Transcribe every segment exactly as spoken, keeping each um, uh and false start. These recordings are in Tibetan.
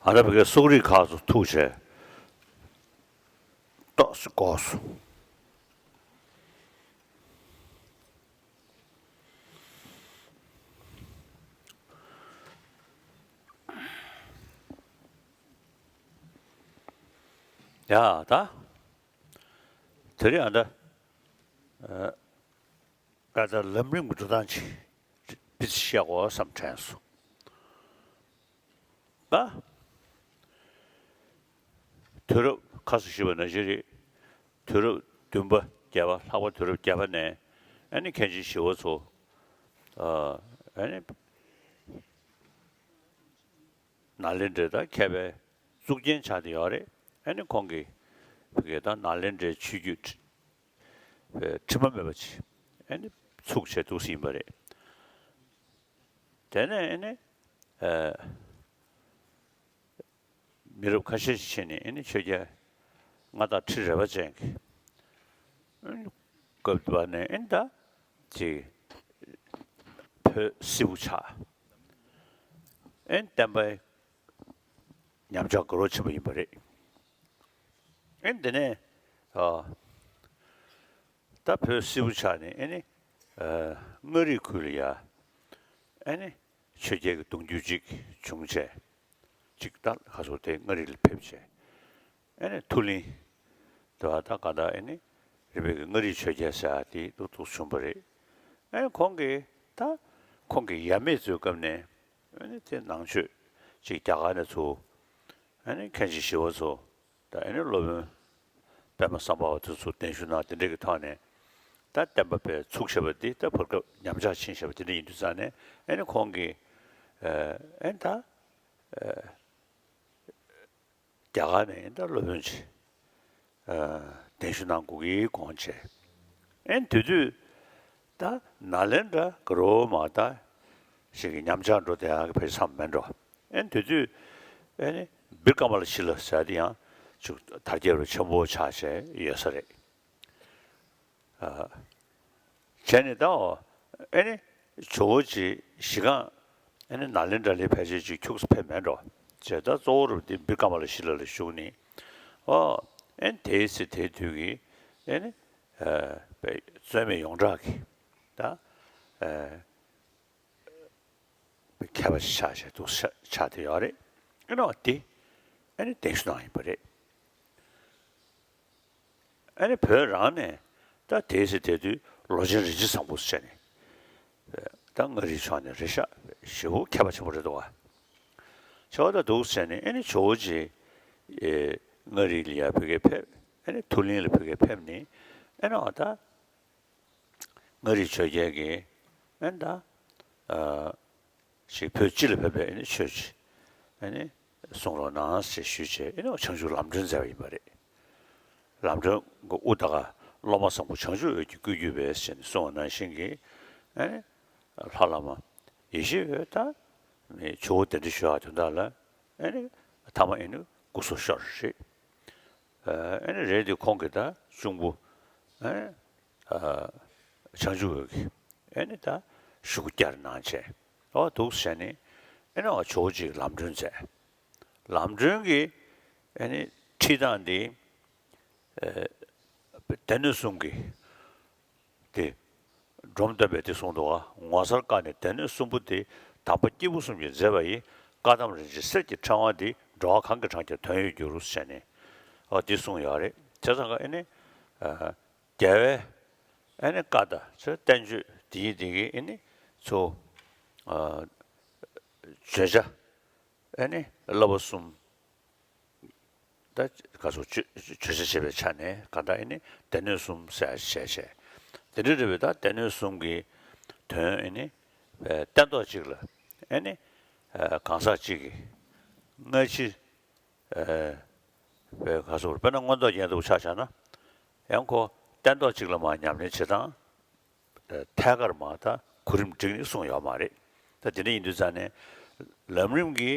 ཨ་ད་བི་གའི་སོག་རིགས་ཁག་ཚོ་ཐུག་བྱས། ཏོག་ཙམ་ལྐོག་སོང་། ཡ་ད། དེ་རིང་ཨ་ད། ཨ་ད་ལམ་རིམ་གྱི་འགྲོ་སྟངས་ཅིག་སྤེ་ར་བཤད་དགོས་བསམ་དྲན་སོང་། ད། དུས་རབས་ཁ་སང་ཞུས་པ་ནང་བཞིན་རེད། དུས་རབས་བདུན་པ་བརྒྱད་པ་ལྷག་པ་དུས་རབས་བརྒྱད་པ་ནས་ཨ་ནི་མཁན་ཆེན་ཞི་བ་འཚོ། ཨ་ནི། ནཱ་ལེནྡྲའི་ད་མཁས་པའི་གཙུག་རྒྱན་ཆགས་བསྡད་ཡོད་རེད། ཨ་ནི་ཁོང་གིས་བོད་ཀྱི་ད་ནཱ་ལེནྡྲའི་ཆོས་བརྒྱུད་ཁྲི་མ་མེད་པ་ཅིག་ཨ་ནི་ཚུགས་བྱས་འདུག་ཟིན་པ་རེད། དེ་ནས་ཨ་ནི་ཨ་མི་རབས་ཁ་ཤས་ཤིག་ཕྱིན་ནས་ཨ་ནི་ཆོས་རྒྱལ་མངའ་བདག་ཁྲི་རལ་པ་ཅན་གྱི་སྐབས་དེ་བ་ནས་ཨ་ནི་ད་ཅིག་བོད་སིལ་བུ་ཆགས། ཨེ་བསྟན་པའི་ཉམས་ཆག་དགའ་རབ་ཆེན་པོ་ཡིན་པ་རེད། ཨེ་འདི་ནས་ཨ་ད་བོད་སིལ་བུ་ཆགས་ནས་ཨེ་ནི་ཨ་མངའ་རིས་ཁུལ་ལ་ཡ་ཨེ་ནི་ཆོས་རྒྱལ་གྱི་གདུང་རྒྱུད་ཅིག་བྱུང་བྱས། ཅིག་ད་ཁ་སོ་དེ་མངའ་རིས་ལ་ཕེབས་བྱས། ཨེ་ནི་མཐུ་གླིང་དེ་བ་ད་ག་ད་ཨེ་ནི་རིམ་པས་ཀྱི་མངའ་རིས་ཆོས་རྒྱལ་ཟེར་ཡ་དེ་ཏོག་ཏོག་བྱུང་བ་རེད། ཨེ་ཁོང་གིས་ད་ཁོང་གི་ཡབ་མེས་ཚོའི་སྐབས་ནས་ཨེ་ནི་དེ་ནང་ཆོས་ཅིག་རྒྱ་གར་ནས་ཚུར་ཨེ་ནི་མཁན་ཆེན་ཞི་བ་འཚོ་དང་ཨེ་ནི་སློབ་དཔོན་པདྨ་སམ་བྷ་བ་དེ་ཚོ་གདན་ཞུ་གནང་དེ་འདྲ་གི་ཐོག་ནས་ད་བསྟན་པ་དཔེ་ཚུགས་བཞག་པ་འདི་ད་བར་སྐབས་ཉམས་ཆག་ཕྱིན་བཞག་པ་དེ་འདྲ་ཡིན་དུས་ཙང་ནས་ཨེ་ནི་ཁོང་གིས་ཨེ་ནི་ད། རྒྱ་གར་ནས་ཡིན་ད་སློབ་དཔོན་ཅིག་གདན་ཞུ་གནང་དགོས་ཀྱི་དགོངས་བྱས། ཨེ་དེ་དུས་ད་ནཱ་ལེནྡྲ་ག་རོ་མ་ད་ཞིག་གི་ཉམས་ཆག་འགྲོ་བསྡད་ཡག་གི་ཕལ་ཆེར་མཚམས་མེད་འགྲོ། ཨེ་དེ་དུས་ཨེ་ནི་བིར་ཀ་མ་ལ་ཤི་ལ་ཟེར་དེ་ཡང་ཅིག་དར་རྒྱས་རུ་ཆེན་པོ་ཆགས་བྱས་ཡོད་ས་རེད། བྱས་ནས་ད་ཨོ་ཨེ་ནི་ཇོ་བོ་རྗེ་གཞིས་ཀ་ཨེ་ནི་ནཱ་ལེནྡྲ་ལ་ཕལ་ཆེར་ཅིག་ཁྱུགས་སུ་ཕེབས་མེད་འགྲོ། བྱས་ད་གཙོ་བོ་རུ་དེ་བིར་ཀ་མ་ལ་ཤི་ལ་ལ་བཞུགས་ནས་ཨོ་ཨེ་ནི་དེའི་ཚེ་དེའི་དུས་ཀྱི་ཨེ་ནི་རྩོད་མེད་ཡོངས་གྲགས་ཀྱི་ད་མཁས་པ་ཞིག་ཆགས་བྱས་འདུག་ཆགས་བསྡད་ཡོད་རེད། ཨེ་ནི་འོ་དེ་ཨེ་ནི་གདན་ཞུ་གནང་ཡིན་པ་རེད། ཨ་ནི་བོད་རང་ནས་ད་དེའི་ཚེ་དེ་དུས་ལོ་ཆེན་རིན་ཆེན་བཟང་པོ་ཟེར་ནས་ད་མངའ་རིས་ཕྱོགས་ནས་རེད་ཤག་ཞེ་པོ་མཁས་པ་ཆེན་པོ་རེད་འདུག་བ། ཆེ་བ་ད་འདུག་ཟེར་ནས་ཨ་ནི་ཇོ་བོ་རྗེ་མངའ་རིས་ལ་ཡར་བོད་སྐད་ཕེབས། ཨ་ནི་མཐུ་གླིང་ལ་བོད་སྐད་ཕེབས་ནས་ཨ་ནི་འོ་ད་མངའ་རིས་ཆོས་རྒྱལ་གྱིས་ཨ་ནི་ད། ཞིག་བོད་སྤྱི་ལ་ཕེབས་པའི་ཨ་ནི་ཆོས་ཅིག་ཨ་ནི་གསུང་རོགས་གནང་ཞེས་ཞུས་བྱས་ཨ་ནི་བྱང་ཆུབ་ལམ་སྒྲོན་མཛད་པ་ཡིན་པ་རེད། ལམ་སྒྲོན་གྱི་དབུ་ད་ག་སློབ་མ་བཟང་པོ་བྱང་ཆུབ་འོད་ཀྱི་སྐུ་བརྒྱུད་པས་ཞེས་གསུངས་པ་ནང་བཞིན་གྱི་ཨ་ནི་ལྷ་བླ་མ་ཡེ་ཤེས་འོད་དང་ཇོ་བོ་གདན་འདྲེན་ཞུ་བ་དོན་དག་ལ་ཨ་ནི་ཐ་མ་ཨ་ནི་སྐུ་སྲོག་ཤོར་རེད། ཨ་ནི་རེད་དེ་ཁོང་གི་ད་གཅུང་པོ་ཨ་ནི། བྱང་ཆུབ་འོད་ཀྱིས་ཨེ་ནི་ད་ཞུ་སྒོ་བསྐྱར་གནང་བྱས་ཨོ་འདུག་བྱས་ནས་ཨེ་ནི་ཨོ་ཇོ་བོ་རྗེས་ལམ་སྒྲོན་མཛད། ལམ་སྒྲོན་གྱི་ཨེ་ནི་ཁྲིད་སྟངས་འདི་སྡེ་སྣོད་གསུམ་གྱི་དེ་སྒྲོམ་སྟོན་པས་དེ་གསུངས་འདུག་བ། ངོ་མཚར་བཀའ་ནི་སྡེ་སྣོད་གསུམ་པོ་དེ་དམ་པ་སྐྱེས་བུ་གསུམ་གྱིས་མཛད་པ་ཡི་བཀའ་གདམས་རིན་ཆེན་གསེར་གྱི་ཕྲེང་བ་འདི་འགྲོ་བ་གང་གིས་བགྲངས་ཀྱང་དོན་ཡོད་འགྱུར་ཟེར་ནས་ཨོ་དེ་གསུངས་ཡོད་རེད། བྱས་ཙང་ཀ་ཨེ་ནི། རྒྱལ་བའི་ཨེ་ནི་བཀའ་དང་ཚོ་བསྟན་བཅོས་དེ་ཡི་དེ་གི་ཨེ་ནི་ཚོ་བརྗོད་བྱ་ཨེ་ནི་བསླབ་པ་གསུམ་ད་ག་ཚོད་བརྗོད་བྱ་བྱེད་པའི་ཆ་ནས་ག་ད་ཨེ་ནི་སྡེ་སྣོད་གསུམ་ཟེར་བྱས་བྱས་དེ་འདྲ་རེད་པས། ད་སྡེ་སྣོད་གསུམ་གི་དོན་ཨེ་ནི་སྟན་ཐོག་གཅིག་ལ་ཨེ་ནི་གང་ཟག་གཅིག་གི་སྔ་ཕྱི་པའི་ག་སོགས་དཔེར་ན་མངོན་རྟོགས་རྒྱན་དུ་ཆ་བཞག་ན། ཡང་ཁོ་སྟན་ཐོག་གཅིག་ལ་མར་ཉམས་ལེན་བྱེད་སྟངས་ཐད་ཀར་མར་ད་གོ་རིམ་བསྒྲིགས་ནས་གསུངས་ཡོད་མ་རེད། ད་དེ་འདྲ་ཡིན་དུས་ཙང་ནས་ལམ་རིམ་གྱི་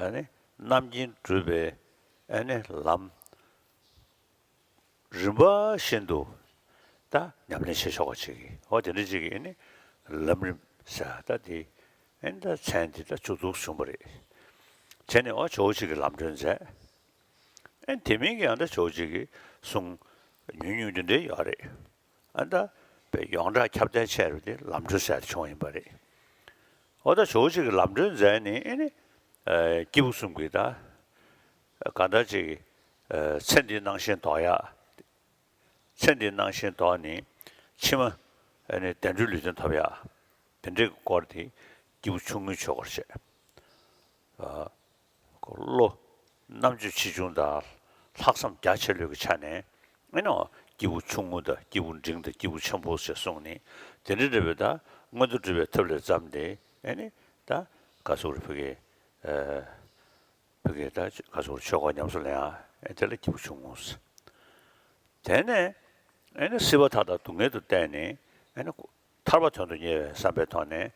ཨ་ནི་རྣམ་མཁྱེན་སྒྲུབ་པའི་ཨ་ནི་ལམ། རིམ་པ་བཞིན་དུ་ད་ཉམས་ལེན་བྱེད་ཆོག་པ་ཅིག་གིས་ཨོ་དེ་འདྲ་ཅིག་གིས་ཨ་ནི་ལམ་རིམ་ཟེར་ད་དེ་ཨ་ནི་ད་མཚན་དེ་ད་བྱུང་འདུག་བྱུང་བ་རེད། དེ་ནས་འོ་ཇོ་བོ་རྗེ་གིས་ལམ་གྲོན་མཛད། ཨེ་དེ་མིན་གྱི་ཨ་ད་ཇོ་བོ་རྗེ་གི་གསུང་ཉུང་ཉུང་དེ་འདྲའི་ཡོད་རེད། ཨ་ད་པའི་ཡོངས་གྲགས་ཁྱབ་གདལ་ཆེ་རུ་དེ་ལམ་གྲོན་ཟེར་བྱུང་ཡིན་པ་རེད། འོ་ད་ཇོ་བོ་རྗེ་གིས་ལམ་གྲོན་མཛད་ནས་ཨེ་ནི་སྐྱེས་བུ་གསུམ་གྱི་ད་གང་ལྟར་ཅིག་ཚེ་འདིའི་སྣང་ཞེན་ལྡོག་ཡ། ཚེ་འདིའི་སྣང་ཞེན་ལྡོག་ནས་ཕྱི་མ་ཨ་ནི་བདེ་འགྲོའི་ལུས་རྟེན་ཐོབ་ཡ། དེ་འདྲའི་སྐོར་དེ་སྐྱེས་བུ་ཆུང་ངུའི་ཆོས་སྐོར་བྱས། ཨ་བློ་རྣམ་དཔྱོད་ཆེ་ཆུང་དང་ལྷག་བསམ་རྒྱ་ཆེ་ལོས་ཀྱི་ཆ་ནས་ཨེ་ནི་སྐྱེས་བུ་ཆུང་ངུ་དང་སྐྱེས་བུ་འབྲིང་དང་སྐྱེས་བུ་ཆེན་པོ་ཞེས་གསུངས་ནས། དེ་འདྲའི་འདྲ་བའི་ད་མངོན་མཐོ་གྲུབ་པའི་ཐབས་ལ་བརྩམས་ཏེ་ཨེ་ནི་ད་ག་ཟེར་བོད་ཀྱི་ཨ། བོད་ཀྱི་ད་ག་ཟེར་ཆོས་སྐོར་ཉམས་སུ་ལེན་ཡ། ཨེ་དེ་ལ་སྐྱེས་བུ་ཆུང་ངུ་ཟེར། དེ་ནས་ཨེ་ནི་སྲིད་པ་མཐའ་དག་སྡུག་བསྔལ་དུ་བལྟས་ནས་ཨེ་ནི་ཐར་པ་དོན་དུ་གཉེར་བའི་བསམ་པའི་ཐོག་ནས་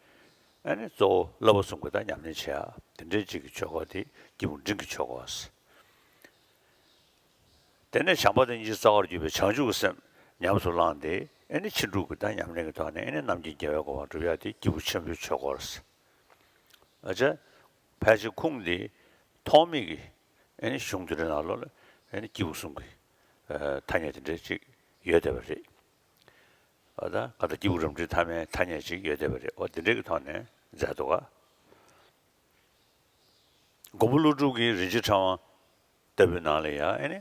ཨེ་ནི་གཙོ་བོ་བསླབ་པ་གསུམ་གྱི་ད་ཉམས་ལེན་བྱེད་ཡ། དེ་འདྲའི་ཅིག་གི་ཆོས་སྐོར་དེ་སྐྱེས་བུ་འབྲིང་གི་ཆོས་སྐོར་ཟེར། དེ་ནས་བྱམས་པ་དང་སྙིང་རྗེ་རྩ་བར་གྱུར་པའི་བྱང་ཆུབ་ཀྱི་སེམས་ཉམས་སུ་བླངས་ཏེ་ཨེ་ནི་ཕྱིན་དྲུག་གི་ད་ཉམས་ལེན་གྱི་ཐོག་ནས་ཨེ་ནི་རྣམ་མཁྱེན་རྒྱལ་བའི་གོ་འཕང་སྒྲུབ་ཡ་དེ་སྐྱེས་བུ་ཆེན་པོའི་ཆོས་སྐོར་ཟེར། ཨ་ཅེ། ཕལ་ཆེར་ཁུངས་འདི་ཐོགས་མེད་ཀྱི་ཨེ་ནི་གཞུང་འདི་འདྲའི་ནང་ལོགས་ལ་ཨེ་ནི་སྐྱེས་བུ་གསུམ་གྱི་ཨ་ཐ་སྙད་དེ་འདྲ་ཅིག་ཡོད་བསྡད་པ་རེད། ཨ་ད་ག་ད་སྐྱེས་བུ་རབ་འབྲིང་ཐ་མའི་ཐ་སྙད་ཅིག་ཡོད་བསྡད་པ་རེད། འོ་དེ་འདྲའི་གི་ཐོག་ནས་མཛད་འདུག་ག་མགོན་པོ་ཀླུ་སྒྲུབ་ཀྱིས་རིན་ཆེན་ཕྲེང་བ་ལྟ་བུའི་ནང་ལ་ཡང་ཨེ་ནི་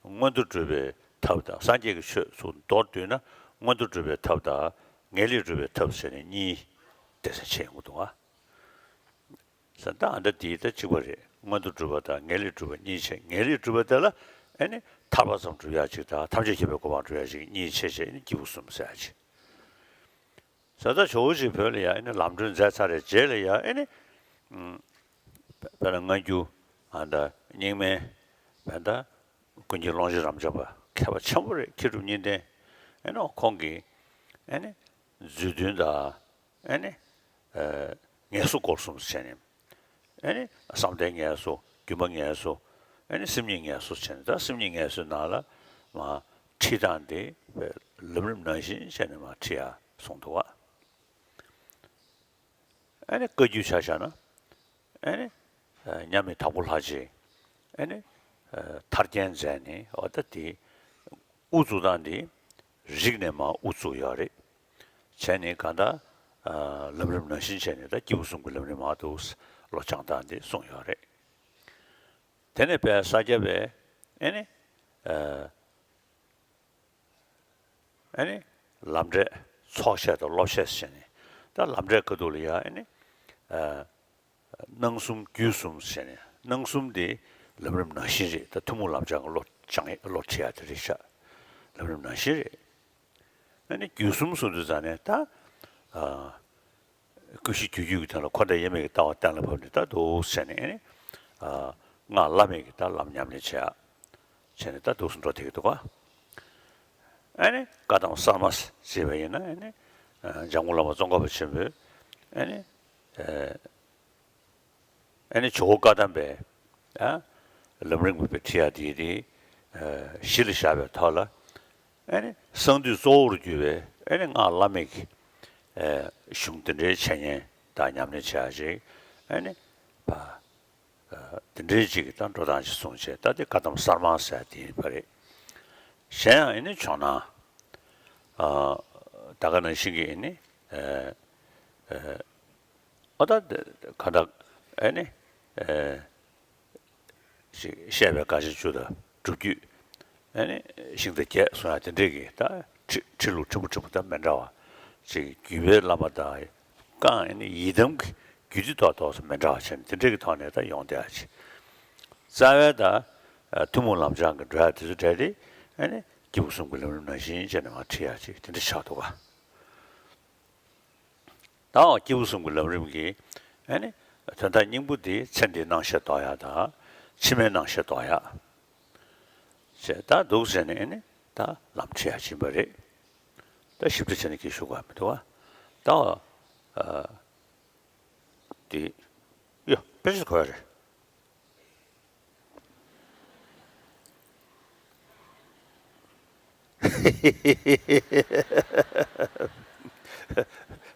མངོན་མཐོ་གྲུབ་པའི་ཐབས་དང་། སངས་རྒྱས་ཀྱི་ཆོས་སུ་མདོར་བསྡུས་ན་མངོན་མཐོ་གྲུབ་པའི་ཐབས་དང་ངེས་ལེགས་སྒྲུབ་པའི་ཐབས་ཟེར་ནས་གཉིས་སྡེ་ཚན་ཕྱེ་ཡོང་གི་འདུག་ག་ས་ད་ཨ་འདྲ་དེའི་ད་གཅིག་པ་རེད། མངོན་མཐོ་གྲུབ་པ་དང་ངེས་ལེགས་སྒྲུབ་པ་གཉིས་བྱས། ངེས་ལེགས་སྒྲུབ་པ་དེ་ལ་ཨེ་ནི་ཐར་པ་ཙམ་སྒྲུབ་ཡག་ཅིག་དང་། ཐམས་ཅད་མཁྱེན་པའི་གོ་འཕང་སྒྲུབ་ཡག་ཅིག་གཉིས་ཕྱེ་བྱས་ཨེ་ནི་སྐྱེས་བུ་གསུམ་ཟེར་ཡག་ཅིག་ས་ད་ཇོ་བོ་རྗེ་བོད་ལ་ཡ་ཨེ་ནི་ལམ་གྲོན་མཛད་ཚར་རེད། རྗེས་ལ་ཡ་ཨེ་ནི་དཔེར་ན་སྔ་འགྱུར་ཨ་ད་རྙིང་མའི་བན་ད་ཀུན་མཁྱེན་ཀློང་ཆེན་རབ་འབྱམས་པ་མཁས་པ་ཆེན་པོ་རེད། མཁས་གྲུབ་གཉིས་ལྡན། ཨེ་ནི་ཁོང་གིས་ཨེ་ནི་རྫུས་དོན་དང་། ཨེ་ནི། ཨ་ངལ་གསོ་སྐོར་གསུམ་བྱས་ནས། ཨེ་ནི་བསམ་གཏན་ངལ་གསོ། སྒྱུ་མ་ངལ་གསོ། ཨེ་ནི་སེམས་ཉིད་ངལ་གསོ་བྱས་ནས། ད་སེམས་ཉིད་ངལ་གསོའི་ནང་ལ་མ་ཁྲིད་སྟངས་དེ་ལམ་རིམ་ནང་བཞིན་བྱས་ནས་མ་ཁྲིད་ཡ་གསུངས་འདུག་ག་ཨེ་ནི་བཀའ་བརྒྱུད་ཆ་བཞག་ན། ཨེ་ནི་མཉམ་མེད་དྭགས་པོ་ལྷ་རྗེས་ཨེ་ནི་ཐར་རྒྱན་མཛད་ནས། འོ་ད་དེ་དབུ་བཙུགས་སྟངས་འདི་རིགས་ནས་མར་དབུ་བཙུགས་ཡོད་རེད། བྱས་ནས་གང་ལྟར་ལམ་རིམ་ནང་བཞིན་བྱས་ནས་ད་སྐྱེས་བུ་གསུམ་གྱི་ལམ་རིམ་མར་དུ་ལོ་བྱང་སྟངས་འདི་གསུངས་ཡོད་རེད། དེ་ནས་དཔལ་ས་སྐྱ་པས་ཨེ་ནི། ཨ་ནི་ལམ་འབྲས་ཚོགས་བཤད་དང་སློབ་བཤད་ཟེར་ནས། ད་ལམ་འབྲས་ཁ་ཐུག་ལ་ཡ་ཨ་ནི་ཨ་སྣང་གསུམ་རྒྱུད་གསུམ་ཟེར་ནས། སྣང་གསུམ་དེ་ལམ་རིམ་ནང་བཞིན་རེད། ད་ཐུན་མོང་ལམ་སྦྱང་གི་བློ་སྦྱང་ཡས་བློ་ཁྲིད་ཡ་དེ་རེད་ཤག་ལམ་རིམ་ནང་བཞིན་རེད། ཨ་ནི་རྒྱུད་གསུམ་གསུང་དུས་ཙང་ནས་ད་ཨ་ཀུན་གཞི་རྒྱུད་རྒྱུད་ཀྱི་དོན་ལ་འཁོར་འདས་དབྱེར་མེད་ཀྱི་ལྟ་བ་གཏན་ལ་ཕབ་ནས་ད་འདུག་ཟེར་ནས། ཨ་ནི་ཨ་སྔགས་བླ་མེད་ཀྱི་ད་ལམ་ཉམས་ལེན་བྱེད་ཡ། བྱས་ནས་ད་འདུག་སེ་འགྲོ་བསྡད་ཀྱི་འདུག་ག་ཨ་ནི་བཀའ་གདམས་གསར་མ་ཞེས་པ་ཡིན་ན། ཨ་ནི་འཇམ་མགོན་བླ་མ་ཙོང་ཁ་པ་ཆེན་པོས་ཨ་ནི་ཨ་ནི་ཇོ་བོ་བཀའ་གདམས་པའི་ཨ་ལམ་རིམ་གྱི་ཁྲིད་ཡ་དེ་དེ་གཞི་ལ་བཞག་པའི་ཐོག་ལ། ཨ་ནི་གསང་འདུས་གཙོ་བོར་གྱུར་པའི་ཨ་ནི་སྔགས་བླ་མེད་ཀྱི་གཞུང་དེ་འདྲའི་འཆད་ཉན་དང་ཉམས་ལེན་བྱེད་ཡ་ཅིག་ཨ་ནི་བ། དེ་འདྲའི་ཅིག་གི་ད་འགྲོ་སྟངས་ཅིག་གསུངས་བྱས། ད་དེ་བཀའ་གདམས་གསར་མ་ཟེར་དེ་ཡིན་པ་རེད། གཞན་ཡང་ཨེ་ནི་ཇོ་ནང་ད་ག་ནང་བཞིན་གྱི་ཨེ་ནི་ཨ་ད་ག་ད་ཨེ་ནི་ཅིག་བཤད་པའི་དགག་བྱ་བཅུ་དང་སྒྲུབ་བརྒྱུད། ཨ་ནི་ཤིང་རྟ་བརྒྱད་གསུང་ཡ་དེ་འདྲས་ཀྱི་ད་ཁྲི་ཁྲི་ལུགས་ཕྲན་བུ་ཕྲན་བུ་ད་མི་འདྲ་བ་ཅིག་བརྒྱུད་པའི་བླ་མ་དང་། གང་ཨ་ནི་ཡི་དམ་གྱི་རྒྱུད་སྡེ་ཐོག་ཐོག་སུ་མི་འདྲ་བ་བྱས་ནས་དེ་འདྲས་ཀྱི་ཐོག་ནས་ད་ཡོང་བསྡད་ཡ་ཅིག་རྩ་བའི་ད་ཐུན་མོང་ལམ་སྦྱང་གི་འགྲོ་ཡ་དེ་ཚོ་གྲས་དེ་ཨ་ནི་སྐྱེས་བུ་གསུམ་གྱི་ལམ་རིམ་ནང་བཞིན་བྱས་ནས་མར་ཁྲིད་ཡ་ཅིག་དེ་འདྲ་ཆགས་འདུག་ག་ད་འོ་སྐྱེས་བུ་གསུམ་གྱི་ལམ་རིམ་གྱི་ཨ་ནི་དོན་དག་སྙིང་པོ་དེ་ཚེ་འདིའི་སྣང་ཤས་ལྡོག་ཡག་དང་། ཕྱི་མའི་སྣང་ཤས་ལྡོག་ཡག་བྱས། ད་འདུག་ཟེར་ནས་ཨ་ནི་ད་ལམ་ཁྲིད་ཡག་ཕྱིན་པ་རེད། ད་ཞིབ་ཕྲ་བྱས་ནས་ཁྱེད་ཞུ་དགོས་མི་འདུག་བ། ད་འོ་ཨ་དེ་ཡོ་དཔེ་ཆ་གོ་ཡ་རེད།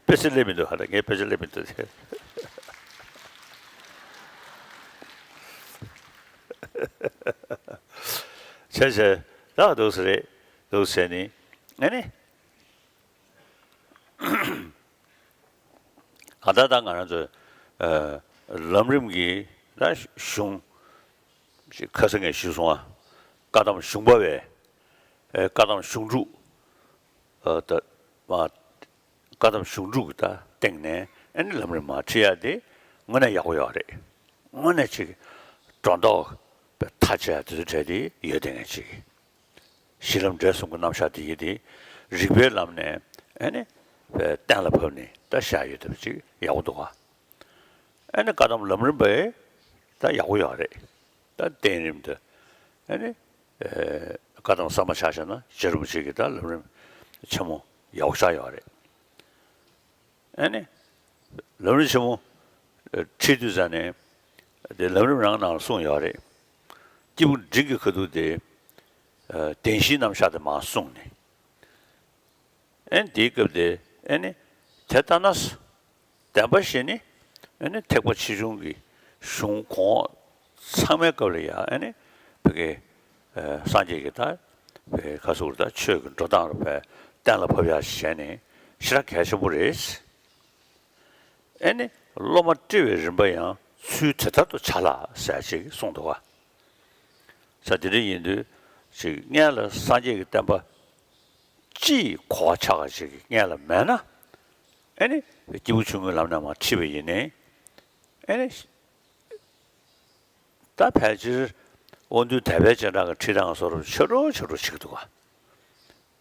དཔེ་ཆ་སླེབས་མི་འདུག་ཧ་ད་ངས་དཔེ་ཆ་སླེབས་མི་འདུག་བྱས་བྱས་ད་འདུག་སེ་རེད། འདུག་སེ་ནི་ཨ་ནི། ད་ལྟ་ད་ང་རང་ཚོ་ཨ་ལམ་རིམ་གྱི་ད་གཞུང་ཁ་སང་ངས་ཞུས་སོང་ཨ། བཀའ་གདམས་གཞུང་པ་བས་ཨ་བཀའ་གདམས་གཞུང་ལུགས་ཨ་ད་མ་བཀའ་གདམས་གཞུང་ལུགས་ཀྱི་ད་སྟེང་ནས་ཨ་ནི་ལམ་རིམ་མར་ཁྲིད་ཡ་དེ་དངོས་གནས་ཡག་པོ་ཡོད་རེད། དངོས་གནས་ཅིག་སྒྲོ་འདོགས་པའི་མཐའ་ཆད་དེ་ཚོ་བྲལ་ཏེ་ཡོད་དེ་ངས་ཅིག་གཞི་ལམ་འབྲས་གསུམ་གྱི་རྣམ་གཞག་དེ་ཡིན་ཏེ། རིགས་པའི་ལམ་ནས་ཨ་ནི་གཏན་ལ་ཕབ་ནས་ད་བཞག་ཡོད་དེ་ཅིག་ཡག་པོ་འདུག་ག་ཨ་ནི་བཀའ་གདམས་ལམ་རིམ་པ་ད་ཡག་པོ་ཡོད་རེད། ད་བསྟན་རིམ་དུ་ཨ་ནི་བཀའ་གདམས་གསར་མ་ཆ་བཞག་ན་རྗེ་རིན་པོ་ཆེ་གི་ད་ལམ་རིམ་ཆེན་མོ་ཡག་པོ་ཆགས་ཡོད་རེད། ཨ་ནི་ལམ་རིམ་ཆེན་མོ་ཁྲིད་དུས་ཙ་ནས་དེ་ལམ་རིམ་རང་ནང་ལ་གསུངས་ཡོད་རེད། སྐྱེས་བུ་འབྲིང་གི་ཁ་ཐུག་དེ་བདེན་བཞིའི་རྣམ་གཞག་དེ་མར་གསུངས་ནས། ཨ་ནི་དེའི་སྐབས་དེ་ཨ་ནི་དེ་ལྟ་ན། བདེན་པ་བཞི་ནི་ཨ་ནི་ཐེག་པ་ཆེ་ཆུང་གི་གཞུང་གོང་འོག་ཚང་མའི་སྐབས་ལ་ཡང་ཨ་ནི་བོད་ཀྱི་སངས་རྒྱས་ཀྱི་ད་བོད་ཁ་སུ་རུ་ད་ཆོས་ཀྱི་འགྲོ་སྟངས་རུ་བས་གཏན་ལ་ཕབ་ཡག་བྱས་ནས་ཞེ་དྲག་གལ་ཆེན་པོ་རེད། ཨ་ནི་སློབ་མ་བཀྲི་བའི་རིམ་པ་ཡང་ཚུལ་དེ་ལྟར་དུ་བྱ་ལ་ཟེར་ཅིག་གསུངས་འདུག་ག་ས་དེ་འདྲ་ཡིན་དུས་ཅིག་སྔོན་ལ་སངས་རྒྱས་ཀྱི་བསྟན་པ་སྤྱི་ཡི་གོ་བ་ཆགས་པ་ཅིག་སྔོན་ལ་མེད་ན། ཨ་ནི་སྐྱེས་བུ་ཆུང་ངུའི་ལམ་ནས་མར་ཁྲིད་པ་ཡིན་ནའི། ཨ་ནི་ད་ཕལ་ཆེར་དབང་འདུས་དད་པའི་སྤྱན་དྲངས་ཀྱི་ཁྲིད་སྟངས་སོགས་ཆེ་འགྲོ་ཆེ་འགྲོ་ཞིག་འདུག་ག་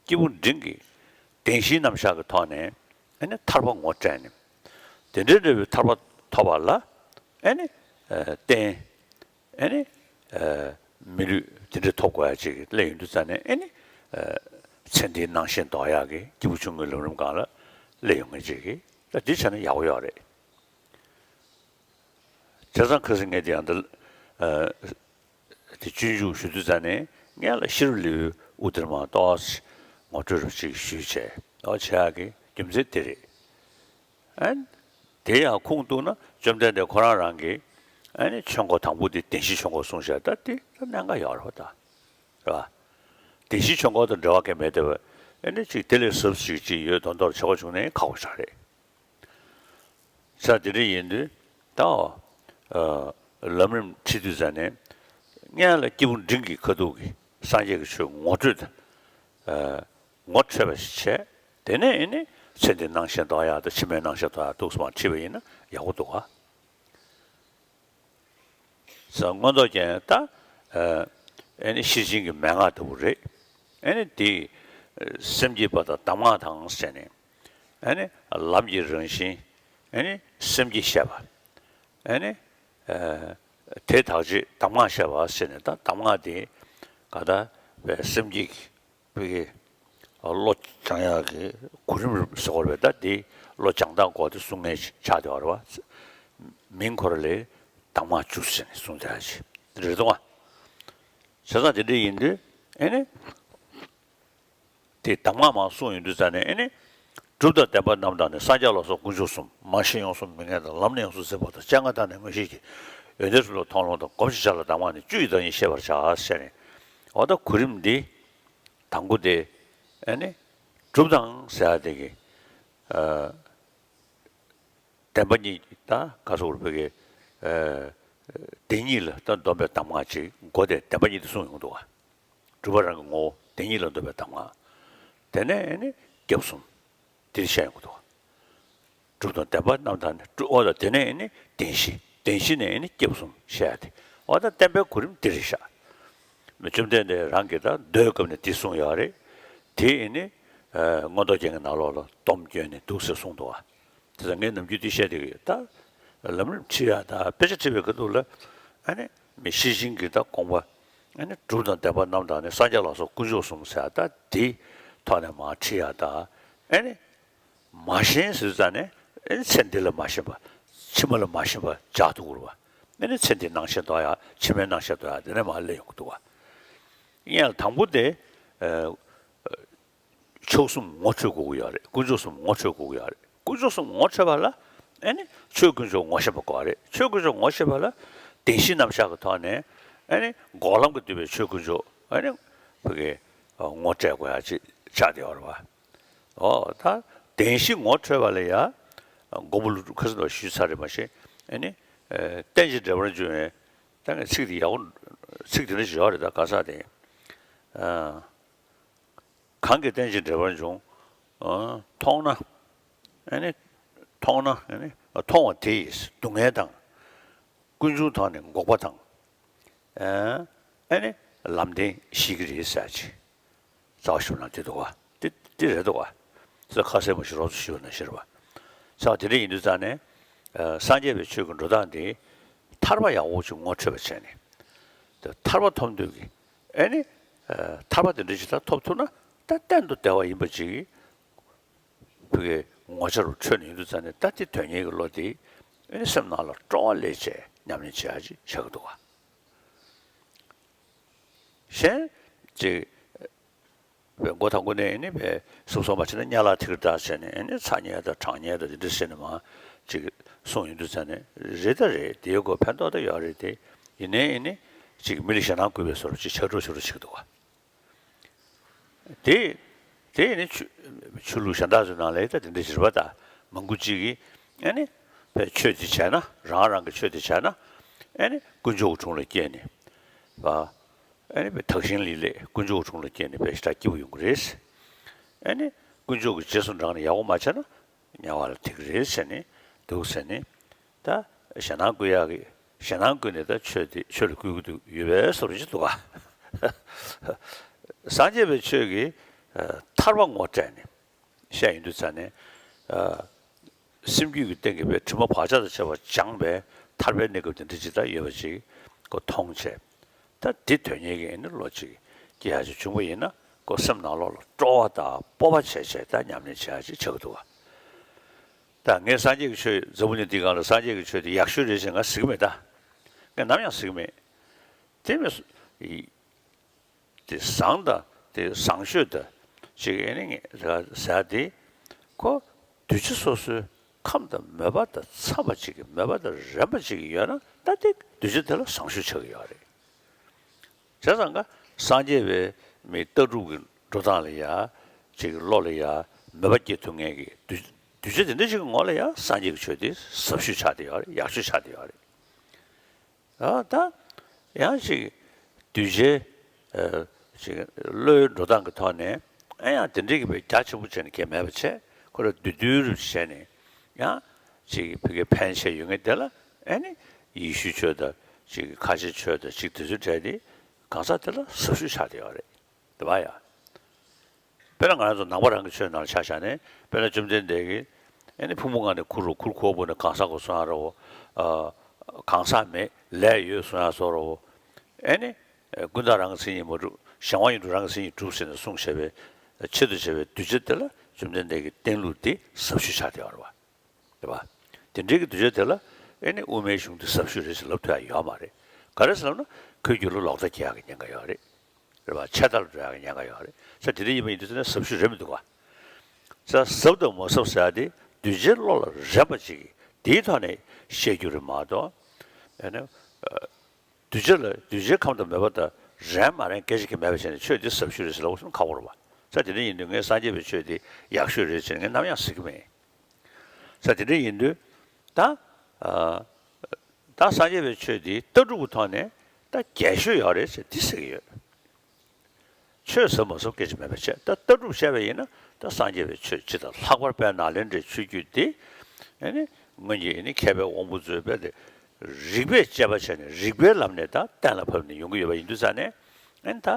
སྐྱེས་བུ་འབྲིང་གི་བདེན་བཞིའི་རྣམ་གཞག་གི་ཐོག་ནས་ཨ་ནི་ཐར་པ་ངོ་སྤྲད་ནས། དེ་འདྲའི་འདྲ་བའི་ཐར་པ་ཐོབ་པ་ལ་ཨ་ནི་ཨ་རྟེན། ཨ་ནི་ཨ་མི་ལུས་དེ་འདྲ་ཐོབ་དགོས་ཡ་ཅིག་གི་སླེབས་ཡོང་དུས་ཙ་ནས་ཨ་ནི་ཨ་ཚེ་འདིའི་སྣང་ཞེན་ལྡོག་ཡག་གི་སྐྱེས་བུ་ཆུང་ངུའི་ལམ་རིམ་སྒང་ལ་སླེབས་ཡོང་མཁན་ཅིག་གི་ད་འདི་བྱས་ན་ཡག་པོ་ཡོད་རེད། བྱས་ཙང་ཁ་སང་ངས་དེ་ཡང་འདི་ཨ་དེ་སྤྱོད་འཇུག་ཞུ་དུས་ཙ་ནས་སྔོན་ལ་ཤེས་རབ་ལེའུའི་དབུ་དེར་མར་ཏོག་ཙམ་ངོ་སྤྲོད་རུ་ཅིག་ཞུས་བྱས་ཨོ་བྱེད་ཡག་གི་རྒྱུ་མཚན་དེ་རེད། ཨ་ནི་དེ་ཡང་ཁུངས་གཏུགས་ན་བཅོམ་ལྡན་འདས་ཁོ་རང་རང་གིས་ཨ་ནི་ཆོས་འཁོར་དང་པོ་དེ་བདེན་བཞིའི་ཆོས་འཁོར་གསུངས་བཞག་ད་དེ་ད་གནད་འགག་ཡོད་རེད་པ་ད། རེད་པ། བདེན་བཞིའི་ཆོས་འཁོར་དང་འབྲེལ་བ་གང་ཡང་མེད་དེ་བས་ཨ་ནི་ཅིག་དེ་ལས་ཟབ་ཞིག་ཅིག་ཡོད་མདོག་མདོག་བྱེད་དགོས་བྱུང་ན་ཁག་པོ་ཞིག་རེད། ས་དེ་འདྲ་ཡིན་དུས་ད་ཨ་ལམ་རིམ་ཁྲིད་དུས་ཙ་ནས་སྔོན་ལ་སྐྱེས་བུ་འབྲིང་གི་ཁ་ཐུག་གི་སངས་རྒྱས་ཀྱི་ཆོས་ངོ་སྤྲོད་དང་། ཨ་ངོ་འཕྲོད་པ་ཞིག་བྱས། དེ་ནས་ཨེ་ནི་ཚེ་འདིའི་སྣང་ཞེན་ལྡོག་ཡག་དང་ཕྱི་མའི་སྣང་ཞེན་ལྡོག་ཡག་ཏོག་ཙམ་ཁྲིད་པ་ཡིན་ན་ཡག་པོ་འདུག་ག་ས་མངོན་རྟོགས་རྒྱན་ད་ཨེ་ནི་ཤེར་ཕྱིན་གྱི་མན་ངག་ལྟ་བུ་རེད། ཨེ་ནི་དེ་སེམས་བསྐྱེད་པ་དང་གདམས་ངག་དང་ཟེར་ནས་ཨེ་ནི་ལམ་གྱི་རང་བཞིན་ཨེ་ནི་སེམས་བསྐྱེད་བཤད་པ། ཨེ་ནི་དེ་དག་ཅིག་གདམས་ངག་བཤད་པ་ཟེར་ནས་ད་གདམས་ངག་དེ་ག་ད་བའི་སེམས་བསྐྱེད་ཀྱི་བོད་ཀྱི་བློ་སྦྱང་ཡག་གི་གོ་རིམ་རེད་ཟེར་བ་རེད་པས། ད་འདི་བློ་སྦྱང་སྟངས་སྐོར་དེ་གསུང་མཁན་ཆགས་བསྡད་པ་རེད་པ། མིང་ཁོ་ར་ལས་གདམས་ངག་བཅུ་ཟེར་ནས་གསུངས་བསྡད་ཡག་ཅིག་རེད་འདུག་ག་བྱས་ཙང་དེ་འདྲ་ཡིན་དུས་ཨེ་ནི་དེ་གདམས་ངག་མར་གསུངས་ཡོང་དུས་ཙ་ནས་ཨེ་ནི་སྒྲུབ་དང་བདེན་པ་རྣམས་དང་ནི། སངས་རྒྱས་ལ་སོགས་དཀོན་མཆོག་གསུམ། མ་ཤེས་ཡོངས་སུ་མི་ངལ་དང་། ལམ་ནི་ཡོངས་སུ་ཟད་པ་དང་། སྤྱན་སྔར་བདག་ནི་མངོན་ཤེས་ཀྱིས། ཡོན་ཏན་གྲུབ་ལ་མཐོང་ལམ་དང་། སྒོམ་ཞེས་བྱ་ལ་གདམས་ངག་ནི། བཅུ་ཡི་བདག་ཉིད་ཤེས་པར་བྱ། ཟེར་ནས། འོ་ད་གོ་རིམ་འདི་དང་པོ་དེ་ཨེ་ནི་སྒྲུབ་དང་ཟེར་ཡག་དེ་གི་ཨ་བདེན་པ་གཉིས་ད་ག་སོགས་རུ་བོད་ཀྱི་ཨ་བདེན་གཉིས་ལ་ད་འདོམས་པའི་གདམས་ངག་ཅིག་འགོ་དེ་བདེན་པ་གཉིས་དེ་གསུངས་ཡོང་འདུག་ག་སྒྲུབ་པ་རང་གི་ངོ་བོ་བདེན་གཉིས་ལ་འདོམས་པའི་གདམས་ངག་དེ་ནས་ཨེ་ནི་སྐྱབས་གསུམ། འདིར་བཤད་ཡོང་གི་འདུག་སྒྲུབ་དང་བདེན་པ་རྣམས་དང་ནི་སྒྲུབ་འོ་ད་དེ་ནས་ནི་བདེན་བཞི། བདེན་བཞི་ནས་ནི་སྐྱབས་གསུམ་བཤད་ཡག་དེ་འོ་ད་བསྟན་པའི་གོ་རིམ་འདི་རེད་ཤག་བཅོམ་ལྡན་འདས་རང་གིས་ད་མདོའི་སྐབས་ནས་འདི་གསུངས་ཡོད་རེད། དེ་ནི་མངོན་རྟོགས་རྒྱན་གྱི་ནང་ལོགས་ལ་སྡོམ་བསྐྱོན་ནས་འདུག་ཟེར་གསུངས་འདུག་ག་དེ་ཚོ་ངས་ནམ་རྒྱུན་འདི་བཤད་བསྡད་ཀྱི་ཡོད། ད་ལམ་རིམ་ཁྲིད་ཡག་ད་དཔེ་ཆ་ཁྲིད་པའི་ཁ་ཐུག་ལ་ཨ་ནི་མི་ཤེར་ཕྱིན་གྱི་ད་དགོངས་པ་ཨ་ནི་སྒྲུབ་དང་བདེན་པ་རྣམས་དང་ནི། སངས་རྒྱས་ལ་སོགས་དཀོན་མཆོག་གསུམ་ཟེར་ཡག་ད་དེ་ཐོག་ནས་མར་ཁྲིད་ཡག་ད་ཨ་ནི། མ་ཤེས་ཟེར་ཙ་ནས་ཨེ་ཚེ་འདི་ལ་མ་ཤེས་པ། ཕྱི་མ་ལ་མ་ཤེས་པ་འཇགས་ཐུབ་ཀྱི་རེད་པ། ཨེ་ནི་ཚེ་འདིའི་སྣང་ཞེན་ལྡོག་ཡག་ཕྱི་མའི་སྣང་ཞེན་ལྡོག་ཡག་དེ་ནས་མར་སླེབས་ཡོང་གི་འདུག་ག་ཡིན་ཡང་དང་པོ་དེ་ཨ་མཆོག་གསུམ་ངོ་འཕྲོད་དགོས་ཀྱི་ཡོད་རེད། དཀོན་མཆོག་གསུམ་ངོ་འཕྲོད་དགོས་ཀྱི་ཡོད་རེད། དཀོན་མཆོག་གསུམ་ངོ་འཕྲོད་པ་ལ་ཨེ་ནི་ཆོས་དཀོན་མཆོག་ངོ་ཤེས་པ་དགོས་པ་རེད། ཆོས་དཀོན་མཆོག་ངོ་ཤེས་པ་ལ་བདེན་བཞིའི་རྣམ་གཞག་གི་ཐོག་ནས་ཨེ་ནི་འགོག་ལམ་གྱི་འདུས་པའི་ཆོས་དཀོན་མཆོག་ཨེ་ནི་ ཕ་གི་ངོ་སྤྲད་དགོས་ཡ་ཅིག་ཆགས་བསྡད་ཡོད་རེད་བ། ཨོ་ད་བདེན་བཞི་ངོ་འཕྲོད་པ་ལ་ཡ་མགོན་པོ་ཀླུ་སྒྲུབ་ཁ་སང་ཞུས་ཚར་རེད་མ་གཞི། ཨ་ནི་རྟེན་ཅིང་འབྲེལ་པར་འབྱུང་བའི། ད་ངས་ཚིག་དེ་ཡག་པོ་ཚིག་དེ་འདྲ་ཞིག་ཡོད་རེད་ད་ག་ས་དེ། གང་གིས་རྟེན་ཅིང་འབྲེལ་པར་འབྱུང་། མཐོང་ན། ཨ་ནི་མཐོང་ན་ཨ་ནི་མཐོང་བ་དེ་ཡིས་སྡུག་བསྔལ་དང་། ཀུན་འབྱུང་དག་ནི་འགོག་པ་དང་། ཨ་ནི་ལམ་བདེན་ཞིག་གི་རེད་ཟེར་ཅིག་རྩ་བ་ཞུ་ན་དེ་འདུག་བ། དེ་དེ་རེད་འདུག་བ། ས་ཁ་གསལ་པོ་ཞིག་རོབ་ཙམ་ཞུ་བ་ན་ཤེས་རེད་བ། ས་དེ་འདྲ་ཡིན་དུས་ཙང་ནས། སངས་རྒྱས་པའི་ཆོས་ཀྱི་འགྲོ་སྟངས་དེ་ཐར་པ་ཡག་པོ་ཅིག་ངོ་འཕྲོད་པ་བྱས་ནས། དེ་ཐར་པ་ཐོབ་འདོད་ཀྱི། ཨ་ནི་ཐར་པ་དེ་འདྲ་ཅིག་ད་ཐོབ་ཐུབ་ན་ད་གཏན་དུ་བདེ་བ་ཡིན་པ་ཅིག་བུ་གའི་ངོ་ཆ་རུ་འཕྲོད་ནས་ཡོང་དུས་ཙང་ནས། ད་དེ་དོན་གཉེར་གྱི་བློ་དེ་ཨེ་ནི་སེམས་ནང་ལ་སྤྲོ་བ་སླེབས་བྱས་ཉམས་ལེན་བྱེད་ཡག་ཅིག་ཆགས་ཀྱི་འདུག་ག་གཞན་ཅིག་བའི་མགོ་དང་པོ་ནས་ཨེ་ནི་བའི་གཟུགས་སོགས་མ་བྱས་ན་དམྱལ་བ་ཐིག་ལེ་བྲག་བྱས་ནས། ཨེ་ནི་ཚ་དམྱལ་དང་གྲང་དམྱལ་དང་དེ་འདྲ་བྱས་ནས་མ་ཅིག་གསུངས་ཡོང་དུས་ཙང་ནས། རེད་ད་རེད། དེའི་སྐོར་ཕན་ཐོགས་ད་ཡོད་རེད་དེ། ཡིན་ནའི་ཨེ་ནི་ཅིག་མི་ལ་ཞེ་སྡང་བསྐུལ་བའི་བཟོ་འདྲ་ཅིག་ཆགས་འགྲོ་ཆགས་འགྲོ་བྱེད་ཀྱི་འདུག་ག་དེ། དེ་ནི་ཆོས་ཆོས་ལུགས་གཞན་དག་ཚོའི་ནང་ལ་ད་དེ་འདྲ་ཞིག་རེད་པ། ད་མང་པོ་ཅིག་གིས་ཨ་ནི་བའི་ཆོས་དེ་བྱས་ན། རང་རང་གི་ཆོས་དེ་བྱས་ན། ཨ་ནི་དཀོན་མཆོག་གི་དྲུང་ལ་སྐྱེས་ནས་པ། ཨ་ནི་བའི་དག་ཞིང་ལི་ལས་དཀོན་མཆོག་གི་དྲུང་ལ་སྐྱེས་ནས་བའི་ཞེ་དྲག་སྐྱིད་པོ་ཡོང་གི་རེད། ཨ་ནི་དཀོན་མཆོག་གི་རྗེས་སུ་འབྲངས་ནས་ཡག་པོ་མ་བྱས་ན། དམྱལ་བ་ལ་ཐིག་རེད་ཟེར་ནས་འདུག་ཟེར་ནས། ད་ཞེ་སྡང་བསྐུལ་ཡག་གི། ཞེ་སྡང་བསྐུལ་ནས་ད་ཆོས་དེ་ཆོས་ལ་བསྐུལ་གྱི་འདུག་ཡོད་པའི་བཟོ་འདྲ་ཅིག་འདུག་ག་སངས་རྒྱས་པའི་ཆོས་ཀྱི་ཐར་པ་ངོ་སྤྲད་ནས་བཤད་ཡོང་དུས་ཙང་ནས། སེམས་རྒྱུད་ཀྱི་སྟེང་གི་བའི་དྲི་མ་བག་ཆགས་དང་བཅས་པ་སྦྱངས་པའི་ཐར་པའི་གནས་སྐབས་དེ་འདྲ་ཅིག་ད་ཡོད་པ་ཅིག་ཁོ་མཐོང་བྱས། ད་འདི་དོན་གཉེར་གྱི་ཨེ་ནི་བློ་ཅིག་སྐྱེ་ཡག་ཅིག་བྱུང་བ་ཡིན་ན། ཁོ་སེམས་ནང་ལོགས་ལ་སྤྲོ་བ་དང་སྤོབས་པ་བྱས་བྱས་ད་ཉམས་ལེན་བྱེད་ཡག་ཅིག་ཆགས་ཀྱི་འདུག་ག་ད་ངས་སངས་རྒྱས་ཀྱི་ཆོས། འཛམ་བུ་གླིང་འདིའི་སྒང་ལ་སངས་རྒྱས་ཀྱི་ཆོས་དེ་ཡག་ཤོས་རེད་ཟེར་ང་ཟེར་གྱི་མེད་ད། ངས་ནམ་ཡང་ཟེར་གྱི་མེད། དེ་མིན་སོ། ཡི། དེ་བཟང་དང་དེ་བཟང་ཤོས་དང་ཅིག་ཨེ་ནི་ངས་ཟེར་དེ། ཁོ་གདུལ་བྱ་སོ་སོའི་ཁམས་དང་མོས་པ་དང་འཚམ་པ་ཅིག་གི། མོས་པ་དང་རན་པ་ཅིག་གི་ཡོད་ན། ད་དེ་གདུལ་བྱ་དེ་ལ་བཟང་ཤོས་ཆགས་ཀྱི་ཡོད་རེད། བྱས་ཙང་ཀ་སངས་རྒྱས་པའི་མི་ལྟ་གྲུབ་ཀྱི་འགྲོ་སྟངས་ལ་ཡ་ཅིག་བློ་ལ་ཡ་མོས་པ་སྐྱེ་ཐུབ་མཁན་གྱི་གདུལ་གདུལ་བྱ་དེ་འདྲ་ཞིག་གི་ངོ་ལ་ཡ་སངས་རྒྱས་ཀྱི་ཆོས་དེ་ཟབ་ཤོས་ཆགས་བསྡད་ཡོད་རེད། ཡག་ཤོས་ཆགས་བསྡད་ཡོད་རེད། ཨ་ད་ཡང་ཅིག་གདུལ་བྱའི་ཨ་ཅིག་བློའི་འགྲོ་སྟངས་ཀྱི་ཐོག་ནས། ཨ་ཡང་དེ་འདྲ་གི་བའི་རྒྱ་ཆེན་པོ་བྱས་ནས་གང་ཡང་མེད་པ་བྱས། ཁོ་རང་བདུད་བདུད་རུ་བྱས་ནས། ཡང་ཅིག་ཕ་གིའི་ཕན་ཆེ་ཡོད་མཁན་དེ་ལ་ཨ་ནི་ཡེ་ཤུའི་ཆོས་དང་ཅིག་ཁ་ཆེའི་ཆོས་དང་ཅིག་དེ་ཚོའི་གྲས་དེ་གང་ཟག་དེ་ལ་ཟབ་ཤོས་ཆགས་བསྡད་ཡོད་རེད། དེ་བ་ཡ། དཔེར་ན་ང་རང་ཚོ་ནང་པ་རང་གི་ཆོས་ནང་ལ་ཆ་བཞག་ནས། དཔེར་ན་བཅོམ་ལྡན་འདས་ཀྱིས་ཨ་ནི་ཕུང་པོ་ལྔ་ནས་ཁུར་རོ། ཁུར་ཁུར་བ་ནས་གང་ཟག་གོ་གསུང་ཡག་རོ། ཨ་གང་ཟག་མེད་ལས་ཡོད་གསུང་ཡག་སོགས་རོ། ཨ་ནི་ཀུན་བརྟགས་རང་གི་མཚན་ཉིད་མ་གྲུབ། གཞན་དབང་ཡིན་གྲུབ་རང་གི་མཚན་ཉིད་གྲུབ་ཟེར་ནས་གསུངས་བཞག་པའི་ཆེད་དུ་བྱས་པའི་གདུལ་བྱ་དེ་ལ་བཅོམ་ལྡན་འདས་ཀྱི་བསྟན་ལུགས་དེ་ཟབ་ཤོས་ཆགས་བསྡད་ཡོད་རེད་བ། རེད་པ། དེ་འདྲའི་གི་གདུལ་བྱ་དེ་ལ་ཨེ་ནི་དབུ་མའི་གཞུང་དེ་ཟབ་ཤོས་རེད་ཟེར་ལབ་ཐུབ་ཡག་ཡོད་མ་རེད། ག་རེ་ཟེར་ལབ་ན། ཁོའི་རྒྱུད་ལ་ལོག་ལྟ་སྐྱེ་ཡག་གི་ཉེན་ཁ་ཡོད་རེད། རེད་པ། ཆད་ལྟ་ལ་འགྲོ་ཡག་གི་ཉེན་ཁ་ཡོད་རེད། ས་དེ་འདྲ་ཡིན་པ་ཡིན་དུས་ཙ་ན་ཟབ་ཤོས་རེད་མི་འདུག་ག་ས་ཟབ་དང་མ་ཟབ་ཟེར་ཡག་དེ་གདུལ་བྱའི་བློ་ལ་རན་པ་ཅིག་གིས་དེའི་ཐོག་ནས་བཤད་རྒྱུ་རེད་མ་གཏོགས། ཨེ་ནི་ཨ་གདུལ་བྱ་ལ་གདུལ་བྱའི་ཁམས་དང་མོས་པ་དང་རན་མ་རན་སྐད་ཆ་གི་མེད་པ་བྱས་ནས་ཆོས་འདི་ཟབ་ཤོས་རེད་ཟེར་ལབ་དགོས་སོང་ཁག་པོ་རེད་པ། ས་དེ་འདྲ་ཡིན་དུས་ངས་སངས་རྒྱས་པའི་ཆོས་འདི་ཡག་ཤོས་རེད་ཟེར་ངས་ནམ་ཡང་ཟེར་གྱི་མེད། ས་དེ་འདྲ་ཡིན་དུས་ད་ཨ་ད་སངས་རྒྱས་པའི་ཆོས་འདི་ལྟ་གྲུབ་ཀྱི་ཐོག་ནས་ད་རྒྱས་ཤོས་ཡོད་རེད་ཟེར་འདི་ཟེར་གྱི་ཡོད། ཆོས་ཟབ་མ་ཟབ་སྐད་ཆ་མེད་པ་བྱས། ད་ལྟ་གྲུབ་བཤད་པ་ཡིན་ན་ད་སངས་རྒྱས་པའི་ཆོས་སྤྱི་དང་ལྷག་པར་དཔལ་ནཱ་ལེནྡྲའི་ཆོས་བརྒྱུད་འདི་ཨ་ནི་སྔོན་གྱི་ཨ་ནི་མཁས་པའི་དབང་པོ་ཚོས་དཔེ་དེ་རིགས་པས་དཔྱད་པ་བྱས་ནས་རིགས་པའི་ལམ་ནས་ད་གཏན་ལ་ཕབ་ནས་ཡོང་གི་ཡོད་པ་ཡིན་དུས་ཙ་ནས། ཨ་ནི་ད་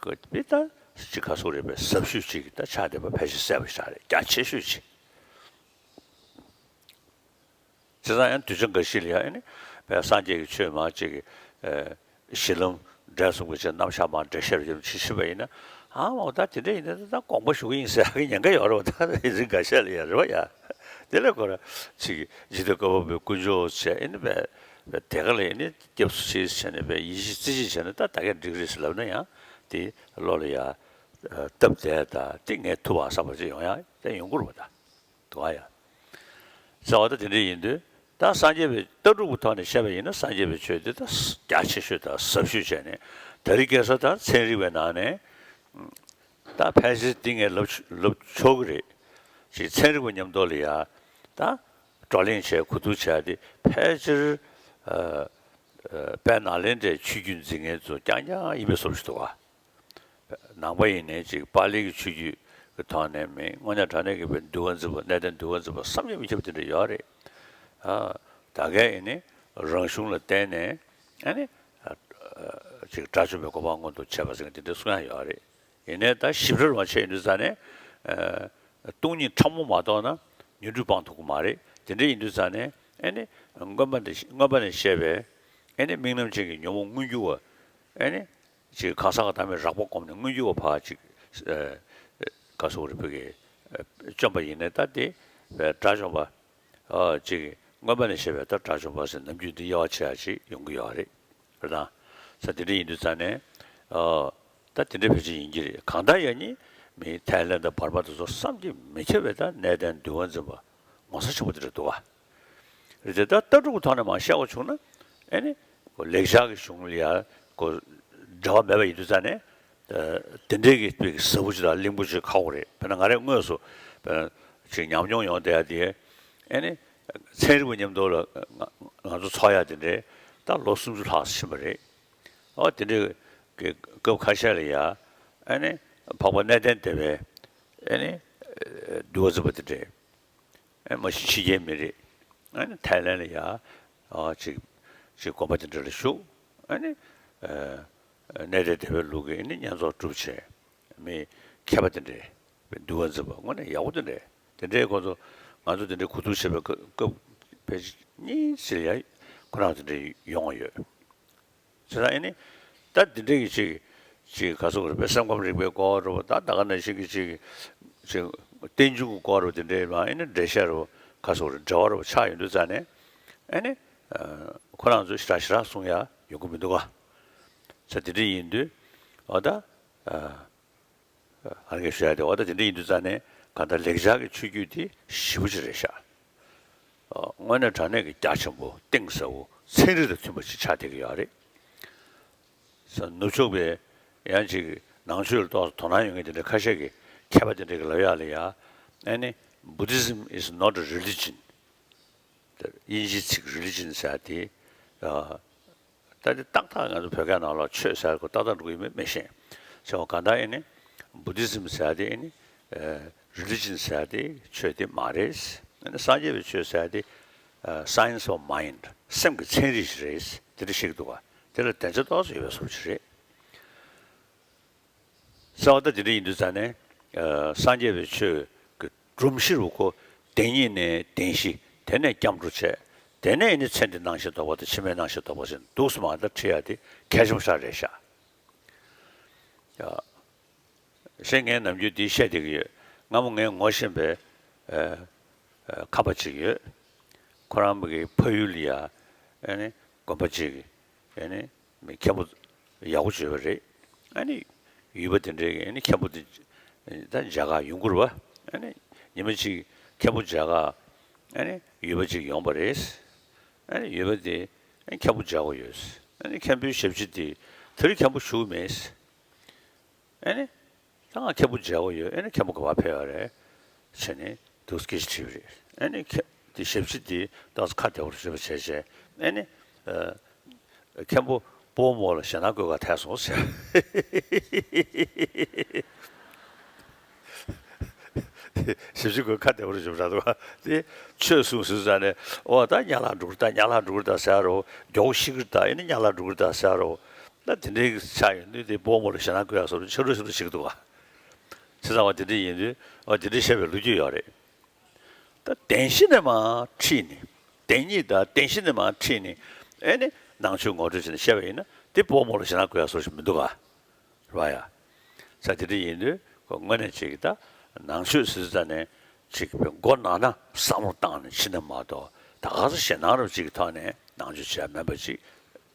ཁོ་དཔེ་ད་ཅི་ག་སོགས་རེད་པས། ཟབ་ཤོས་ཅིག་ད་ཆགས་བསྡད་པ་ཕལ་ཆེར་གསལ་པོ་ཞིག་རེད། རྒྱ་ཆེ་ཤོས་ཅིག་བྱས་ཙང་ཡང་གདུལ་བྱ་འགའ་ཞིག་ལ་ཡང་ཨ་ནི་བས་སངས་རྒྱས་ཀྱི་ཆོས་མང་ཅིག་གི་ཨ་གཞི་ལམ་འབྲས་གསུམ་གྱི་ཆེད་རྣམ་གཞག་མང་འགྲེལ་བཤད་རྒྱབ་ཅིག་ཞུས་པ་ཡིན་ན། ཨ་མ་ད་དེ་འདྲ་ཡིན་ན་ད་དགོངས་པ་ཞུ་གི་ཡིན་ཟེར་གི་ཉེན་ཁ་ཡོད་རེད་བ། ད་རིགས་འགའ་ཤས་ལ་ཡང་རེད་བ་ཡ། དེ་ལས་ཁོ་རང་ཅིག་གི་འཇིག་རྟེན་བཀོད་པ་པོའི་དཀོན་མཆོག་བྱས། ཨ་ནི་བས་བས་དེ་ག་ལ་ཨ་ནི་སྐྱབས་སུ་མཆི་བྱས་ནས་བས་ཡིད་ཆེས་རྩེ་གཅིག་བྱས་ན་ད་ད་གས་འགྲིག་རེད་ཟེར་ལབ་ན་ཡང་དེ་བློ་ལ་ཡ་སྟབས་བདེ། ད་དེ་ངས་ཐུབ་པ་བསམ་པ་ཅིག་ཡོང་ཡ་དེ་ཡོང་གི་རེད་བ་ད། དུ་བ་ཡ། ཟེར་བ་ད་དེ་འདྲ་ཡིན་དུས། ད་སངས་རྒྱས་པའི་ལྟ་གྲུབ་ཀྱི་ཐོག་ནས་བཤད་པ་ཡིན་ན་སངས་རྒྱས་པའི་ཆོས་དེ་ད་རྒྱ་ཆེ་ཤོས་དང་ཟབ་ཤོས་བྱས་ནས། ད་རིག་གེ་སར་དང་ཚན་རིག་པའི་ནང་ནས་ ད་ཕལ་ཆེར་འདི་ངས་ལབ་ཆོག་ལབ་ཆོག་གི་རེད། ཅིག་ཚན་རིག་པ་མཉམ་དུ་ལ་ཡ་ད་བགྲོ་གླེང་བྱས་གོ་བསྡུར་བྱས་ཏེ་ཕལ་ཆེར་ཨ་ཨ་དཔལ་ནཱ་ལེནྡྲའི་ཆོས་བརྒྱུད་འཛིན་མཁན་ཚོ་རྐྱང་རྐྱང་ཡིན་པའི་བཟོ་ཞིག་འདུག་ག་ནང་པ་ཡིན་ནའི་ཅིག་པཱ་ལིའི་ཆོས་བརྒྱུད་ཀྱི་ཐོག་ནས་མིན། དངོས་གནས་དྲང་གནས་ཀྱི་དཔེ་འདུལ་བ་འཛིན་པ། གནས་བརྟན་འདུལ་བ་འཛིན་པ་བསམ་གྱིས་མི་ཁྱབ་པ་དེ་འདྲ་ཡོད་རེད། ཨ་ད་གས་ཡིན་ནའི་རང་གཞུང་ལ་བརྟེན་ནས་ཨ་ནི་ཨ་ཨ་ཅིག་དགྲ་བཅོམ་པའི་གོ་འཕང་མངོན་དུ་བྱས་པ་ཟེར་མཁན་དེ་འདྲ་གསུང་ཡ་ཡོད་རེད། ཡིན་ནའི་ད་ཞིབ་ཕྲ་རུ་མ་ཕྱིན་ཡིན་དུས་ཙང་ནས་ཨ་སྟོང་ཉིད་ཕྲ་མོ་མ་གཏོགས་ན་ཉོན་སྒྲིབ་སྤང་ཐུབ་ཀྱི་མ་རེད། དེ་འདྲ་ཡིན་དུས་ཙང་ནས་ཨ་ནི་མངོན་པ་ནས་མངོན་པ་ནས་བཤད་པའི་ཨ་ནི་དམིགས་རྣམ་ཅན་གྱི་ཉོན་མོངས་མངོན་གྱུར་བ། ཨ་ནི་ཅིག་གང་ཟག་གི་བདག་མེད་རགས་པ་བསྒོམས་ནས་མངོན་གྱུར་བ་ཕར་ཅིག་ཨ་ག་སོགས་རེ་བོད་ཀྱི་ཨ་བཅོམ་པ་ཡིན་ནའི་ད་དེ་དགྲ་བཅོམ་པ། ཨ་ཅིག་མངོན་པ་ནས་བཤད་པའི་ད་དགྲ་བཅོམ་པ་ཟེར་ནམ་རྒྱུན་འདི་དབྱེ་བ་ཕྱེ་ཡ་ཅིག་ཡོང་གི་ཡོད་རེད། རེད་དང་། ས་དེ་འདྲ་ཡིན་དུས་ཙང་ནས་ཨ་ད་དེ་འདྲ་ཕལ་ཆེར་ཡིན་གྱི་རེད། གང་ལྟར་ཡང་ནི་མི་ཐའི་ལེན་དང་འབར་མ་དེ་ཚོ་བསམ་གྱིས་མི་ཁྱབ་པའི་ད་གནས་བརྟན་འདུལ་བ་འཛིན་པ་ངོ་མཚར་ཆེན་པོ་དེ་འདྲ་འདུག་ག་རེད་དེ། ད་ལྟ་གྲུབ་ཀྱི་ཐོག་ནས་མར་བཤད་པ་བྱུང་ན་ཨེ་ནི་ལེགས་སྦྱར་གྱི་གཞུང་ལ་ཡ་གོ་འབྲེལ་བ་མེད་པ་ཡིན་དུས་ཙང་ནས། ཨ་དེ་འདྲའི་གི་དཔེ་གི་ཟབ་པོ་ཅིག་དང་བརླིང་པོ་ཅིག་ཁག་པོ་རེད། དཔེར་ན་ང་རས་དངོས་སུ་དཔེར་ན་ཅིག་ཉམས་མྱོང་ཡོང་བསྡད་ཡ་དེ་ཨེ་ནི་ཚན་རིག་པ་མཉམ་དུ་ལ་ང་ང་ཚོ་ཚོགས་ཡ་དེ་འདྲའི་ད་ལོ་སུམ་ཅུ་ལྷག་ཕྱིན་པ་རེད། ཨོ་དེ་འདྲའི་གི་སྐབས་ཁ་ཤས་ལ་ཡ་ཨེ་ནི་འཕགས་པ་གནས་བརྟན་སྡེ་པའི་ཨེ་ནི་འདུལ་བ་འཛིན་པ་དེ་འདྲས། ཨེ་མ་གཞི་ཕྱི་རྒྱལ་མི་རེད། ཨ་ནི་ཐའི་ལེན་ལ་ཡ་ཨ་ཅིག་ཅིག་དགོན་པ་དེ་འདྲ་ལ་བཞུགས། ཨ་ནི་ཨ་གནས་བརྟན་སྡེ་པའི་ལུགས་ཀྱི་ཨ་ནི་བསྙེན་རྫོགས་སྒྲུབ་བྱས། མི་མཁས་པ་དེ་འདྲས་འདུལ་བ་འཛིན་པ་དངོས་གནས་ཡག་པོ་དེ་འདྲས་དེ་འདྲའི་ཁོ་ཚོ་ང་ཚོ་དེ་འདྲའི་གོ་བསྡུར་བྱེད་པའི་སྐབས་སྐབས་ཕལ་ཆེར་གཉིས་ཙམ་ལ་ཡ་ཁོ་རང་དེ་འདྲས་ཡོང་བ་ཡོད། བྱས་ཙང་ཨེ་ནི། ད་འདི་འདྲའི་གི་ཅིག་ཅིག་ག་ཚོད་རེད་པས། སེམས་ཁམས་རིག་པའི་སྐོར་རེད་པ། ད་ད་ག་ནང་བཞིན་གྱི་ཅིག་ཅིག་རྟེན་འབྱུང་གི་སྐོར་རེད་པ། དེ་འདྲའི་མ་ཨེ་ནི་འགྲེལ་བཤད་རེད་པ། ག་ཚོད་རེད། འབྲེལ་བ་རེད་པ་ཆགས་ཡོང་དུས་ཙང་ནས་ཨེ་ནི། ཨ་ཁོ་རང་ཚོས་ཞེ་དྲག་ཞེ་དྲག་གསུང་ཡ་ཡོང་གི་མི་འདུག་ག་ས་དེ་འདྲ་ཡིན་དུས་འོ་ད། ཨ་ཨ་ངས་ཞུ་ཡ་དེ་འོ་ད་དེ་འདྲ་ཡིན་དུས་ཙང་ནས་གང་ལྟར་ལེགས་སྦྱར་གྱི་ཆོས་བརྒྱུད་དེ་ཞེ་པོ་ཅིག་རེད་ཤག་དངོས་གནས་དྲང་གནས་ཀྱི་རྒྱ་ཆེན་པོ་གཏིང་ཟབ་པོ་ཚན་རིག་དང་མཐུན་པ་ཞིག་ཆགས་བསྡད་ཀྱི་ཡོད་རེད། ས་ནུབ་ཕྱོགས་པའི་ཡང་ཅིག་ནང་ཆོས་ལ་ཏོག་ཙམ་དོ་སྣང་ཡོད་མཁན་དེ་འདྲ་ཁ་ཤས་ཀྱིས་མཁས་པ་དེ་འདྲ་གིས་ལབ་ཡག་ལ་ཡ། ཨ་ནི་Buddhism is not a religion. དབྱིན་ཇིའི་ཚིག་religion ཟེར་ཡག་དེ་ཨ། ད་དེ་ཏག་ཏག་ང་ཚོ་བོད་སྐད་ནང་ལ་ཆོས་ཟེར་དགོས་ཏག་ཏག་འགྲོ་གི་ཡོད་མེད་མི་ཤེས། བྱས་པ་གང་ལྟར་ཨེ་ནི་Buddhism ཟེར་དེ་ཨེ་ནི་ཨ་religion ཟེར་དེ་ཆོས་དེ་མ་རེད། ཨེ་ནི་སངས་རྒྱས་པའི་ཆོས་ཟེར་དེ་ཨ་science of mind སེམས་ཀྱི་ཚན་རིག་ཞིག་རེད། དེ་འདྲ་བཤད་ཀྱི་འདུག་ག་དེ་ལ་བདེན་ཆ་ཏོག་ཙམ་ཡོད་པའི་བཟོ་འདྲ་ཞིག་རེད། གསལ་བ་ད་དེ་འདྲ་ཡིན་དུས་ཙང་ནས་ཨ་སངས་རྒྱས་པའི་ཆོས་ཀྱི་སྒྲོམ་གཞི་རུ་ཁོ་བདེན་གཉིས་ནས་བདེན་བཞི། དེ་ནས་སྐྱབས་འགྲོ་བྱས། དེ་ནས་ནི་ཚེ་འདི་སྣང་ཞེན་ལྡོག་པ་དང་ཕྱི་མའི་སྣང་ཞེན་ལྡོག་པ་ཟེར་འདུག་སེ་མ་ད་ཁྲིད་ཡ་དེ་གལ་ཆེན་པོ་ཞིག་རེད་ཤག་ཡ། ཞེས་ངས་ནམ་རྒྱུན་འདི་བཤད་བསྡད་ཀྱི་ཡོད། སྔ་མོ་ངས་ངོ་ཤེས་པའི་ཨ་ཨ་ཁ་པ་ཅིག་ཡོད། ཁོ་རང་གི་ཕ་ཡུལ་ལ་ཡ་ཨ་ནི་དགོན་པ་ཅིག་ཨ་ནི་མི་མཁན་པོ་ཡག་པོ་བྱོས་པ་རེད། ཨ་ནི་ཡུལ་པ་དེ་འདྲའི་ཨ་ནི་མཁན་པོ་དེ་ད་མཇལ་ཁ་ཡོང་གི་རེད་པ། ཨ་ནི་ཉི་མ་གཅིག་མཁན་པོ་མཇལ་ཁ་ཨ་ནི་ཡུལ་པ་ཅིག་ཡོང་པ་རེད། ཨ་ནི་ཡུལ་པ་དེ་ཨ་ནི་མཁན་པོ་མཇལ་དགོས་ཡོད། ཨ་ནི་མཁན་པོའི་ཞབས་ཕྱི་དེ་དེ་རིང་མཁན་པོ་བཞུགས་མེད། ཨ་ནི། ད་ང་མཁན་པོ་མཇལ་དགོས་ཡོད། ཨ་ནི་མཁན་པོ་ག་པར་ཕེབས་ཡོད་རེད། བྱས་ནས་འདུག་སེ་སྐད་ཆ་དྲིས་པ་རེད། ཨ་ནི་མཁན་དེ་ཞབས་ཕྱི་དེ་ཏོག་ཙམ་ཁ་བདེ་པོ་རེད་པ་བྱས་བྱས། ཨ་ནི་ཨ་མཁན་པོ་སྤོ་བོ་མོ་ལ་ཞེད་སྣང་སྐུལ་ག་ཐལ་སོང་ཟེར། ཞབས་ཕྱི་ཁོས་ཁ་བདེ་པོ་རེད་བྱས་པ་འདྲ་འདུག་དེ་ཆོས་གསུངས་ཟེར་ཙང་ནས་ཨོ་ད་གཉའ་ལག་འགྲོ་གི་རེད་ད། གཉའ་ལག་འགྲོ་གི་རེད་ད་ཟེར་རོ། མགྱོགས་ཤི་གི་རེད་ད། ཨ་ནི་གཉའ་ལག་འགྲོ་གི་རེད་ད་ཟེར་རོ། ད་དེ་འདྲའི་ཆ་ཡོང་དུས་དེ་སྤོ་བོ་མོ་ལ་ཞེད་སྣང་སྐུལ་ཡག་བཟོ་འདྲ་ཆགས་འགྲོ་ཆགས་འགྲོ་བྱེད་ཀྱི་འདུག་ག་བྱས་ཙང་བ་དེ་འདྲ་ཡིན་དུས་ཨོ་དེ་འདྲ་བཤད་པའི་ལོ་རྒྱུས་ཡོད་རེད། ད་བདེན་བཞི་ནས་མར་ཁྲིད་ནས་བདེན་གཉིས་དང་བདེན་བཞི་ནས་མར་ཁྲིད་ནས་ཨེ་ནི་ནང་ཆོས་ངོ་སྤྲོད་བྱས་ནས་བཤད་པ་ཡིན་ན་དེ་སྤོ་བོ་མོ་ལ་ཞེད་སྣང་སྐུལ་ཡག་བཟོ་འདྲ་མི་འདུག་ག་རེད་པ་ཡ། ས་དེ་འདྲ་ཡིན་དུས་ཁོ་དངོས་གནས་ཅིག་ད་ནང་ཆོས་ཟེར་ཙང་ནས་ཅིག་མགོ་ནག་ན་བསམ་བློ་བཏང་ནས་ཕྱིན་ན་མ་གཏོགས་ད་ག་ས་ཞེད་སྣང་རབ་ཅིག་གི་ཐོག་ནས་ནང་ཆོས་བྱས་མིན་པ་ཅིག་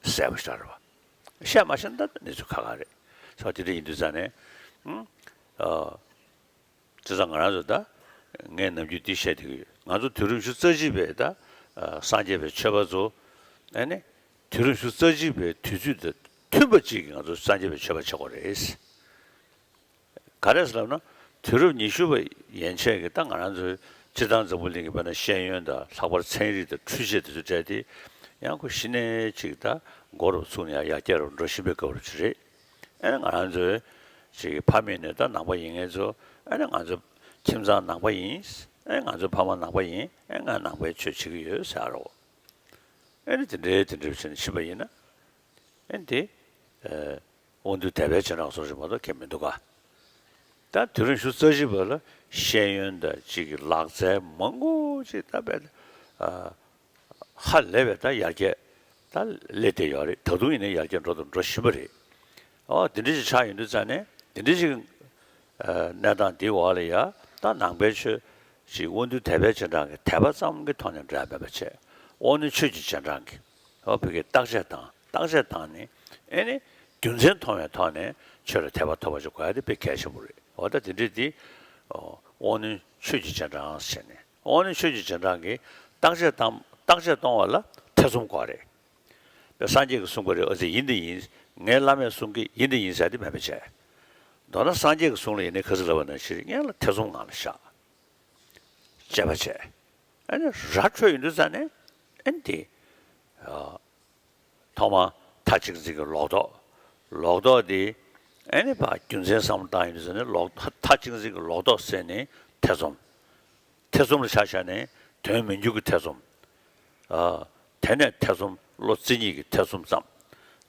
གསལ་པོ་ཞིག་རེད་པ། བཤད་མ་ཤེས་ན་ད་གནས་ཚུལ་ཁག་ཁག་རེད། ས་དེ་འདྲ་ཡིན་དུས་ཙང་ནས་ཨ། བྱས་ཙང་ང་རང་ཚོ་ད་ངས་ནམ་རྒྱུན་འདི་བཤད་བསྡད་ཀྱི་ཡོད། ང་ཚོ་དུས་རབས་ཉི་ཤུ་རྩ་གཅིག་པའི་ད་སངས་རྒྱས་པའི་ཆོས་པ་ཚོ་ཨ་ནི་དུས་རབས་ཉི་ཤུ་རྩ་གཅིག་པའི་དུས་ཚོད་དང་མཐུན་པ་ཅིག་གི་ང་ཚོ་སངས་རྒྱས་པའི་ཆོས་པ་བྱེད་དགོས་རེད། ག་རེ་ཟེར་ལབ་ན། དུས་རབས་ཉི་ཤུ་པ་ཡན་ཆད་ཀྱི་ད་ང་རང་ཚོའི་སྤྱིར་བཏང་འཛམ་བུ་གླིང་གི་དཔེར་ན་ཤེས་ཡོན་དང་ལྷག་པར་ཚན་རིག་དང་འཕྲུལ་ཆས་དེ་ཚོ་སྤྲད་དེ། ཡང་ཁོ་གཞི་ནས་ཅིག་ད་མགོ་རུ་ཚུགས་ནས་ཡར་ཡར་རྒྱས་རུ་འགྲོ་བཞིན་པའི་སྐབས་རེད། ཨེ་ང་རང་ཚོའི་ཅིག་ཕ་མེས་ནས་ད་ནང་པ་ཡིན་མཁན་ཚོ། ཨེ་ནི་ང་ཚོ་ཁྱིམ་ཚང་ནང་པ་ཡིན། ཨེ་ང་ཚོ་ཕ་མ་ནང་པ་ཡིན། ཨེ་ང་ནང་པའི་ཆོས་བྱེད་ཀྱི་ཡོད་ཟེར་རོ། ཨེ་ནི་དེ་འདྲའི་དེ་འདྲའི་བྱས་ནས་ཕྱིན་པ་ཡིན་ན། ཨེ་འདི། ཨེ། དབང་འདུས་དད་པའི་རྗེས་འབྲང་སོགས་ཞིག་མ་གཏོགས་ཁྱད་མི་འདུག་ག། ད་དུས་རབས་ཉི་ཤུ་རྩ་བཞི་པ་ལ་ཤེས་ཡོན་དང་གཅིག་གི་ལག་རྩལ་མང་པོ་ཅིག་ད་བས། ཨ། ཧ་ལས་པའི་ད་ཡར་རྒྱས་ད་སླེབས་བསྡད་ཡོད་རེད། ད་དུང་ཡིན་ནའི་ཡར་རྒྱས་འགྲོ་དང་འགྲོ་བཞིན་པ་རེད། ཨོ་དེ་འདྲ་ཞིག་ཆགས་ཡོང་དུས་ཙང་ནས་དེ་འདྲ་ཞིག་ཨ། གནས་སྟངས་འདིའི་འོག་ལ་ཡ་ད་ནང་པའི་ཆོས་ཅིག་དབང་འདུས་དད་པའི་རྗེས་འབྲང་གི་དད་པ་ཙམ་གྱི་ཐོག་ནས་འགྲོ་ཡ་མེད་པ་བྱས། དབང་རྣོན་ཆོས་ཀྱི་རྗེས་འབྲང་གི། ཨོ་བོད་ཀྱི་བརྟག་དཔྱད་དང་བརྟག་དཔྱད་བཏང་ནས། ཨེ་ནི་རྒྱུ་མཚན་མཐོང་བའི་ཐོག་ནས་ཆོས་ལ་དད་པ་ཐོབ་པ་ཞིག་དགོས་ཡ་དེ་དཔེ་གལ་ཆེན་པོ་རེད། འོ་ད་དེ་འདྲས་དེ། ཨོ་དབང་རྣོན་ཆོས་ཀྱི་རྗེས་འབྲང་ཟེར་ནས། དབང་རྣོན་ཆོས་ཀྱི་རྗེས་འབྲང་གིས་བརྟག་དཔྱད་བཏང་བརྟག་དཔྱད་གཏོང་བ་ལ་ཐེ་ཚོམ་དགོས་རེད། དཔེ་སངས་རྒྱས་ཀྱིས་གསུངས་པ་རེད། ཨ་ཙི་ཡིན་དེ་ཡིན། ངའི་བླ་མས་གསུང་གི་ཡིན་དེ་ཡིན་ཟེར་དེ་མེད་པ་བྱས། མདོར་ན་སངས་རྒྱས་ཀྱིས་གསུངས་ལ་ཡིན་ནའི་ཁ་སང་ལབ་པ་ནང་བཞིན་སྔོན་ལ་ཐེ་ཚོམ་ངང་ལ་བཞག་དཔྱད་པ་བྱས། ཨ་ནི་ར་འཕྲོད་ཡོང་དུས་ཙང་ནས་ཨ་ནི་དེ། ཨ། ཐོག་མར་མཐའ་གཅིག་འཛིན་གྱི་ལོག་རྟོག་ལོག་རྟོག་དེ་ཨ་ནི་ཕར་རྒྱུ་མཚན་བསམ་བློ་བཏང་ཡོང་དུས་ཙང་ནས་ལོག་མཐའ་གཅིག་འཛིན་གྱི་ལོག་རྟོག་ཟེར་ནས་ཐེ་ཚོམ། ཐེ་ཚོམ་ལ་ཆ་བཞག་ནས་དོན་མི་འགྱུར་གྱི་ཐེ་ཚོམ། ཨ། དེ་ནས་ཐེ་ཚོམ་བློ་རྩེ་གཉིས་ཀྱི་ཐེ་ཚོམ་ཙམ།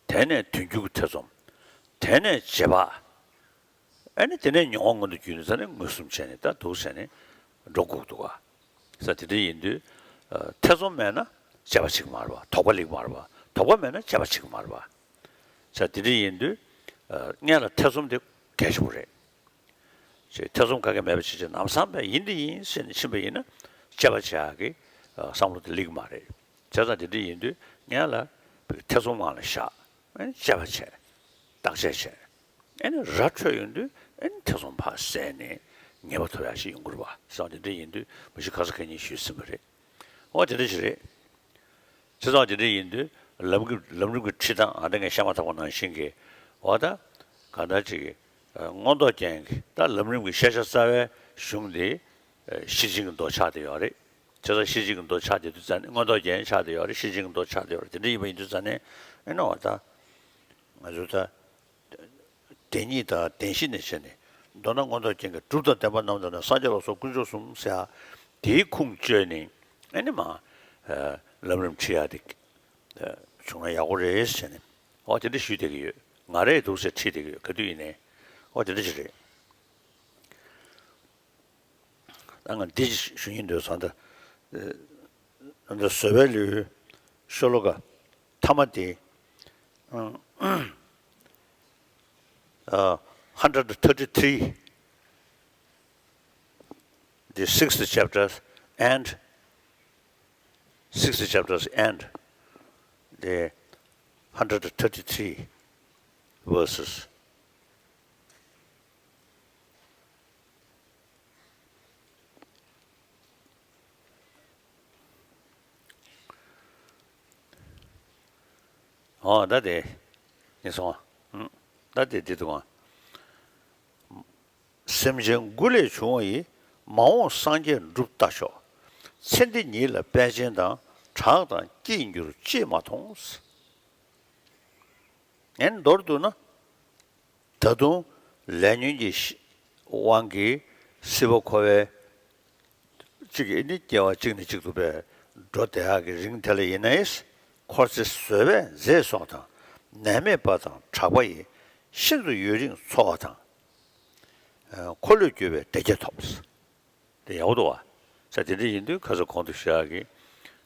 དེ་ནས་དོན་འགྱུར་གྱི་ཐེ་ཚོམ། དེ་ནས་རྗེས་དཔག་ཨ་ནི་དེ་ནས་མྱོང་བ་མངོན་དུ་གྱུར་ནས་ས་ནས་མངོན་སུམ་བྱས་ནས་ད་འདུག་ཟེར་ནས་འགྲོ་དགོས་འདུག་ག། ས་དེ་འདྲ་ཡིན་དུས། ཨ། ཐེ་ཚོམ་མེད་ན་དཔྱད་པ་བྱེད་ཀྱི་མ་རེད་པ། དོགས་པ་སླེབས་ཀྱི་མ་རེད་པ། དོགས་པ་མེད་ན་དཔྱད་པ་བྱེད་ཀྱི་མ་རེད་པ། ས་དེ་འདྲ་ཡིན་དུས། ཨ། སྔོན་ལ་ཐེ་ཚོམ་དེ་གལ་ཆེན་པོ་རེད། ཅེས་ཐེ་ཚོམ་ག་གེ་མེད་པ་བྱེད་ཅིག་ལམ་སང་བས་ཡིན་དེ་ཡིན་ཟེར་ནས་ཕྱིན་པ་ཡིན་ན་དཔྱད་པ་བྱེད་ཡག་གི། ཨ། བསམ་བློ་དེ་སླེབས་ཀྱི་མ་རེད། བྱས་ཙང་དེ་འདྲ་ཡིན་དུས་སྔོན་ལ་ཐེ་ཚོམ་ངང་ལ་བཞག་ཨ་ནི་དཔྱད་པ་བྱས། བརྟག་དཔྱད་བྱས། ཨ་ནི་ར་འཕྲོད་ཡོང་དུས་ཨ་ནི་ཐེ་ཚོམ་ཕར་བསལ་ནས་ངེས་པ་ཐོབ་ཡག་ཞིག་ཡོང་གི་རེད་པ། བསམ་དེ་འདྲ་ཡིན་དུས་མ་གཞི་ཁ་སང་ཁ་ཉིན་ཞུས་ཟིན་པ་རེད། འོ་དེ་འདྲ་ཞིག་རེད། བྱས་ཙང་དེ་འདྲ་ཡིན་དུས་ལམ་གྱི་ལམ་རིམ་གྱི་ཁྲིད་སྟངས་ཨ་ད་ངས་བཤད་མ་ཐག་པ་ནང་བཞིན་གྱི། འོ་ད་གང་ལྟར་ཅིག་གི། ཨ། མངོན་རྟོགས་རྒྱན་གྱི་ད་ལམ་རིམ་གྱི་ཤེས་བྱ་རྩ་བའི་གཞུང་དེ། ཨ། ཤེར་ཕྱིན་གྱི་མདོ་ཆགས་བསྡད་ཡོད་རེད། བྱས་ཙང་ཤེར་ཕྱིན་གྱི་མདོ་ཆགས་བསྡད་དུས་ཙང་ནས་མངོན་རྟོགས་རྒྱན་ཆགས་བསྡད་ཡོད་རེད། ཤེར་ཕྱིན་གྱི་མདོ་ཆགས་བསྡད་ཡོད་རེད། དེ་འདྲ་ཡིན་པ་ཡིན་དུས་ཙང་ནས་ཨེ་ནོ་བ་ད་ང་ཚོ་ད་བདེན་གཉིས་དང་བདེན་བཞི་ནས་བྱས་ནས། མདོར་ན་མངོན་རྟོགས་རྒྱན་གྱི་གྲུབ་དང་བདེན་པ་རྣམས་དང་ནི། སངས་རྒྱས་ལ་སོགས་དཀོན་མཆོག་གསུམ་ཟེར་ཡ་དེའི་ཁུངས་བཅོལ་ནས་ཨེ་ནི་མ། ཨ། ལམ་རིམ་ཁྲིད་ཡ་དེ། ཨ། བྱུང་ན་ཡག་པོ་རེད་ཟེར་ནས། འོ་དེ་འདྲ་ཞུས་བསྡད་ཀྱི་ཡོད། ང་རས་འདུག་ཟེར་ཁྲིད་བསྡད་ཀྱི་ཡོད། ག་དུས་ཡིན་ནའི། འོ་དེ་འདྲ་ཞིག་རེད། ད་ང་འདི་ཞུ་སྙིང་འདོད་སོང་ད། ཨ། ད་བཟོད་པའི་ལེའུ་ཤོ་ལོ་ཀ་ཐ་མ་དེ། ཨ། ཨ། hundred thirty-three, the sixth chapter and sixth chapter and the hundred thirty-three verses. ཨོ་ད་དེ། ཡིན་སོང་ཨ། ད་དེ་འདི་འདུག་ཨ། སེམས་ཅན་དགུ་ལས་བྱུང་བ་ཡི། མ་འོངས་སངས་རྒྱས་འགྲུབ་ལྟ་ཞོག། ཚེ་འདི་ཉིད་ལ་དཔལ་ཆེན་དང་། གྲགས་དང་སྐྱེས་འགྱུར་ཅིས་མ་མཐོང་། ངས་མདོར་བསྡུ་ན། ད་དུང་ལས་ཉོན་གྱི་དབང་གིས་སྲིད་པ་འཁོར་བའི་གཅིག་གིས་ནི་སྐྱེ་བ་གཅིག་ནས་གཅིག་ཏུ་བས་འགྲོ་བསྡད་ཡག་གི་རིང་དེ་ལ་ཡིན་ནའི། འཁོར་ཚེ་བཟོད་པས་མཛད་སོགས་དང་། ནད་མེད་པ་དང་གྲགས་པ་ཡིས། ཤིན་ཏུ་ཡུན་རིང་འཚོ་བ་དང་། འཁོར་ལོས་སྒྱུར་བའི་བདེ་རྒྱས་ཐོབ། དེ་ཡག་པོ་འདུག་བ། ས་དེ་འདྲ་ཡིན་དུས་ཁ་སང་གོང་དུ་ཞུ་ཡག་གི།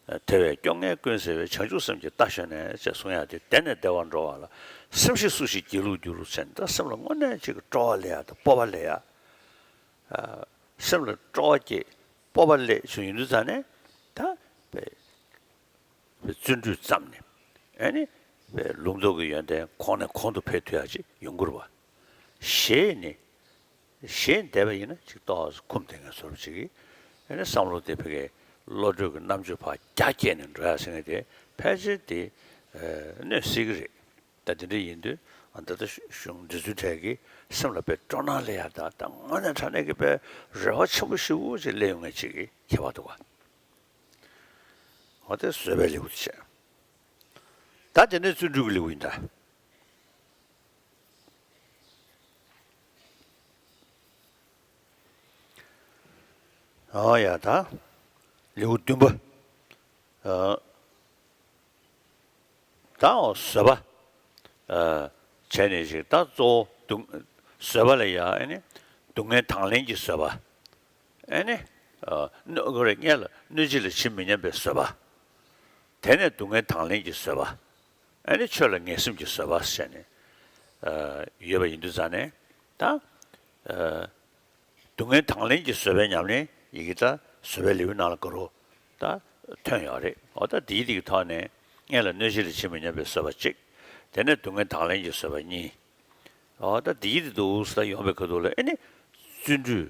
དེ་བས་སྐྱོ་ངལ་ཀུན་སེལ་བའི། བྱང་ཆུབ་སེམས་ཀྱི་རྟ་ཞོན་ནས་ཅེས་གསུང་ཡག་དེ། དེ་ནས་བདེ་བར་འགྲོ་བ་ལ། སེམས་ཤེས་སུ་ཞིག་སྒྱིད་ལུག་འགྱུར་ཟེར་ནས། ད་སེམས་ལ་དངོས་གནས་ཅིག་གི་སྤྲོ་བ་སླེབས་ཡག་དང་སྤོབས་པ་སླེབས་ཡག། ཨ། སེམས་ལ་སྤྲོ་བ་སྐྱེས་སྤོབས་པ་སླེབས་བྱུང་ཡོང་དུས་ཙང་ནས་ད་བས། བརྩོན་འགྲུས་བརྩམས་ནས། ཨ་ནི། ལུང་རྟོགས་ཀྱི་ཡོན་ཏན་གོང་ནས་གོང་དུ་འཕེལ་ཐུབ་ཡག་ཅིག་ཡོང་གི་རེད་བ། ཞེས་ནི། ཞེས་བསྡད་པ་ཡིན་ན་ཅིག་ཏོག་ཙམ་འཁུམས་བསྡད་མཁན་བཟོ་འདྲ་ཅིག་གིས། ཨ་ནི་བསམ་བློ་དེ་ཕ་གིའི་བློ་གྲོས་ཀྱི་རྣམ་དཔྱོད་ཕར་རྒྱ་བསྐྱེད་ནས་འགྲོ་ཡག་ཟེར་མཁན་དེ་ཕལ་ཆེར་དེ། ཨ། གནོད་སྲིད་ཀྱི་རེད། ད་དེ་འདྲ་ཡིན་དུས་ ད་ལྟ་གཞུང་འདི་ཚོའི་གྲས་ཀྱི་སེམས་ལ་དཔེ་སྤྲོ་སྣང་སླེབས་ཡ་ད་ད་དངོས་གནས་དྲང་གནས་ཀྱི་དཔེ་རེ་བ་ཆེན་པོ་ཞེ་པོ་ཅིག་སླེབས་ཡོང་མཁན་ཅིག་གི་ཁྱད་པར་འདུག་ག་འོ་དེ་བཟོད་པའི་ལེའུ་དེ་བྱས། ད་དེ་ནས་བརྩོན་འགྲུས་ཀྱི་ལེའུ་ཡིན་ད། ཨོ་ཡ་ད། ལེའུ་བདུན་པ། ཨ། ད་འོ་བཟོད་པ། ཨ། བྱས་ནས་ཞིག་ད་གཙོ་བོ་སྡུག་བཟོད་པ་ལ་ཡ་ཨ་ནི་སྡུག་བསྔལ་དང་ལེན་གྱི་བཟོད་པ། ཨ་ནི། ཨ། གནོད་ཁོ་རེ་སྔོན་ལ་གནོད་བྱེད་ལ་ཇི་མི་སྙམ་པའི་བཟོད་པ། དེ་ནས་སྡུག་བསྔལ་དང་ལེན་གྱི་བཟོད་པ། ཨ་ནི་ཆོས་ལ་ངེས་སེམས་ཀྱི་བཟོད་པ་ཟེར་ནས། ཨ། ཡོད་པ་ཡིན་དུས་ཙང་ནས་ད། ཨ། སྡུག་བསྔལ་དང་ལེན་གྱི་བཟོད་པའི་ཉམས་ལེན་ཡི་གེ་ད་བཟོད་པའི་ལེའུའི་ནང་ལ་ག་རུ་ད་ཐོན་ཡོད་རེད། འོ་ད་དེའི་དེ་གི་ཐོག་ནས་སྔོན་ལ་གནོད་བྱེད་ལ་ཇི་མི་སྙམ་པའི་བཟོད་པ་གཅིག་དེ་ནས་སྡུག་བསྔལ་དང་ལེན་གྱི་བཟོད་པ་གཉིས། འོ་ད་དེའི་དེ་འདུག་ཟེར་ཡོང་པའི་ཁ་ཐུག་ལ་ཨེ་ནི་བརྩོན་འགྲུས་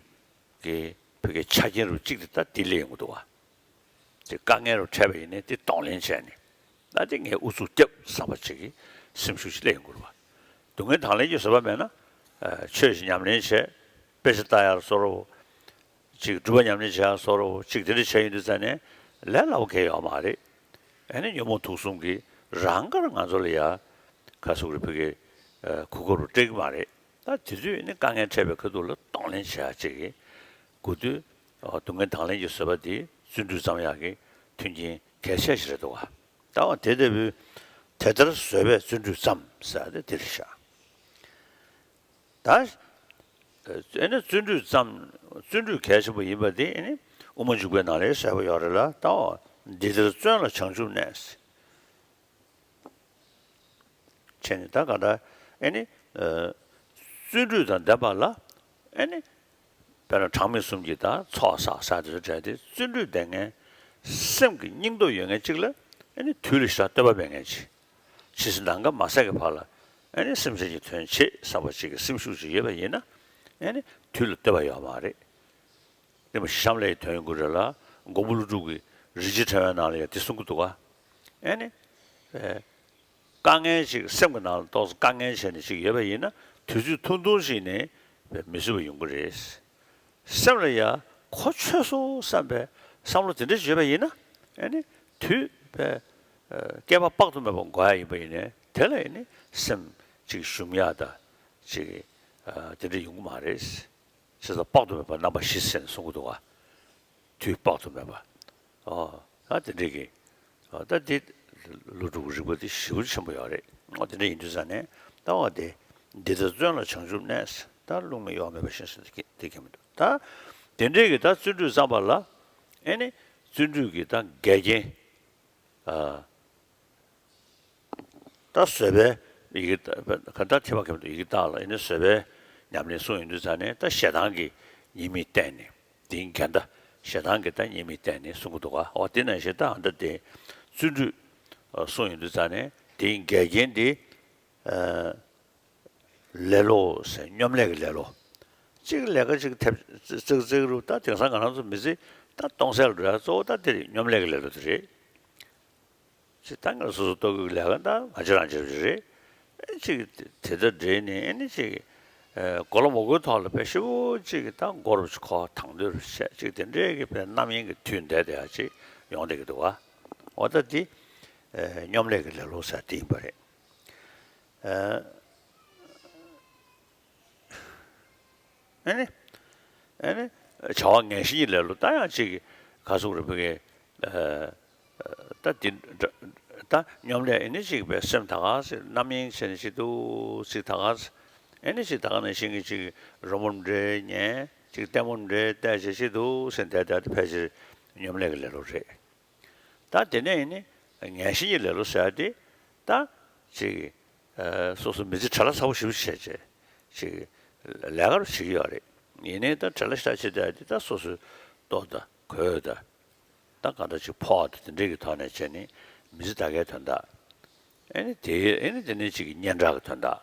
ཀྱི་བོད་སྐད་ཆ་རྐྱེན་རུ་གཅིག་དེ་ད་དེ་སླེབས་ཡོང་གི་འདུག་བ། དེ་དཀའ་ངལ་རུ་འཕྲད་པ་ཡིན་ནའི་དེ་གདོང་ལེན་བྱས་ནས། ད་དེ་ངས་ཨུ་ཚུགས་བརྒྱབ་བསམ་པ་ཅིག་གི་སེམས་ཤུགས་ཤིག་སླེབས་ཡོང་གི་རེད་བ། སྡུག་བསྔལ་དང་ལེན་གྱི་བཟོད་པ་མེད་ན། ཨ། ཆོས་ཤིག་ཉམས་ལེན་བྱས། དཔེ་ཆ་ལྟ་ཡར་བཟོ་འདྲ་བོ། ཅིག་སྒྲུབ་པ་ཉམས་ལེན་བྱེད་ཡག་བཟོ་འདྲ་བོ་ཅིག་དེ་འདྲ་བྱས་ཡོང་དུས་ཙང་ནས་ལས་སླ་པོ་གང་ཡང་ཡོད་མ་རེད། ཨ་ནི་ཉོན་མོངས་དུག་གསུམ་གྱིས་རང་དགར་ང་ཚོ་ལ་ཡ་ག་ཟེར་དགོས་རེད། བོད་སྐད་གོ་སྐབས་རུ་སྤྲད་ཀྱི་མ་རེད། ད་དེ་དུས་ནི་དཀའ་ངལ་འཕྲད་པའི་ཁ་ཐུག་ལ་གདོང་ལེན་བྱེད་ཡག་ཅིག་གི་དགོས་དུས། སྡུག་བསྔལ་དང་ལེན་གྱི་བཟོད་པ་དེ་བརྩོན་འགྲུས་བརྩམ་ཡག་གི་མཐུན་རྐྱེན་གལ་ཆེ་ཞིག་རེད་འདུག་ག་ད་འོ་དེ་ལྟ་བུའི་དེ་ལྟར་བཟོད་པས་བརྩོན་འགྲུས་བརྩམས་ཟེར་ཏེ་དེ་རེད་ཤག་ད། ཨེ་ནི་བརྩོན་འགྲུས་བརྩམས། བརྩོན་འགྲུས་གལ་ཆེན་པོ་ཡིན་པ་དེ་ཨེ་ནི་དབུ་མ་འཇུག་པའི་ནང་ལ་གསལ་པོ་ཡོད་རེད་ལ། ད་འོ་འདི་ལྟར་བརྩོན་ལ་བྱང་ཆུབ་གནས། བྱས་ནས་ད་ག་ད་ཨེ་ནི། ཨ། བརྩོན་འགྲུས་དང་ལྡན་པ་ལ་ཨེ་ནི། དཔེར་ན་གྲངས་མེད་གསུམ་གྱི་ད་ཚོགས་བསགས་བསགས་དེ་ཚོ་བྲལ་ཏེ་བརྩོན་འགྲུས་ལྡན་མཁན། སེམས་ཀྱི་སྙིང་སྟོབས་ཡོད་མཁན་གཅིག་ལ་ཨེ་ནི་དུས་ལ་ཞག་བསྟོད་པ་མེད་མཁན་ཅིག་ཇི་སྲིད་ནམ་མཁའ་མ་ཟད་ཀྱི་བར་ལ་ཨེ་ནི་སེམས་ཅན་གྱི་དོན་བྱེད་བསམ་པ་ཅིག་གི་སེམས་ཤུགས་ཅིག་ཡོད་པ་ཡིན་ན། ཨེ་ནི་དུས་ལ་བསྟོད་པ་ཡོད་མ་རེད། གླིང་པ་ཞི་འཇམ་ལྷ་ཡི་དོན་ཡོང་གི་རེད་ལ། མགོན་པོ་ཀླུ་སྒྲུབ་ཀྱིས་རིན་ཆེན་ཕྲེང་བའི་ནང་ལ་ཡང་དེ་གསུང་གི་འདུག་ག་ཨེ་ནི། ཨེ། དཀའ་ངལ་ཅིག་སེམས་ཀྱི་ནང་ལ་ཏོག་ཙམ་དཀའ་ངལ་བྱས་ནས་ཅིག་ཡོད་པ་ཡིན་ན། དུས་ཚོད་ཐུང་ཐུང་ཞིག་ནས་མི་བཟོད་པ་ཡོང་གི་རེད། སེམས་ལ་ཡ་གོ་ཆོད་སོང་བསམ་པའི་བསམ་བློ་དེ་འདྲ་ཞིག་ཡོད་པ་ཡིན་ན། ཨེ་ནི་དུས་པའི་བསྐལ་པ་དཔག་ཏུ་མེད་པ་འགོར་ཡ་ཡིན་པ་ཡིན་ནའི་དེ་ལ་ཨེ་ནི་སེམས་ཅིག་ཞུམ་ཡ་ད་ཅིག་དེ་འདྲ་ཡོང་གི་མ་རེད། ཞེས་སོགས་དཔག་ཏུ་མེད་པ་རྣམ་པ་བཞི་ཟེར་ནས་གསུང་གི་འདུག་ག་དུས་དཔག་ཏུ་མེད་པ། ཨོ། ད་དེ་འདྲའི་གི། ཨོ། ད་དེ་ཀླུ་སྒྲུབ་ཀྱི་རིག་པ་དེ་ཞེ་པོ་ཆེན་པོ་ཡོད་རེད། ཨོ། དེ་འདྲ་ཡིན་དུས་ཙང་ནས་ད་འོ་དེ། འདི་ལྟར་བརྩོན་ལ་བྱང་ཆུབ་གནས། ད་རླུང་མེ་གཡོགས་མེད་པ་བཞིན་ཟེར་དེ་དེ་གི་མི་འདུག་ད་དེ་འདྲའི་གི་ད་བརྩོན་འགྲུས་བརྩམས་པ་ལ། ཨེ་ནི། བརྩོན་འགྲུས་ཀྱི་ད་འགལ་རྐྱེན། ཨ། ད་བཟོད་པའི་ཡི་གེ་ད་ག་ད་ཐེག་པ་གེ་མོ་ཡི་གེ་བཏགས་ལ་ཨེ་ནི་བཟོད་པའི་ཉམས་ལེན་གསུངས་ཡོང་དུས་ཙང་ནས་ད་ཞེ་སྡང་གི་ཉེས་དམིགས་བསྟན་ནས་དེའི་འགལ་ཟླ། ཞེ་སྡང་གི་ད་ཉེས་དམིགས་བསྟན་ནས་གསུང་གི་འདུག་ག་འོ་དེ་ནང་བཞིན་ད་ཨ་ད་དེ་བརྩོན་འགྲུས་གསུངས་ཡོང་དུས་ཙང་ནས་དེའི་འགལ་རྐྱེན་དེ། ལེ་ལོ་ཟེར་སྙོམ་ལས་ཀྱི་ལེ་ལོ། གཅིག་ལས་ཀ་གཅིག་ཐེབས་ཙིག་ཙིག་རུ་ད་དེང་སང་ང་རང་ཚོ་མི་ཚེ་ད་སྟོང་ཟད་ལ་འགྲོ་ཡ་གཙོ་བོ་ད་དེ་རེད། སྙོམ་ལས་ཀྱི་ལེ་ལོ་དེ་རེད། ཅིག་ད་ངས་སོ་སོ་ལྟོ་གོས་ཀྱི་ལས་ཀ་ད་ང་ཅི་རང་བྱེད་རེད། ཨེ་ཅིག་དེ་ལྟར་འདྲེས་ནས་ཨེ་ནི་ཅིག་ཨེ་མགོ་ལ་མ་གོའི་ཐོག་ལ་དཔེ་ཞེ་པོ་ཅིག་ད་མགོ་རུ་ཅིག་ཁོག་དང་དོད་རུ་བཤད་ཅིག་དེ་འདྲའི་གི་དཔེ་རྣམ་གཡེང་གི་དུས་འདས་དེ་ཡ་ཅིག་ཡོང་བསྡད་ཀྱི་འདུག་ག་འོ་ད་འདི་ཨེ་སྙོམ་ལས་ཀྱི་ལེ་ལོ་ཟེར་དེ་ཡིན་པ་རེད། ཨེ། ཨེ་ནི། ཨེ་ནི། བྱ་བ་ངན་ཞེན་གྱི་ལེ་ལོ་ད་ཡང་ཅིག་ག་ཟུག་རེད་བུ་གེ། ད་འདི་འདྲ། ད་སྙོམ་ལས་ཨེ་ནི་ཅིག་པའི་སེམས་ད་ག་ཟེ་རྣམ་གཡེང་བྱས་ནས་ཅིག་འདུག་ཅིག་ད་ག་ཟེ། ཨེ་ནི་ཅིག་ད་ག་ནང་བཞིན་གྱི་ཅིག་རོལ་མོ་འདྲ་ཉན་ཅིག་ལྟད་མོ་འདྲ་བལྟས་བྱས་ཅིག་འདུག་ཟེ་བསྡད་བསྡད་དེ་ཕལ་ཆེར་སྙོམ་ལས་ཀྱི་ལེ་ལོ་རེད། ད་དེ་ནས་ནི་ངན་ཞེན་གྱི་ལེ་ལོ་ཟེར་ཡ་དེ་ད་ཅིག་ཨ་སོ་སོ་མི་ཚེ་བྲེལ་བ་ཚ་པོ་ཞེ་པོ་བྱས་བྱས་ཅིག་ལས་ཀ་རུ་བྱེད་ཀྱི་ཡོད་རེད། ཡིན་ནའི་ད་བྲེལ་བ་ཞེ་དྲག་བྱེད་བསྡད་ཡ་དེ་ད་སོ་སོའི་ལྟོ་དང་གོས་དང་ད་གང་འདྲ་ཅིག་ཕོགས་དང་དེ་འདྲའི་གི་ཐོག་ནས་བྱས་ནས་མི་ཚེ་ད་གའི་དོན་དག་ཨེ་ནི་དེ་ཨེ་ནི་དེ་ནས་ཅིག་གི་སྙན་གྲགས་ཀྱི་དོན་དག་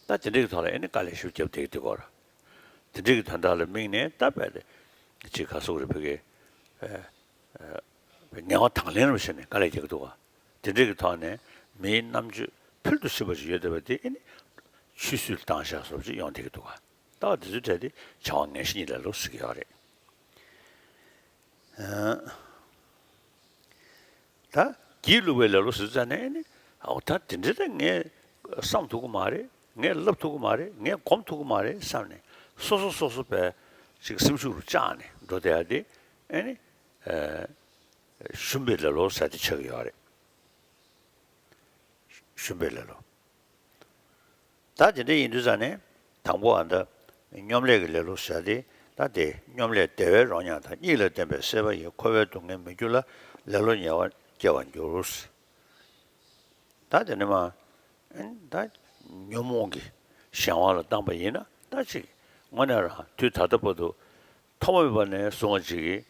ད་དེ་འདྲའི་གི་ཐོག་ལ་ཨེ་ནི་དཀའ་ལས་ཞེ་པོ་བརྒྱབ་བསྡད་ཀྱི་འདུག་གོ། དེ་འདྲའི་གི་དོན་དག་ལ་དམིགས་ནས་ད་བས་ཏེ་ཅིག་ག་ཟུག་རེད་བུ་གེ། ཨེ། ཨེ། ངལ་བ་དང་ལེན་རུ་བྱས་ནས་དཀའ་ལས་རྒྱག་གི་འདུག་ག་དེ་འདྲའི་གི་ཐོག་ནས་མིའི་རྣམ་དཔྱོད་ཕུལ་དུ་ཕྱིན་པ་ཞིག་ཡོད་བསྡད་པ་དེ་ཨེ་ནི། ཆུད་ཟོས་བཏང་བཞག་སོགས་ཅིག་ཡོང་བསྡད་ཀྱི་འདུག་ག་ད་འདི་ཚོའི་གྲས་དེ་བྱ་བ་ངན་ཞེན་གཉིས་ལ་ལོ་ཟེར་གྱི་ཡོད་རེད། ད་སྒྱིད་ལུག་པའི་ལེ་ལོ་ཟེར་ཙང་ནས་ནི་ཨོ་ད་དེ་འདྲ་ད་ངས་བསམ་ཐུབ་ཀྱི་མ་རེད། ངས་ལབ་ཐུབ་ཀྱི་མ་རེད། ངས་སྒོམ་ཐུབ་ཀྱི་མ་རེད་བསམ་ནས་སོ་སོ་སོ་སོ་བས་ཅིག་སེམས་ཤུགས་རུ་བཅག་ནས་འགྲོ་བསྡད་ཡ་དེ་ཨེ་ནི་ཞུམ་པའི་ལེ་ལོ་ཟེར་དེ་ཆགས་ཀྱི་ཡོད་རེད། ཞུམ་པའི་ལེ་ལོ། ད་དེ་འདྲ་ཡིན་དུས་ཙང་ནས་དང་པོ་ཨ་ད་སྙོམ་ལས་ཀྱི་ལེ་ལོ་ཟེར་ཏེ་ད་དེ་སྙོམ་ལས་བདེ་བའི་རོ་མྱང་དང་གཉིད་ལ་བརྟེན་པའི་སྲེད་པ་ཡིས་འཁོར་བའི་སྡུག་བསྔལ་མི་འགྱུར་ལ་ལེ་ལོ་ཉེ་བར་སྐྱེ་བར་འགྱུར། ད་དེ་ནས་མ་ད་ཉོན་མོངས་ཀྱི་གཞན་དབང་ལ་བཏང་པ་ཡིན་ན་ད་ཅིག་དངོས་གནས་རང་དུས་ད་ལྟ་བར་དུ་ཐོག་མེད་པ་ནས་བཟུང་བ་ཅིག་གིས་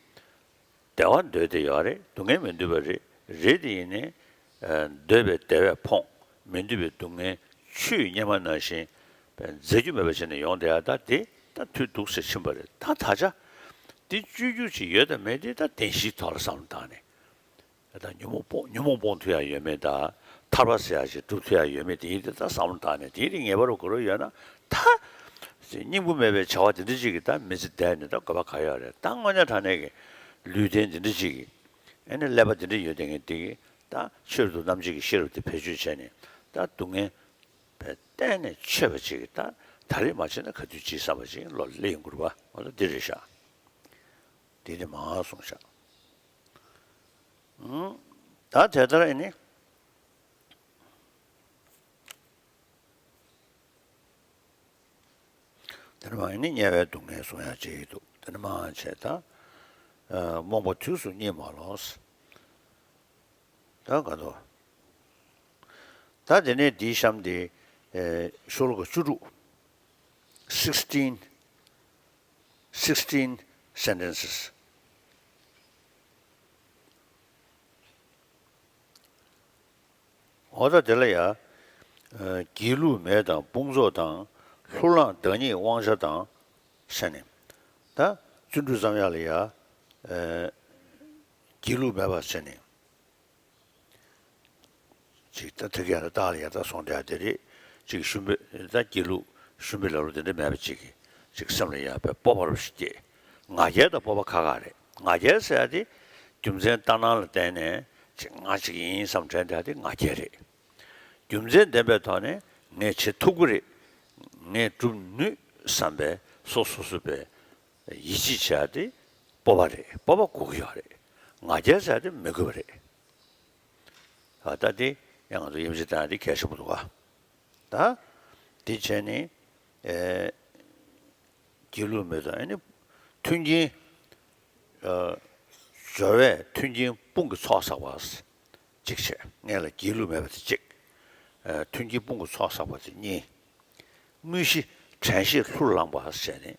བདེ་བ་འདོད་དེ་ཡོད་རེད། སྡུག་བསྔལ་མི་འདོད་པ་རེད། རེད་དེ་ཡིན་ནའི་ཨ་འདོད་པའི་བདེ་བས་ཕོངས། མི་འདོད་པའི་སྡུག་བསྔལ་ཆུ་ཡི་གཉེར་མ་ནང་བཞིན་འཛད་རྒྱུ་མེད་པ་བྱས་ནས་ཡོང་བསྡད་ཡ་ད་དེ་ད་དུས་འདུག་སེ་ཕྱིན་པ་རེད། ད་ད་ཆ་དེ་བཅོས་རྒྱུ་ཅིག་ཡོད་དམ་མེད་དེ་ད་བདེན་བཞིའི་ཐོག་ལ་བསམ་བློ་བཏང་ནས་ད་ཉོན་མོངས་སྤོང་ཉོན་མོངས་སྤོང་ཐུབ་ཡ་ཡོད་མེད་དང་ཐར་པ་ཟེར་ཡ་ཞིག་སྒྲུབ་ཐུབ་ཡ་ཡོད་མེད་དེ་ཡིན་དེ་ད་བསམ་བློ་བཏང་ནས་དེ་ཡིན་དེ་ངེས་པར་དུ་དགོས་རོགས་ཡོད་ན་ད་སྙིང་པོ་མེད་པའི་བྱ་བ་དེ་འདྲ་ཅིག་གིས་ད་མི་ཚེ་འདས་ནས་ད་དགོས་པ་ག་ཡོད་རེད། ད་དངོས་གནས་དྲང་གནས་ཀྱི་ལུས་རྟེན་འདི་འདྲ་ཅིག་གིས་ཨེ་ནི་ཀླད་པ་འདི་འདྲ་ཡོད་དེ་ངས་འདི་གིས་ད་ཆོས་རབ་ཏུ་རྣམ་འབྱེད་ཀྱི་ཤེས་རབ་དེ་བེད་སྤྱོད་བྱས་ནས་ད་སྡུག་བསྔལ་བས་གཏན་ནས་ཆོད་པ་ཅིག་གིས་ད་ད་རེས་མ་བྱས་ན་ག་དུས་བྱེད་བསམ་པ་ཅིག་བློ་ལ་སླེབས་ཡོང་གི་རེད་པ། འོ་ད་འདི་རེད་ཤག་འདི་ནི་མ་གསུངས་ཤག་ད་དེ་ལྟར་ཨེ་ནི། དེ་ནས་མ་ཡིན་ནི་དམྱལ་བའི་སྡུག་བསྔལ་གསུང་ཡག་ཅིག་འདུག་དེ་ནས་མ་བྱས་ད། རྨོངས་པ་དུས་སུ་གཉིད་མ་ལོག་ད་ག་དོ། ད་དེ་ནས་འདིའི་གཤམ་དེ། ཤོ་ལོ་ཀ་བཅུ་དྲུག sixteen sixteen sentences འོ་ད་དེ་ལ་ཡ། སྒྱིད་ལུག་མེད་དང་དཔུང་ཚོགས་དང་། ལྷུར་བླངས་བདག་ཉིད་དབང་བྱ་དང་། ཟེར་ནས། ད་བརྩོན་འགྲུས་བརྩམ་ཡག་ལ་ཡ། སྒྱིད་ལུག་མེད་པ་ཟེར་ནས། ཅིག་ད་ཐུགས་ཀྱི་ཡ་ད་རྟགས་ལ་ཡ་ད་སོང་བསྡད་དེ་རེད། ཅིག་ཞུམ་པའི་ད་སྒྱིད་ལུག་ཞུམ་པའི་ལ་ལུ་དེ་འདྲ་མེད་པ་ཅིག་གིས་ཅིག་སེམས་ལ་ཡ་པའི་སྤོབས་པ་རབ་ཞིག་སྐྱེས། ང་རྒྱལ་དང་སྤོབས་པ་ཁ་ཁ་རེད། ང་རྒྱལ་ཟེར་ཡ་དེ་རྒྱུ་མཚན་ལྟར་སྣང་ལ་བརྟེན་ནས་ཅིག་ང་ཅིག་ཡིན་བསམ་དྲན་བསྡད་ཡ་དེ་ང་རྒྱལ་རེད། རྒྱུ་མཚན་ལྡན་པའི་ཐོག་ནས་ངས་བྱེད་ཐུབ་ཀྱི་རེད། ངས་སྒྲུབ་ནུས་བསམ་པའི་སོ་སོ་སོ་པའི་ཡིད་ཆེས་བྱ་དེ་སྤོབས་པ་རེད། སྤོབས་པ་དགོས་ཀྱི་ཡོད་རེད། ང་རྒྱལ་ཟེར་དེ་མི་དགོས་པ་རེད། ད་ལྟ་དེ་ཡང་ང་ཚོ་དབྱེ་འབྱེད་བཏང་དེ་གལ་ཆེན་པོ་འདུག་ག་ད་དེ་བྱས་ནས་ཨེ། སྒྱིད་ལུག་མེད་དང་ཨེ་ནི་མཐུན་རྐྱེན། སྦྱོར་བས་མཐུན་རྐྱེན་དཔུང་གིས་ཚོགས་བསགས་པ། གཅིག་བྱས་ངེད་ལ་སྒྱིད་ལུག་མེད་པ་དེ་གཅིག་མཐུན་རྐྱེན་དཔུང་གིས་ཚོགས་བསགས་པ་དེ་གཉིས། དངོས་གཞི་དྲན་ཤེས་ལྷུར་བླངས་པ་ཟེར་ནས།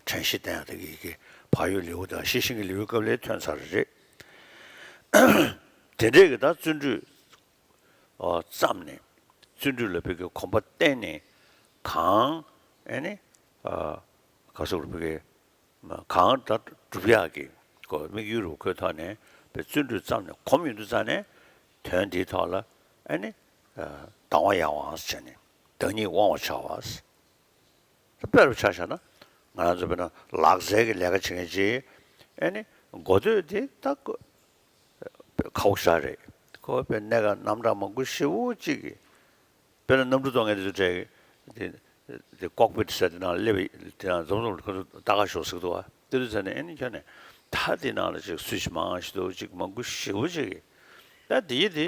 དྲན་ཤེས་བསྟེན་ཡག་དེ་གི་གི་བག་ཡོད་ལེའུ་དང་ཤེས་བཞིན་གྱི་ལེའུའི་སྐབས་ལ་ཐོན་ཚར་རེད། དེ་འདྲས་ཀྱི་ད་བརྩོན་འགྲུས་བརྩམས་ནས་བརྩོན་འགྲུས་ལ་བོད་ཀྱི་གོམ་པ་བསྟན་ནས་གང་ཨེ་ནི་ག་སོགས་བོད་ཀྱི་གང་ད་སྒྲུབ་ཡག་གི་གོ་དམིགས་ཡུལ་རུ་ཁོའི་ཐོག་ནས་བའི་བརྩོན་འགྲུས་བརྩམས་ནས་གོམས་ཡོང་དུས་ཙང་ནས་དོན་འདིའི་ཐོག་ལ་ཨེ་ནི་དང་བ་ཡང་བ་བྱས་ནས་བདག་ཉིད་དབང་བར་བྱ་བ། དཔེ་རུ་ཆ་བཞག་ན་ང་རང་ཚོ་དཔེར་ན་ལག་རྩལ་གྱི་ལས་ཀ་བྱེད་མཁན་ཅིག་ཨེ་ནི་མགོ་སྟོད་དེ་ད་ཁག་པོ་ཞེ་དྲག་རེད། ཁོ་དཔེ་གནད་འགག་རྣམ་གྲངས་མང་པོ་ཞེ་པོ་ཅིག་གི་དཔེར་ན་གནམ་གྲུ་གཏོང་མཁན་དེ་ཚོ་གྲས་དེ་དེ་ཀོག་པིཊ་ཟེར་དེ་ནང་སླེབས་དེ་ནང་འཛོམས་འཛོམས་ཁོ་ཚོ་ལྟ་ག་ཤོག་ཟེར་གི་འདུག་བ། དེ་དུས་ཚོད་ནས་ཨེ་ནི་ཁྱོན་ནས་ད་དེ་ནང་ལ་ཅིག་སུས་མང་ཞིག་འདུག་ཅིག་མང་པོ་ཞེ་པོ་ཅིག་གི་ད་དེ་ཡི་དེ་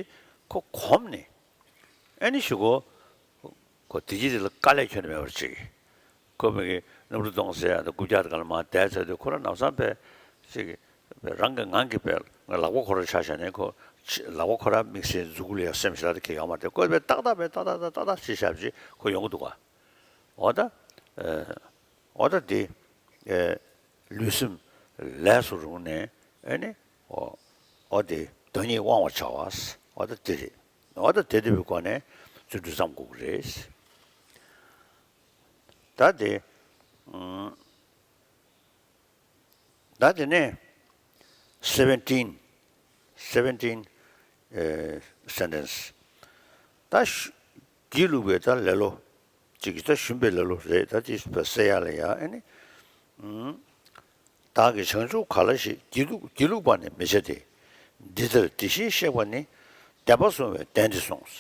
ཁོ་གོམས་ནས། ཨེ་ནི་ཞུ་གོ་ཁོ་དེ་གྱིས་དེ་ལ་དཀའ་ལས་ཁྱོན་ནས་མེད་པར་བྱེད། ཁོ་མི་གི་གནམ་གྲུ་གཏོང་ཟེར་ཡང་དུ་རྐུབ་བཀྱག་དེ་ག་ལ་མར་བསྡད་ཚར་དུས་ཁོ་རང་ནམ་སང་པས་ཅིག་རང་གི་ངང་གིས་པས་ལག་པ་ཁོ་རང་ཆ་བཞག་ནས་ཁོ་ལག་པ་ཁོ་རང་དམིགས་བསལ་མཛུ་གུ་ལ་ཡང་སེམས་ཞེ་དྲག་དེ་གས་ཡོང་མ་རེད། ཁོ་པས་ཏག་ཏག་པས་ཏག་ཏག་ཏག་ཏག་ཏག་ཅིག་བཞག་ཅིག་ཁོ་ཡོང་གི་འདུག་ག་འོ་ད། འོ་ད་དེ། ལུས་སེམས་ལས་སུ་རུང་ནས་ཨེ་ནི། འོ་འོ་དེ་བདག་ཉིད་དབང་བར་བྱ་བ། འོ་ད་དེ་རེད། འོ་ད་དེ་དེ་བའི་སྒོ་ནས་བརྩོན་འགྲུས་བརྩམ་དགོས་ཀྱི་རེད། ད་དེ། ད་དེ་ནས་seventeen seventeen sentence ད་སྒྱིད་ལུག་པའི་ད་ལེ་ལོ། ཅིག་གིས་ད་ཞུམ་པའི་ལ་ལུ་རེད། ད་དེ་བསལ་ཡག་ལ་ཡ་ཨེ་ནི། བདག་གིས་བྱང་ཆུབ་ག་ལ་ཞིག་སྒྱིད་ལུག་སྒྱིད་ལུག་པ་ནི་མི་བྱ་སྟེ། འདི་ལྟར་དེ་བཞིན་གཤེགས་པ་ནི། བདེན་པར་གསུངས་པས་བདེན་ཏེ་གསུངས།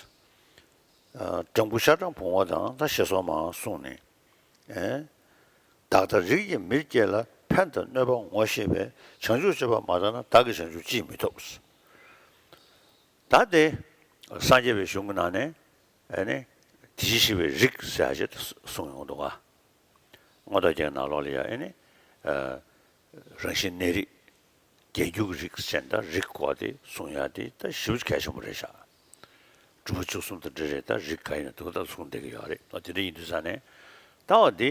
སྦྲང་བུ་ཤ་སྦྲང་བུང་བ་དང་ད་ཤ་ཟོར་མ་གསུངས་ནས། བདག་ལྟར་རིགས་ཀྱི་མིར་སྐྱེས་ལ་ཕན་དང་གནོད་པ་ངོ་ཤེས་པས་བྱང་ཆུབ་སྤྱོད་པ་མ་དག་ན་བདག་གིས་བྱང་ཆུབ་ཅིས་མི་ཐོབ། ད་དེ་སངས་རྒྱས་པའི་གཞུང་གི་ནང་ནས་ཨེ་ནི་དེ་བཞིན་གཤེགས་པའི་རིགས་ཟེར་ཡ་ཅིག་གསུངས་ཡོང་འདུག་ག། མངོན་རྟོགས་རྒྱན་ནང་ལོགས་ལ་ཡ་ཨེ་ནི། རང་བཞིན་གནས་རིགས། རྒྱས་འགྱུར་གྱི་རིགས་ཟེར་ནས་ད་རིགས་སྐོར་དེ་གསུང་ཡ་དེ་ད་ཞེ་པོ་ཅིག་གལ་ཆེན་པོ་རེད་ཤག། གྲུབ་པ་བཅུ་གསུམ་དང་འབྲེལ་རེད། ད་རིགས་ག་ཡིན་ན་འདུག་ད་གསུང་བསྡད་ཀྱི་ཡོད་རེད། ད་དེ་འདྲ་ཡིན་དུས་ཙང་ནས་ད་འོ་དེ་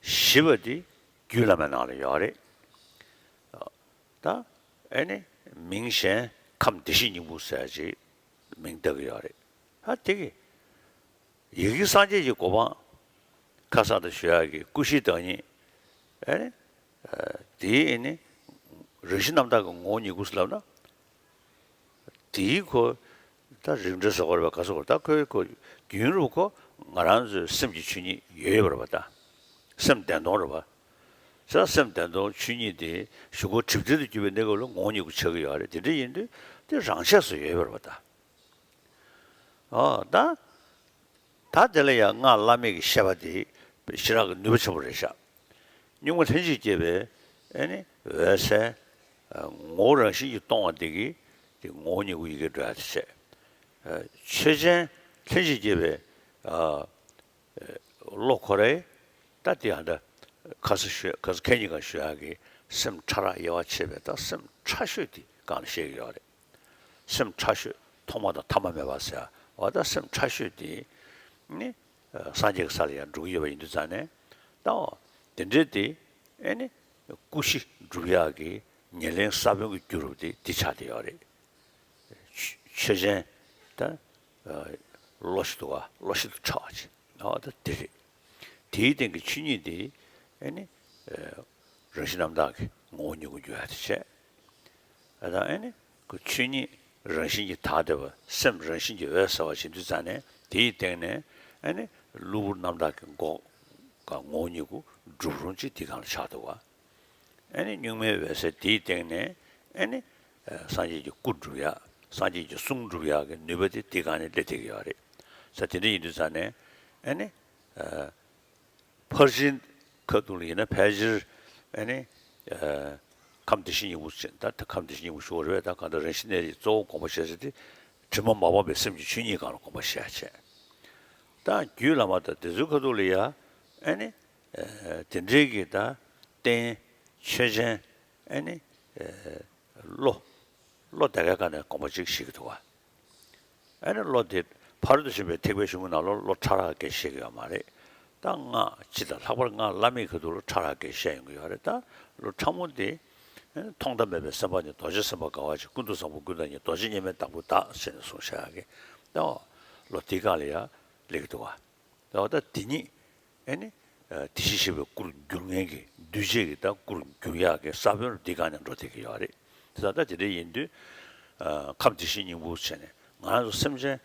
བཞི་པ་དེ་རྒྱུད་བླ་མའི་ནང་ལ་ཡོད་རེད། ད་ཨེ་ནི་མིང་གཞན་ཁམས་བདེ་གཤེགས་སྙིང་པོ་ཟེར་ཅིག་མིང་བཏགས་ཀྱི་ཡོད་རེད། ད་དེ་གི་ཡི་གེ་སངས་རྒྱས་ཀྱི་གོ་འཕང་ཁ་སང་དུ་ཞུ་ཡག་གི་ཀུན་གཞིའི་བདག་ཉིད། ཨེ་ནི། དེའི་ཨེ་ནི། རང་བཞིན་རྣམ་དག་གི་ངོ་བོ་ཉིད་སྐུ་ཟེར་ལབ་ན། དེའི་ཁོ། ད་རིགས་འགྲེ་ཟེར་དགོས་རེད་པ། ག་ཟེར་དགོས་རེད། ད་ཁོའི་ཁོ་རྒྱུན་རུ་ཁོ་ང་རང་ཚོའི་སེམས་ཀྱི་ཆོས་ཉིད་ཡོད་ཡོད་པ་རེད་པ། ད་སེམས་བདེན་སྟོང་རེད་པ། ས་སེམས་བདེན་སྟོང་ཆོས་ཉིད་དེ་གཞུག་གུ་གྲིབ་བྲལ་དུ་གྱུར་པའི་གནས་སྐབས་ལ་ངོ་བོ་ཉིད་སྐུ་ཆགས་ཀྱི་ཡོད་རེད། དེ་འདྲ་ཡིན་དུས་དེ་རང་ཆས་སུ་ཡོད་པ་རེད་པ། ད། ཨོ་ད། ད་དེ་ལ་ཡང་སྔགས་བླ་མེད་ཀྱི་བཤད་པ་དེ་ཞེ་དྲག་གི་ནུས་པ་ཆེན་པོ་རེད་ཤག། གཉུག་མ་ལྷན་ཅིག་སྐྱེས་པའི་ཨེ་ནི་འོད་གསལ། ངོ་བོ་རང་བཞིན་གྱིས་སྟོང་བ་དེ་གིས་དེ་ངོ་བོ་ཉིད་སྐུ་ཡི་གེར་འགྲོ་ཡ་དེ་བྱས། ཆོས་ཅན་ལྷན་ཅིག་སྐྱེས་པའི་བློ་ཁོ་རའི་ད་དེ་ཡང་ད་ཁ་ས་ཞུ་ཁ་ས་ཁེ་གཉིས་ཀ་ཞུ་ཡག་གི་སེམས་ཕྲ་རགས་དབྱེ་བ་ཕྱེ་བའི་ད་སེམས་ཕྲ་ཤོས་དེ་སྒང་ལ་བཤད་ཀྱི་ཡོད་རེད། སེམས་ཕྲ་ཤོས་ཐོག་མ་དང་ཐ་མ་མེད་པ་ཟེར་བ་ད་སེམས་ཕྲ་ཤོས་དེ་ནི་སངས་རྒྱས་ཀྱི་ས་ལ་ཡང་འགྲོ་གི་ཡོད་པ་ཡིན་དུས་ཙང་ནས་ད་འོ་དེ་འདྲའི་དེ་ཨེ་ནི་སྐུ་བཞི་སྒྲུབ་ཡག་གི་ཉེར་ལེན་ས་བོན་གྱི་རྒྱུ་རུ་དེ་འདི་ཆགས་བསྡད་ཡོད་རེད། ཆོས་ཅན་ད་བློ་ཞིག་འདུག་ག། བློ་ཞིག་ཏུ་ཕྲ་བ་ཅིག་ཨ་ད་དེ་རེད། དེའི་སྟེང་གི་ཆོས་ཉིད་དེ་ཨེ་ནི་རང་བཞིན་རྣམ་དག་གི་ངོ་བོ་ཉིད་སྐུ་འགྱུར་ཡ་དེ་བྱས། ཨ་ད་ཨེ་ནི་ཁོ་ཆོས་ཉིད་རང་བཞིན་གྱིས་དག་བསྡད་པ་སེམས་རང་བཞིན་གྱིས་འོད་གསལ་བ་བྱེད་དུས་ཙང་ནས་དེའི་སྟེང་ནས་ཨེ་ནི་གློ་བུར་རྣམ་དག་གི་འགོག་ག་ངོ་བོ་ཉིད་སྐུ་གྲུབ་རུང་ཅིག་དེ་སྒང་ལ་ཆགས་འདུག་ག། ཨེ་ནི་གཉུག་མའི་འོད་གསལ་དེའི་སྟེང་ནས་ཨེ་ནི་སངས་རྒྱས་ཀྱི་སྐུ་འགྲུབ་ཡ། སངས་རྒྱས་ཀྱི་གསུང་འགྲུབ་ཡག་གི་ནུས་པ་དེ་དེ་སྒང་ནས་སླེབས་བསྡད་ཀྱི་ཡོད་རེད། ས་དེ་འདྲ་ཡིན་དུས་ཙང་ནས་ཨེ་ནི། ཕར་ཕྱིན་ཁ་ཐུག་ལ་ཡིན་ན་ཕལ་ཆེར་ཨེ་ནི། ཁམས་བདེ་གཤེགས་སྙིང་པོ་ཅན་ད་ད་ཁམས་བདེ་གཤེགས་སྙིང་པོ་ཞུ་བ་རེད་པས། ད་གང་ལྟར་རང་བཞིན་གནས་རིགས་གཙོ་བོ་དགོངས་པ་བཞེས་ས་དེ་དྲི་མ་མ་སྤངས་པའི་སེམས་ཀྱི་ཆོས་ཉིད་སྒང་ལ་དགོངས་པ་བཞེས་བྱས། ད་རྒྱུད་བླ་མ་དང་དེ་ཚོའི་ཁ་ཐུག་ལ་ཡ་ཨེ་ནི། དེ་འདྲའི་གི་ད་རྟེན་ཆོས་ཅན་ཨེ་ནི། བློ། བློ་དེ་གའི་སྒང་ནས་དགོངས་པ་གཅིག་བཞེས་ཀྱི་འདུག་ག། ཨ་ནི་བློ་དེ་ཕ་རོལ་ཏུ་ཕྱིན་པའི་ཐེག་པའི་གཞུང་གི་ནང་ལོགས་བློ་ཕྲ་རགས་སྐད་བཤད་ཀྱི་ཡོད་མ་རེད། ད་སྔགས་སྤྱི་དང་ལྷག་པར་སྔགས་བླ་མེད་ཀྱི་ཐོག་ལ་ཕྲ་རགས་སྐད་བཤད་ཡོང་གི་ཡོད་རེད། ད་བློ་ཕྲ་མོ་དེ་ཐོག་མཐའ་མེད་པའི་སེམས་དཔའ་ནི་རྡོ་རྗེ་སེམས་དཔའ་དགའ་བ་ཆེ། ཀུན་ཏུ་བཟང་པོ་ཀུན་བདག་ཉིད། རྡོ་རྗེ་མཉམ་མེད་བདག་པོ་བདག་ཟེར་ནས་གསུངས་བཞག་ཡག་གི་ད་བློ་དེའི་སྒང་ལ་ཡ་སླེབས་ཀྱི་འདུག་ག། ད་ད་དེ་ཉིད་ཨེ་ནི། དེ་བཞིན་གཤེགས་པའི་སྐུར་འགྱུར་མཁན་གྱི་གདུལ་བྱའི་གི་ད་སྐུར་འགྱུར་ཡག་གི་ས་བོན་འདི་སྒང་ནས་འགྲོ་བསྡད་ཀྱི་ཡོད་རེད། དེ་ད་ལྟ་དེ་འདྲ་ཡིན་དུས། ཁམས་དེ་བཞིན་སྙིང་པོ་བྱས་ནས་ང་རང་ཚོ་སེམས་ཅན།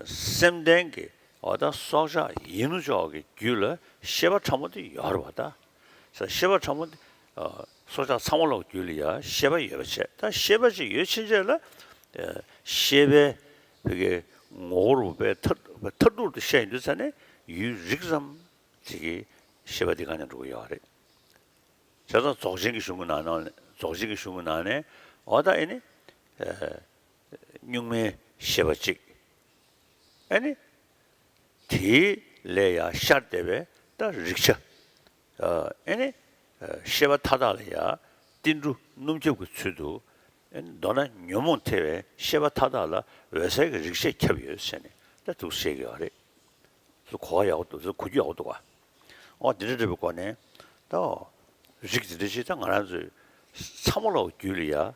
སེམས་ལྡན་གྱི་འོ་ད་སྲོག་ཆགས་ཡིན་ནོ་ཅོག་གི་རྒྱུད་ལ་ཤེས་པ་ཕྲ་མོ་དེ་ཡོད་རེད་བ་ད། ཤེས་པ་ཕྲ་མོ་དེ། སྲོག་ཆགས་ཚང་མ་ལོག་རྒྱུད་ལ་ཡ་ཤེས་པ་ཡོད་པ་བྱས། ད་ཤེས་པ་ཅིག་ཡོད་ཕྱིན་ཆད་ལ། ཤེས་པའི་བོད་ཀྱི་ངོ་བོ་རུ་བའི་མཐར་མཐར་ཐུག་ཏུ་བཤད་ཡོང་དུས་ཙ་ནས་ཡུལ་རིགས་ཙམ་ཅིག་གི་ཤེས་པ་འདི་གང་ནས་འགྲོ་གི་ཡོད་རེད། བྱས་ཙང་རྫོགས་ཆེན་གྱི་གཞུང་གི་ནང་ནང་རྫོགས་ཆེན་གྱི་གཞུང་གི་ནང་ནས་འོ་ད་ཨེ་ནི། གཉུག་མའི་ཤེས་པ་གཅིག། ཨེ་ནི། དེའི་ལས་ཡང་ཤར་བསྡད་པའི་ད་རིག་བྱ། ཨེ་ནི། ཤེས་པ་མཐའ་དག་ལ་ཡང་ཏིལ་འབྲུ་སྣུམ་ཁྱབ་ཀྱི་ཚུལ་དུ། ཨེ་ནི་མདོར་ན་ཉོན་མོངས་ཐེ་བའི་ཤེས་པ་མཐའ་དག་ལ་འོད་གསལ་གྱི་རིག་བྱས་ཁྱབ་ཡོད་ཟེར་ནས་ད་འདུག་བཤད་ཀྱི་ཡོད་རེད། གོ་བ་ཡག་པོ་འདུག་གོ་རྒྱུ་ཡག་པོ་འདུག་ག། འོ་འདི་འདྲ་འདྲ་བའི་སྒོ་ནས་ད་རིགས་འདི་འདྲ་ཞིག་ད་ང་རང་ཚོའི་ཚང་མ་ལ་རྒྱུད་ལ་ཡ།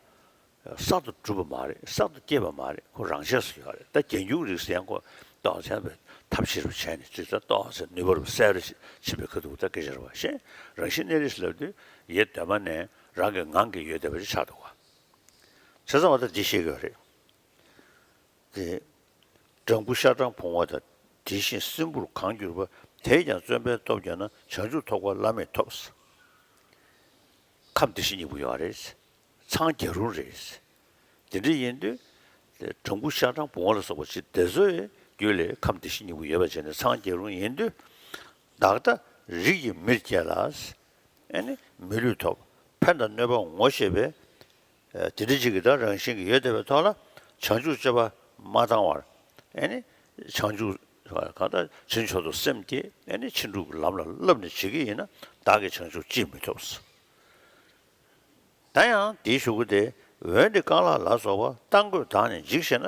གསར་དུ་གྲུབ་པ་མ་རེད། གསར་དུ་སྐྱེས་པ་མ་རེད། ཁོ་རང་ཆས་སུ་ཡོད་རེད། ད་རྒྱན་འགྱུར་རིགས་ཟེར་ཡང་ཁོ་ཏོག་ཙམ་པའི་ཐབས་ཤེས་རུ་བྱས་ནས་ཅིག་ད་ཏོག་ཙམ་ནུས་པ་རུ་གསལ་རུ་ཕྱིན་པའི་ཁ་ཐུག་ད་སྐད་ཆ་རེད་བ། ཤེས་རང་བཞིན་གནས་རིགས་ལབ་དུས་ཡེ་གདོད་མ་ནས་རང་གི་ངང་གིས་ཡོད་བསྡད་པ་ཞིག་ཆགས་འདུག་ག། བྱས་ཙང་བ་ད་འདི་ཤེས་དགོས་རེད། དེ། སྦྲང་བུ་ཤ་སྦྲང་བུང་བ་དང་། དེ་བཞིན་སྲིན་བུར་གང་གྱུར་པ། དེས་ཀྱང་བརྩོན་པའི་སྟོབས་བསྐྱེད་ན། བྱང་ཆུབ་ཐོབ་དཀའ་བླ་མེད་ཐོབ། ཁམས་བདེ་གཤེགས་སྙིང་པོ་ཡོད་རེད། འཚང་རྒྱ་རུང་རེད། དེ་འདྲ་ཡིན་དུས་དེ་བྲམ་ཀུ་ཤ་ཁྲག་བུང་བ་ལ་སོགས་པ་ཅིག་དེ་ཚོའི་རྒྱུད་ལ་ཁམས་བདེ་གཤེགས་སྙིང་པོ་ཡོད་པ་བྱས་ནས་འཚང་རྒྱ་རུང་ཡིན་དུས། བདག་ལྟ་རིགས་ཀྱི་མིར་སྐྱེས་ལ། ཨེ་ནི་མི་ལུས་ཐོབ། ཕན་དང་གནོད་པ་ངོ་ཤེས་པའི། ཨ། དེ་འདྲ་ཅིག་གི་ད་རང་བཞིན་གྱིས་ཡོད་བསྡད་པའི་ཐོག་ལ། བྱང་ཆུབ་སྤྱོད་པ་མ་བཏང་བར། ཨེ་ནི་བྱང་ཆུབ་གང་ལྟར་ཕྱིན་མཆོག་ཏུ་སེམས་བསྐྱེད། ཨེ་ནི་ཕྱིན་དྲུག་གི་ལམ་ལ་བསླབས་ནས་བྱེད་ཀྱི་ཡིན་ན། བདག་གིས་བྱང་ཆུབ་ཅིས་མི་ཐོབ། ད་ཡང་དེའི་གཞུག་གུ་དེ། འོན་ཏེ་རྐང་ལག་ལ་སོགས་པ། རྟ་མགོས་བདག་ནི་འཇིགས་ཞེ་ན།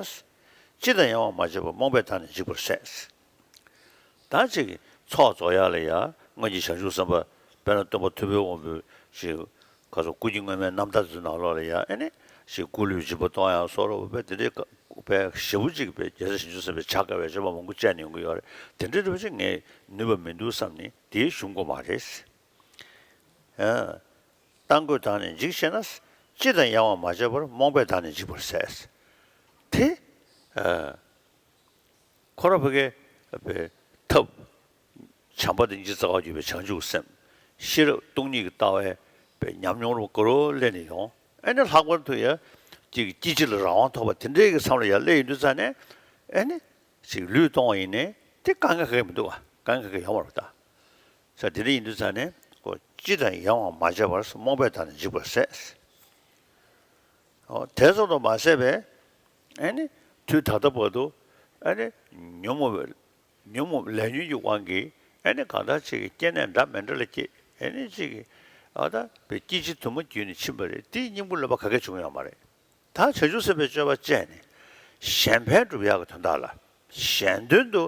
ཅི་དང་ཡང་བ་མ་བྱས་པར། རྨོངས་པས་བདག་ནི་འཇིགས་པར་ཟད། ད་ཅིག་ཚོགས་རྫོགས་ཡག་ལ་ཡ། སྔོན་གྱི་བྱང་ཆུབ་སེམས་དཔའ་དཔེར་ན་སྟོན་པ་ཐུབ་པའི་དབང་པོས་ཅིག་ག་ཚོད་སྐུ་སྐྱེ་སྔོན་མའི་རྣམ་ཐར་ཚོའི་ནང་ལོགས་ལ་ཡ། ཨེ་ནི་ཅིག་སྐུ་ལུས་སྦྱིན་པ་གཏོང་ཡག་སོགས་ལ་དཔེ་དེ་འདྲའི་དཔེ་ཞེ་པོ་ཅིག་དཔེ་རྒྱལ་སྲས་བྱང་ཆུབ་སེམས་དཔའི་བྱ་དཀའ་བའི་སྤྱོད་པ་མང་པོ་སྤྱད་ནས་ཡོང་གི་ཡོད་རེད། དེ་འདྲའི་འདྲ་བ་ཅིག་ངས་ནུས་པ་མི་འདུག་བསམ་ནས་དེའི་གཞུང་གོ་མ་རེད། ཨ། རྟ་མགོས་བདག་ནི་འཇིགས་ཞེ་ན། ཅི་དང་ཡང་བ་མ་བྱས་པར། རྨོངས་པས་བདག་ནི་འཇིགས་པར་ཟད། དེ། ཨ། ཁོ་རང་ཕ་གིའི་ཐབས། བྱམས་པ་དང་སྙིང་རྗེ་རྩ་བ་གཅིག་པའི་བྱང་ཆུབ་སེམས། ཤེས་རབ་སྟོང་ཉིད་ཀྱི་ལྟ་བའི་ཉམས་མྱོང་རུ་ག་རུ་སླེབས་ནས་ཡོང་། ཨེ་ནི་ལྷག་པར་དུ་ཡ། ཅིག་སྐྱེ་འཆི་ལ་རང་དབང་ཐོབ་པ་དེ་འདྲའི་གི་མཚམས་ལ་ཡར་སླེབས་ཡོང་དུས་ཙ་ནས། ཨེ་ནི་ཅིག་ལུས་གཏོང་བ་ཡིན་ནའི་དེ་དཀའ་ངལ་ག་གེ་མི་འདུག་ག་དཀའ་ངལ་ག་གེ་ཡོང་མ་རེད་ད། ས་དེ་འདྲ་ཡིན་དུས་ཙ་ནས་ཁོ་ཅི་དང་ཡང་བ་མ་བྱས་པར། རྨོངས་པས་བདག་ནི་འཇིགས་པར་ཟད། ཨོ། དེ་ཙམ་དུ་མ་ཟད་པས། ཨེ་ནི་དུས་ད་ལྟ་བར་དུ། ཨེ་ནི་ཉོན་མོངས་པའི་ཉོན་མོངས་ལས་ཉོན་གྱི་དབང་གིས། ཨེ་ནི་གང་ལྟར་ཅིག་གི་སྐྱེ་གནས་འདྲ་མི་འདྲ་ལ་སྐྱེས། ཨེ་ནི་ཅིག་གི་ཨ་ད་པའི་སྐྱེ་འཆི་དུ་མ་བརྒྱུད་ནས་ཕྱིན་པ་རེད། དེའི་སྙིང་པོ་ལོན་པ་ག་གེ་བྱུང་ཡོད་མ་རེད། ད་བྱང་ཆུབ་སེམས་དཔའི་སྤྱོད་པ་སྤྱད་ནས་གཞན་ཕན་སྒྲུབ་ཡག་གི་དོན་དག་ལ། གཞན་དོན་དུ་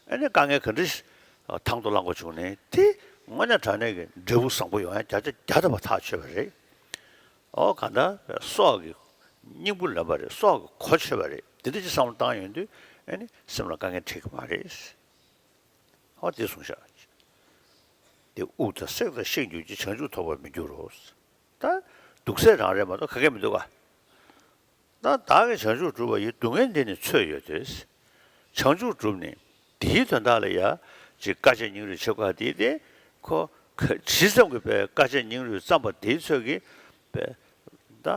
ཨ་ནི་དཀའ་ངལ་ག་འདྲ་ཞིག་དང་དུ་བླང་དགོས་བྱུང་ནའི་དེ་དངོས་གནས་དྲང་གནས་ཀྱི་འབྲས་བུ་བཟང་པོ་ཡོང་ཡ་བརྒྱ་ཆ་བརྒྱ་ཐམ་པ་ཐག་ཆོད་པ་རེད། ཨོ། གང་ལྟར་སྲོག་གི་སྙིང་པོ་ལོན་པ་རེད། སྲོག་གི་གོ་ཆོད་པ་རེད། དེ་འདྲ་ཅིག་བསམ་བློ་བཏང་ཡོང་དུས་ཨ་ནི་སེམས་ལ་དཀའ་ངལ་འཕྲད་ཀྱི་མ་རེད། ཨོ། དེ་གསུངས་ཤག་དེ་དབུགས་དང་བསྲེགས་དང་གཤེགས་འགྱུར་གྱི། བྱང་ཆུབ་ཐོབ་པར་མི་འགྱུར་རོ། ད་སྡུག་ཚད་རང་རེད་མ་གཏོགས་ག་གེ་མི་འདུག་ག་ད་བདག་གིས་བྱང་ཆུབ་བསྒྲུབས་པ་ཡི། སྡུག་བསྔལ་འདི་ནི་ཚོད་ཡོད་དེ། བྱང་ཆུབ་བསྒྲུབས་ནས་དེའི་དོན་དག་ལ་ཡ། ཅིག་དཀའ་སྤྱད་སྙིང་རུས་བྱེད་དགོས་དེ། དེ་ཁོ་ཇི་ཙམ་གྱིས་པའི་དཀའ་སྤྱད་སྙིང་རུས་བརྩམས་པ་དེའི་ཚོད་ཀྱིས་པའི་ད་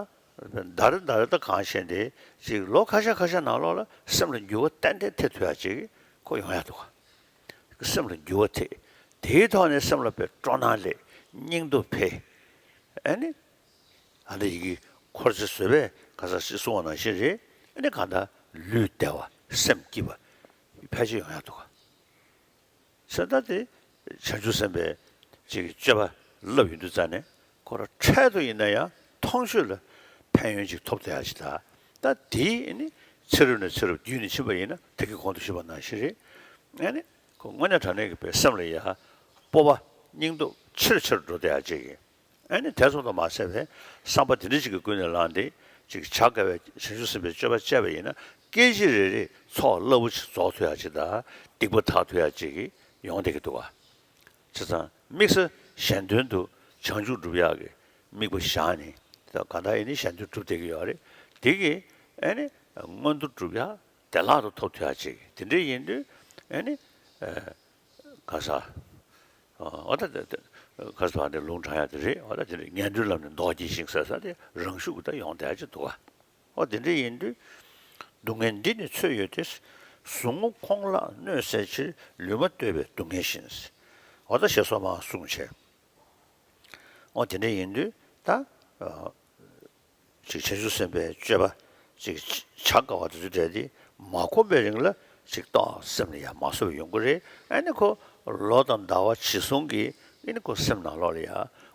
ད་རེ་ད་རེ་ད་གང་ཤེས་དེ་ཅིག་ལོ་ཁ་ཤས་ཁ་ཤས་ནང་ལོགས་ལ་སེམས་ལ་འགྱུར་བ་ཏན་ཏན་ཐེབས་ཐུབ་ཡ་ཅིག་ཁོ་ཡོང་ཡ་འདུག་ག་སེམས་ལ་འགྱུར་བ་ཐེབས། དེའི་ཐོག་ནས་སེམས་ལ་པའི་སྤྲོ་སྣང་སླེབས། སྙིང་སྟོབས་འཕེལ། ཨ་ནི། ཨ་ནི་ཡི་གེ་འཁོར་ཚེ་བཟོད་པས་ག་ས་ཞིག་གསུངས་པ་ནང་བཞིན་རེད། ཨ་ནི་གང་ལྟར་ལུས་བདེ་བ་སེམས་སྐྱིད་པ་ཕལ་ཆེར་ཡོང་ཡ་འདུག་ག་ས་ད་དེ་བྱང་ཆུབ་སེམས་དཔའི་ཅིག་གི་སྤྱོད་པ་བསླབ་ཡོང་དུས་ཙ་ནས་ཁོ་རང་འཕྲལ་དུ་ཡིན་ན་ཡང་མཐོང་ཆོས་ལ་ཕན་ཡོན་ཅིག་ཐོབ་ཐུབ་ཡ་ཅིག་ད་ད་དེ་ཨ་ནི་ཚེ་རབས་ནས་ཚེ་རབས་བརྒྱུད་ནས་ཕྱིན་པ་ཡིན་ན། ད་གིན་གོང་དུ་ཞུས་པ་ནང་བཞིན་རེད། ཨ་ནི་ཁོ་དངོས་གནས་དྲང་གནས་ཀྱི་པའི་སེམས་ལ་ཡ་སྤོབས་པ་སྙིང་སྟོབས་ཆེ་རུ་ཆེ་རུ་འགྲོ་བསྡད་ཡ་ཅིག་གི་ཨ་ནི་དེ་ཙམ་དུ་མ་ཟད་པའི་བསམ་པ་དེ་འདྲ་ཅིག་གི་ཀུན་ནས་བསླངས་ཏེ་ཅིག་བྱ་དཀའ་བའི་བྱང་ཆུབ་སེམས་དཔའི་སྤྱོད་པ་སྤྱད་པ་ཡིན་ན། སྐད་ཅིག་རེ་རེ་ཚོགས་རླབས་པོ་ཆེ་རྫོགས་ཐུབ་ཡ་ཅིག་དང་། སྡིག་པ་དག་ཐུབ་ཡ་ཅིག་གི་ཡོང་བསྡད་ཀྱི་འདུག་ག་བྱས་ཙང་དམིགས་བསལ་གཞན་དོན་དུ་བྱང་ཆུབ་སྒྲུབ་ཡག་གི་དམིགས་པ་བཞག་ནས། ད་གང་ལྟར་ཨེ་ནི་གཞན་དོན་སྒྲུབ་བསྡད་ཀྱི་ཡོད་རེད། དེ་གི་ཨེ་ནི་མངོན་དུ་སྒྲུབ་ཡག་བདེ་བླག་ཏུ་ཐོབ་ཐུབ་ཡག་ཅིག་དེ་འདྲ་ཡིན་དུས་ཨེ་ནི། ཨ། ག་ས། ཨ། འོ་ད་དེ་དེ་ག་ས་བ་འདི་ལུང་དྲངས་ཡག་དེ་རེད། འོ་ད་དེ་ནི་ངན་འགྲོའི་ལམ་ནི་ལྡོག་བགྱིད་ཅིང་ཟེར་ས་དེ་རང་ཤུགས་ཀྱིས་ད་ཡོང་བསྡད་ཀྱི་འདུག་ག་འོ་དེ་འདྲ་ཡིན་དུས། སྡུག་བསྔལ་འདི་ནི་ཚོད་ཡོད་དེ། ཟུག་རྔུ་ཁོང་ལག་གནོད་སེལ་ཕྱིར། ལུས་མ་ལྟོས་པའི་སྡུག་བསྔལ་བཞིན། འོ་ད་ཞེས་སོགས་མར་གསུངས་བྱས། འོ་དེ་འདྲ་ཡིན་དུས་ད། ཨ། ཅིག་བྱང་ཆུབ་སེམས་དཔའི་སྤྱོད་པ་ཅིག་བྱ་དཀའ་བ་དེ་ཚོ་འདྲ་དེ་མ་གོམས་པའི་རིང་ལ་ཅིག་ཏོག་སེམས་ལ་ཡ་མ་བཟོད་པ་ཡོང་གི་རེད། ཨ་ནི་ཁོ་ལོ་དང་ཟླ་བ་ཇི་སོང་གི་ཨ་ནི་ཁོ་སེམས་ནང་ལོགས་ལ་ཡ་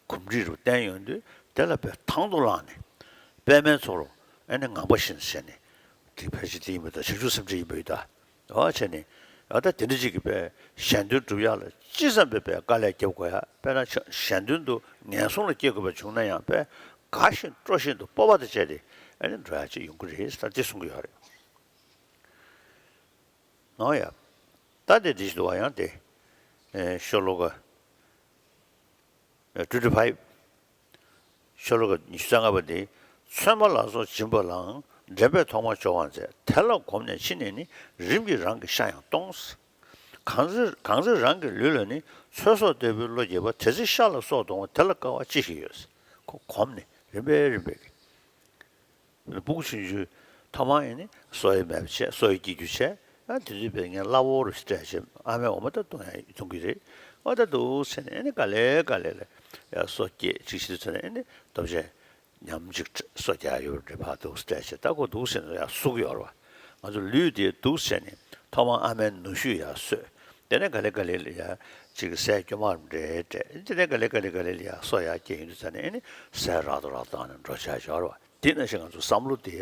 གོམས་འདྲིས་རུ་བསྟན་ཡོང་དུས། དེ་ལ་དཔེ་དང་དུ་བླངས་ནས་པདྨའི་ཚོགས་རུ་ཨ་ནི་ངང་པ་བཞིན་བྱས་ནས། དེ་ཕལ་ཆེར་དེ་ཡིན་པ་དང་། བྱང་ཆུབ་སེམས་འདྲ་ཡིན་པ་ཡིན་ད། འོ་བྱས་ནས། ཨ། ད་དེ་འདྲ་ཅིག་གི་པའི་གཞན་དོན་སྒྲུབ་ཡག་ལ་ཅི་ཙམ་པའི་པའི་དཀའ་ལས་རྒྱབ་དགོས་ཡ། དཔེར་ན་གཞན་དོན་དུ་ངན་སོང་ལ་སྐྱེ་དགོས་པ་བྱུང་ན་ཡང་པའི་དགའ་བཞིན་སྤྲོ་བཞིན་དུ་སྤོབས་པ་དང་བཅས་ཏེ་ཨ་ནི་འགྲོ་ཡག་ཅིག་ཡོང་གི་རེད་ཟེར་དེ་གསུང་གི་ཡོད་རེད། འོ་ཡ། ད་དེ་འདི་ཞིག་འདུག་བ། ཡང་དེ། ཨེ། ཤོ་ལོ་ཀ། ཨ། ཊུ་ཊི་ཕའིབ། ཤོ་ལོ་ཀ་ཉི་ཤུ་རྩ་ལྔ་པ་འདི། ཚོད་མ་ལ་སོགས་སྦྱིན་པ་ལའང་། འདྲེན་པས་ཐོག་མར་སྦྱོར་བར་མཛད། དེ་ལ་གོམས་ནས་ཕྱི་ནས་ནི། རིམ་གྱིས་རང་གི་ཤ་ཡང་གཏོང་། གང་ཚེ་གང་ཚེ་རང་གི་ལུས་ལ་ནི། ཚོད་སོགས་འདོད་པའི་བློ་སྐྱེས་པ། དེ་ཚེ་ཤ་ལ་སོགས་དང་བ། དེ་ལ་དཀའ་བ་ཅི་ཞིག་ཡོད། ཁོ་གོམས་ནས་རིམ་པས་རིམ་པས་ཀྱི། སྤུ་གུ་ཆུང་ཆུང་ཐོག་མར་ཡིན་ནི་གསོ་ཡི་མེད་པ་བྱས། གསོ་ཡི་སྐྱེ་རྒྱུ་བྱས། ཨ་དེ་དུས་བས་ངས་སླ་བོ་རུ་སྤྲད་བྱས། ཨ་མས་འོ་མ་ད་བཏུང་ཡ་བཏུང་གི་རེད། ཨ་ད་འདུག་ཟེར་ནས་ཨ་ནི་ག་ལེ་ག་ལེ་ལ་ཡ་གསོ་སྐྱེས་ཅིག་ཤི་ཚར་ནས་ཨ་ནི་ལྟོ་ཆས་ཉམས་ཅིག་གསོ་རྒྱག་ཡོད་རེད། ཕར་འདུག་སྤྲད་བྱས། ད་ཁོ་འདུག་ཟེར་ནས་ཡ་ཟུག་ཡོད་རེད་བ། ང་ཚོ་ལུས་དེ་འདུག་ཟེར་ནས་ཐོག་མར་ཨ་མའི་ནུ་ཞོ་ཡ་ཟོས། དེ་ནས་ག་ལེ་ག་ལེ་ལ་ཡ་ཅིག་ཟས་སྐྱོ་མ་འདྲེས་སྤྲད། དེ་ནས་ག་ལེ་ག་ལེ་ག་ལེ་ལ་ཡ་གསོ་ཡ་སྐྱེས་ཡོང་དུས་ཙ་ནས་ཨ་ནི་ཟས་རག་ཏུ་རག་ཏུ་བཏང་ནས་འགྲོ་བྱ་ཡོད་རེད་བ། དེ་ནང་བཞིན་ང་ཚོ་བསམ་བློ་དེ་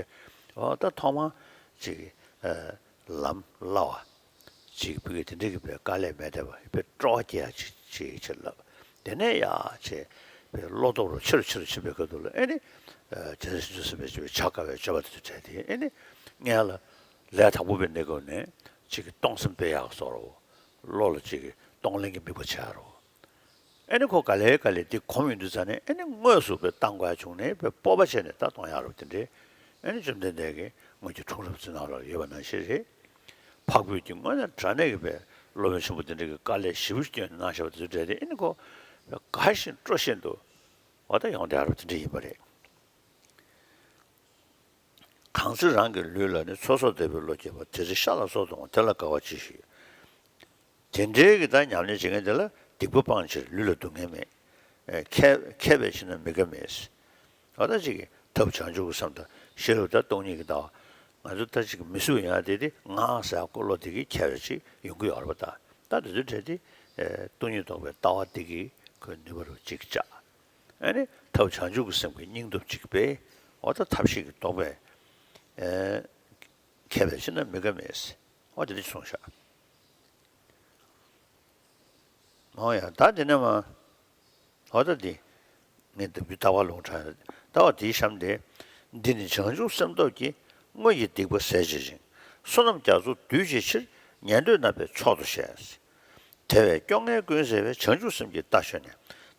ཨོ་ད་ཐོག་མ་ཅིག་ཨ་ལམ་སླ་བ་ཅིག་བུ་གའི་དེ་འདྲ་གི་བའི་དཀའ་ལས་མེད་བསྡད་པ་བའི་སྤྲོ་བ་སྐྱེ་ཡ་ཅིག་ཅིག་ཅེས་ལབ། དེ་ནས་ཡ་ཅེ་བའི་བློ་སྟོབས་རུ་ཆེ་རུ་ཆེ་རུ་ཕྱིན་པའི་སྐབས་དུ་ལ་ཨེ་ནི་ཨ་རྗེ་བཙུན་བྱང་ཆུབ་སེམས་དཔའི་སྤྱོད་པའི་བྱ་དཀའ་བའི་སྤྱོད་པ་དེ་ཚོ་བྱས་ཏེ་ཨེ་ནི་སྔོན་ལ་ལས་དང་པོ་པའི་གནས་སྐབས་ནས་ཅིག་གི་གཏོང་སེམས་སྤེལ་ཡག་བཟོ་རོགས། བློ་ལ་ཅིག་གི་གཏོང་ལེན་གྱི་དམིགས་པ་བྱེད་ཡག་རོགས། ཨེ་ནི་ཁོ་ག་ལེ་ག་ལེ་འདི་གོམས་ཡོང་དུས་ཙ་ནས་ཨེ་ནི་དངོས་སུ་བའི་བཏང་དགོས་ཡག་བྱུང་ནས་བའི་སྤོབས་པ་བྱས་ནས་ད་གཏོང་ཡག་རོགས་དེ་འདྲའི་ཨེ་ནི་བཅོམ་ལྡན་འདས་ཀྱིས་སྔོན་གྱི་འཁྲུངས་རབས་ཚུ་ནང་ལ་ཡོད་པ་ནང་བཞིན་རེད། འཕགས་བོད་ཀྱི་དངོས་གནས་དྲང་གནས་ཀྱི་བའི་སློབ་དཔོན་ཆེན་པོ་དེ་འདྲ་གི་དཀའ་ལས་ཞེ་པོ་བསྐྱོན་གནང་བཞག་པ་དེ་ཚོ་འདྲ་དེ་ཨེ་ནི་ཁོ་དགའ་བཞིན་སྤྲོ་བཞིན་དུ་འོ་ད་ཡོང་བསྡད་ཡག་རོགས་དེ་འདྲ་ཡིན་པ་རེད། གང་ཚེ་རང་གི་ལུས་ལ་ནི། ཚོད་སོགས་འདོད་པའི་བློ་སྐྱེས་པ། དེ་ཚེ་ཤ་ལ་སོགས་དང་བ། དེ་ལ་དཀའ་བ་ཅི་ཞིག་ཡོད། དེ་འདྲའི་གི་ད་ཉམས་ལེན་བྱེད་མཁན་དེ་ལ་སྡིག་པ་སྤང་ཕྱིར་ལུས་ལ་སྡུག་བསྔལ་མེད། ཨེ་མཁས་མཁས་པས་ཤེས་ན་མི་དགའ་མེད། ཨ་ད་ཅིག་གིས་ཐབས་བྱང་ཆུབ་ཀྱི་སེམས་དང་ཤེས་རབ་ད་སྟོང་ཉིད་ཀྱི་ལྟ་བ། ང་ཚོ་ད་ཅིག་མི་བཟོད་ཡང་དེ་དེ་ངག་ཟེར་ཀོ་ལོ་དེ་གི་ཁྱད་པར་ཅིག་ཡོང་གི་ཡོད་རེད་པ། ད་ད་དེ་ཚོའི་གྲས་དེ་ཨེ་སྟོང་ཉིད་རྟོགས་པའི་ལྟ་བ་དེ་གིས་ཁོའི་ནུས་པ་རུ་ཅིག་བཅག་ཨ་ནི་ཐབས་བྱང་ཆུབ་ཀྱི་སེམས་ཀྱི་སྙིང་སྟོབས་གཅིག་པས་འོ་ད་ཐབས་ཤེས་ཀྱི་རྟོགས་པས་ཨེ་མཁས་པས་ཤེས་ན་མི་དགའ་མེད། འོ་དེ་འདྲ་གསུངས་ཤག་འོ་ཡ་ད་དེ་ནས་མ་འོ་ད་འདི་ངས་ད་བུ་ལྟ་བ་ལུང་དྲངས་ལྟ་བ་དེའི་གཤམ་དེ། འདི་ནི་བྱང་ཆུབ་སེམས་སྟོབས་ཀྱིས། སྔོན་གྱི་སྡིག་པ་ཟད་བྱེད་ཅིང་། བསོད་ནམས་རྒྱ་མཚོ་བསྡུས་བྱེད་ཕྱིར། ཉན་ཐོས་རྣམ་པས་མཆོག་ཏུ་བཤད། དེ་བས་སྐྱོ་ངལ་ཀུན་སེལ་བའི། བྱང་ཆུབ་སེམས་ཀྱི་རྟ་ཞོན་ནས།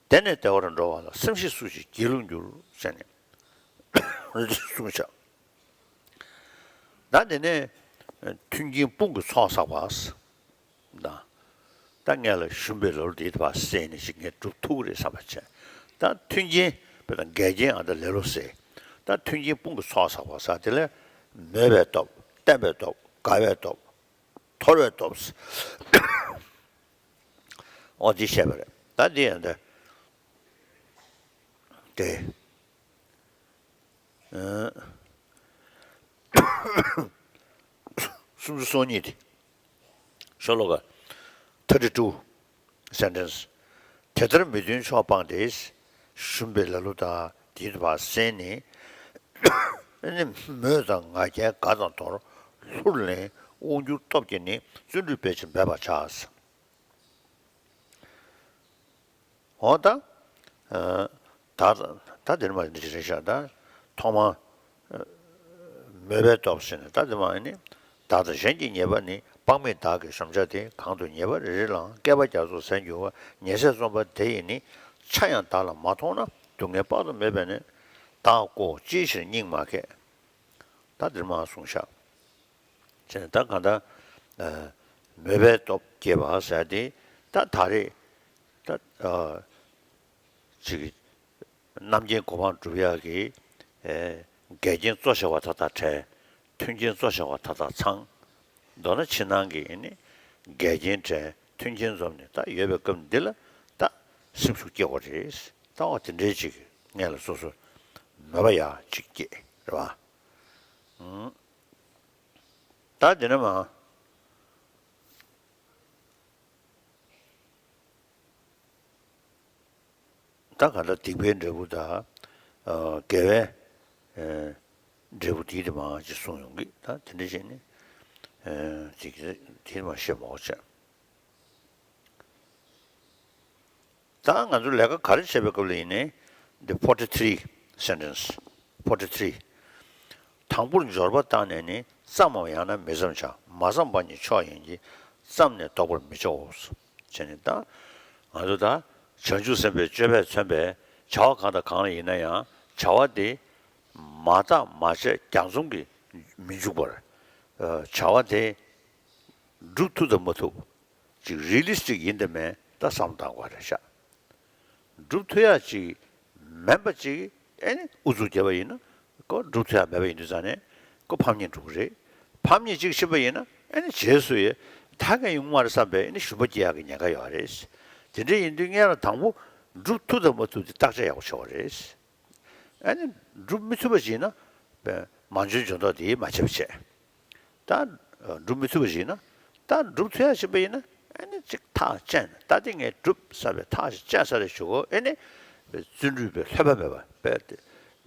དེ་ནས་བདེ་བར་འགྲོ་བ་ལ། སེམས་ཤེས་སུ་ཞིག་སྒྱིད་ལུག་འགྱུར། ཟེར་ནས་གསུངས་ཤག་ད་དེ་ནས་མཐུན་རྐྱེན་དཔུང་གི་ཚོགས་བསགས་པ། ད་ད་ངས་ལ་ཞུམ་པའི་ལོ་རྒྱུས་དེ་བ་སེ་ནས་ཞིག་ངས་སྒྲུབ་ཐུབ་ཀྱི་རེད་བསམ་པ་བྱས། ད་མཐུན་རྐྱེན་དཔེར་ན་འགལ་རྐྱེན་ཨ་ད་ལེ་ལོ་སེ། ད་མཐུན་རྐྱེན་དཔུང་གི་ཚོགས་བསགས་པ་ས་དེ་ལས་མོས་པའི་སྟོབས། བརྟན་པའི་སྟོབས། དགའ་བའི་སྟོབས། དོར་བའི་སྟོབས། འོ་འདི་བཤད་པ་རེད། ད་འདི་ཡང་འདི་དེ། ཨ། སུམ་ཅུ་སོ་གཉིས་དེ། ཤོ་ལོ་ཀ་ཐར་ཊི་ཊུ། སེན་ཊེན་སི། དེ་ལྟར་མི་མཐུན་ཕྱོགས་སྤངས་ཏེ། ཞུམ་པའི་ལ་ལུ་དང་དེའི་བར་སེལ་ནས། ཨ་ནི་མོས་དང་ང་རྒྱལ་དགའ་དང་དོར། ལྷུར་ལེན་དབང་སྒྱུར་སྟོབས་ཀྱིས་ནི། བརྩོན་འགྲུས་སྤེལ་ཕྱིར་འབད་པར་བྱ། འོ་ད། ཨ། ད་ད་འདིར་མ་འདི་རེད་ཤག་ད་ཐོག་མ། ཨ། མོས་པའི་སྟོབས་ཟེར་ནས་ད་འདི་མ་ནི། བདག་དང་གཞན་གྱི་ཉེས་པ་ནི། དཔག་མེད་བདག་གི་བསམ་བྱ་སྟེ། གང་དུ་ཉེས་པ་རེ་རེ་ལའང་། བསྐལ་པ་རྒྱ་མཚོ་ཟད་འགྱུར་བ། ཉེས་ཟད་རྩོམ་པ་དེ་ཡིས་ནི། ཆ་ཡང་བདག་ལ་མ་མཐོང་ན། སྡུག་བསྔལ་དཔག་ཏུ་མེད་པས་ནི། བདག་ཀོ་ཅིའི་ཕྱིར་སྙིང་མ་གས། ད་འདིར་མ་གསུངས་ཤག་བྱས་ནས་ད་གང་ལྟར། ཨ། མོས་པའི་སྟོབས་སྐྱེས་པ་ཟེར་ཏེ་ད་ད་རེས་ད། ཨ། ཅིག་རྣམ་མཁྱེན་གོ་འཕང་སྒྲུབ་ཡག་གི། ཨེ། འགལ་རྐྱེན་གཙོ་ཆེ་བ་ད་ལྟ་བྲལ། མཐུན་རྐྱེན་གཙོ་ཆེ་བ་ད་ལྟ་ཚང་། མདོར་ན་ཕྱི་ནང་གི་ནི་འགལ་རྐྱེན་བྲལ། མཐུན་རྐྱེན་འཛོམས་ནས་ད་ཡོད་པའི་སྐབས་འདི་ལ་ད་སེམས་ཤུགས་སྐྱེ་དགོས་རེད། ད་འོ་དེ་འདྲའི་ཅིག་སྔོན་ལ་སོ་སོ་མོས་པ་ཡག་ཅིག་སྐྱེས་རེད་བ། ཨང་། ད་དེ་ནས་མ། ད་ག་ལ་སྡིག་པའི་འབྲས་བུ་དང་། ཨ། དགེ་བའི། ཨ། འབྲས་བུ་དེ་དེ་མ་ཅིག་གསུངས་ཡོང་གི། ད་དེ་འདྲ་བྱས་ནས། ཨ། ཅིག་དེ་མ་བཤད་མ་འོ་བྱས། ད་ང་ཚོ་ལས་ཀ་ག་རེ་བྱེད་པའི་སྐབས་ལ་ཡིན་ནའི། འདི་ཕོར་ཊི་ཐི་རི་སེན་ཊེན་སི། ཕོར་ཊི་ཐི་རི། དང་པོར་འབྱོར་པ་བཏང་ནས་ནི། བརྩམ་མམ་ཡང་ན་མི་བརྩམ་བྱ། མ་བརྩམས་པ་ཉིད་མཆོག་ཡིན་གྱི། བརྩམས་ནས་བཟློག་པར་མི་བྱའོ། བྱས་ནས་ད་ང་ཚོ་ད་བྱང་ཆུབ་སེམས་དཔའི་སྤྱོད་པས་མཚོན་པའི་བྱ་བ་གང་དང་གང་ལ་ཡིན་ན་ཡང་བྱ་བ་དེ་མ་བརྟགས་མ་དཔྱད་གྱ་ཚོམ་གྱིས་མི་འཇུག་པར། ཨ། བྱ་བ་དེ་སྒྲུབ་ཐུབ་དང་མ་ཐུབ། ཅིག་རི་ལི་སི་ཊིག་ཡིན་དང་མིན་ད་བསམ་བློ་བཏང་དགོས་རེད་ཤག་སྒྲུབ་ཐུབ་ཡག་ཅིག་མིན་པ་ཅིག་ཨེ་ནི་ཨུ་ཚུགས་བརྒྱབ་པ་ཡིན་ན་ཁོ་སྒྲུབ་ཐུབ་ཡག་མེད་པ་ཡིན་དུས་ཙང་ནས་ཁོ་ཕམ་ཉེས་འགྲོ་གི་རེད། ཕམ་ཉེས་གཅིག་ཕྱིན་པ་ཡིན་ན་ཨེ་ནི་རྗེས་སུ་ཡི་ད་གིན་ཡོང་མ་རེད་བསམ་པའི་ཨེ་ནི་ཞུམ་པ་སྐྱེ་ཡག་གི་ཉེན་ཁ་ཡོད་རེད། དེ་འདྲ་ཡིན་དུས་སྔོན་ལ་དང་པོ་སྒྲུབ་ཐུབ་དང་མ་ཐུབ་དེ་བརྟག་དཔྱད་ཡག་པོ་བྱེད་དགོས་རེད། ཨ་ནི་སྒྲུབ་མི་ཐུབ་པ་ཞིག་ཡིན་ན་པས་མ་འཇོན་འཇོན་མདོག་དེ་མ་བྱེད་པ་བྱས། ད་སྒྲུབ་མི་ཐུབ་པ་ཞིག་ཡིན་ན་ད་སྒྲུབ་ཐུབ་ཡག་ཕྱིན་པ་ཡིན་ན་ཨ་ནི་ཅིག་ཐག་བཅད་ནས་ད་དེ་ངས་སྒྲུབ་ཚར་བའི་ཐག་ཅིག་བཅད་ཚར་རེད་ཞུ་གོ་ཨ་ནི་པས་བརྩོན་འགྲུས་པས་ལྷོད་པ་མེད་པ་པས་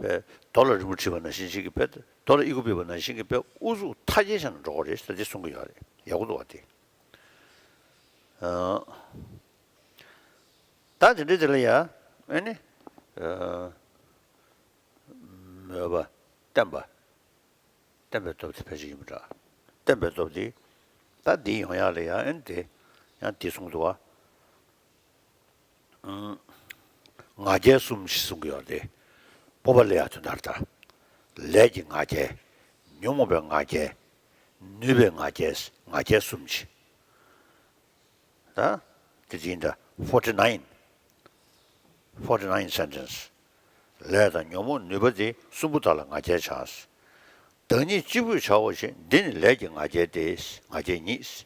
པས་རྡོ་ལ་རི་མོ་བྲིས་པ་ནང་བཞིན་ཅིག་གི་པས་རྡོ་ལ་ཨི་ཁུ་ཕུད་པ་ནང་བཞིན་གྱི་པས་ཨུ་ཚུགས་མཐའ་སྐྱེལ་བྱས་ནས་འགྲོ་གོ་རེད་ཟེར་དེ་གསུང་གི་ཡོད་རེད་ཡག་པོ་འདུག་བ་དེ། ད་དེ་འདྲའི་དེ་ལ་ཡ་ཨེ་ནི་མོས་པ་བསྟན་པ་བསྟན་པའི་སྟོབས་དེ་ཕལ་ཆེར་ཡིན་པ་འདྲ། བསྟན་པའི་སྟོབས་དེ་ད་འདི་ཡོང་ཡག་ལ་ཡ་ཨེ་ནི་དེ་ཡང་དེ་གསུངས་འདུག་བ། ང་རྒྱལ་གསུམ་ཞེས་གསུང་གི་ཡོད་རེད། སྤོབས་པ་ལ་ཡ་དོན་དག་ད་ལས་ཀྱི་ང་རྒྱལ། ཉོན་མོངས་པའི་ང་རྒྱལ། ནུས་པའི་ང་རྒྱལ་ང་རྒྱལ་གསུམ་ཞེས། ད་དེ་ཡིན་ད་forty nine forty nine sentence། ལས་དང་ཉོན་མོངས་ནུས་པ་དེ་གསུམ་པོ་དག་ལ་ང་རྒྱལ་བྱ། བདག་ཉིད་གཅིག་པུས་བྱའོ་ཞེས་འདི་ནི་ལས་ཀྱི་ང་རྒྱལ་ཏེ། ང་རྒྱལ་ཉིད།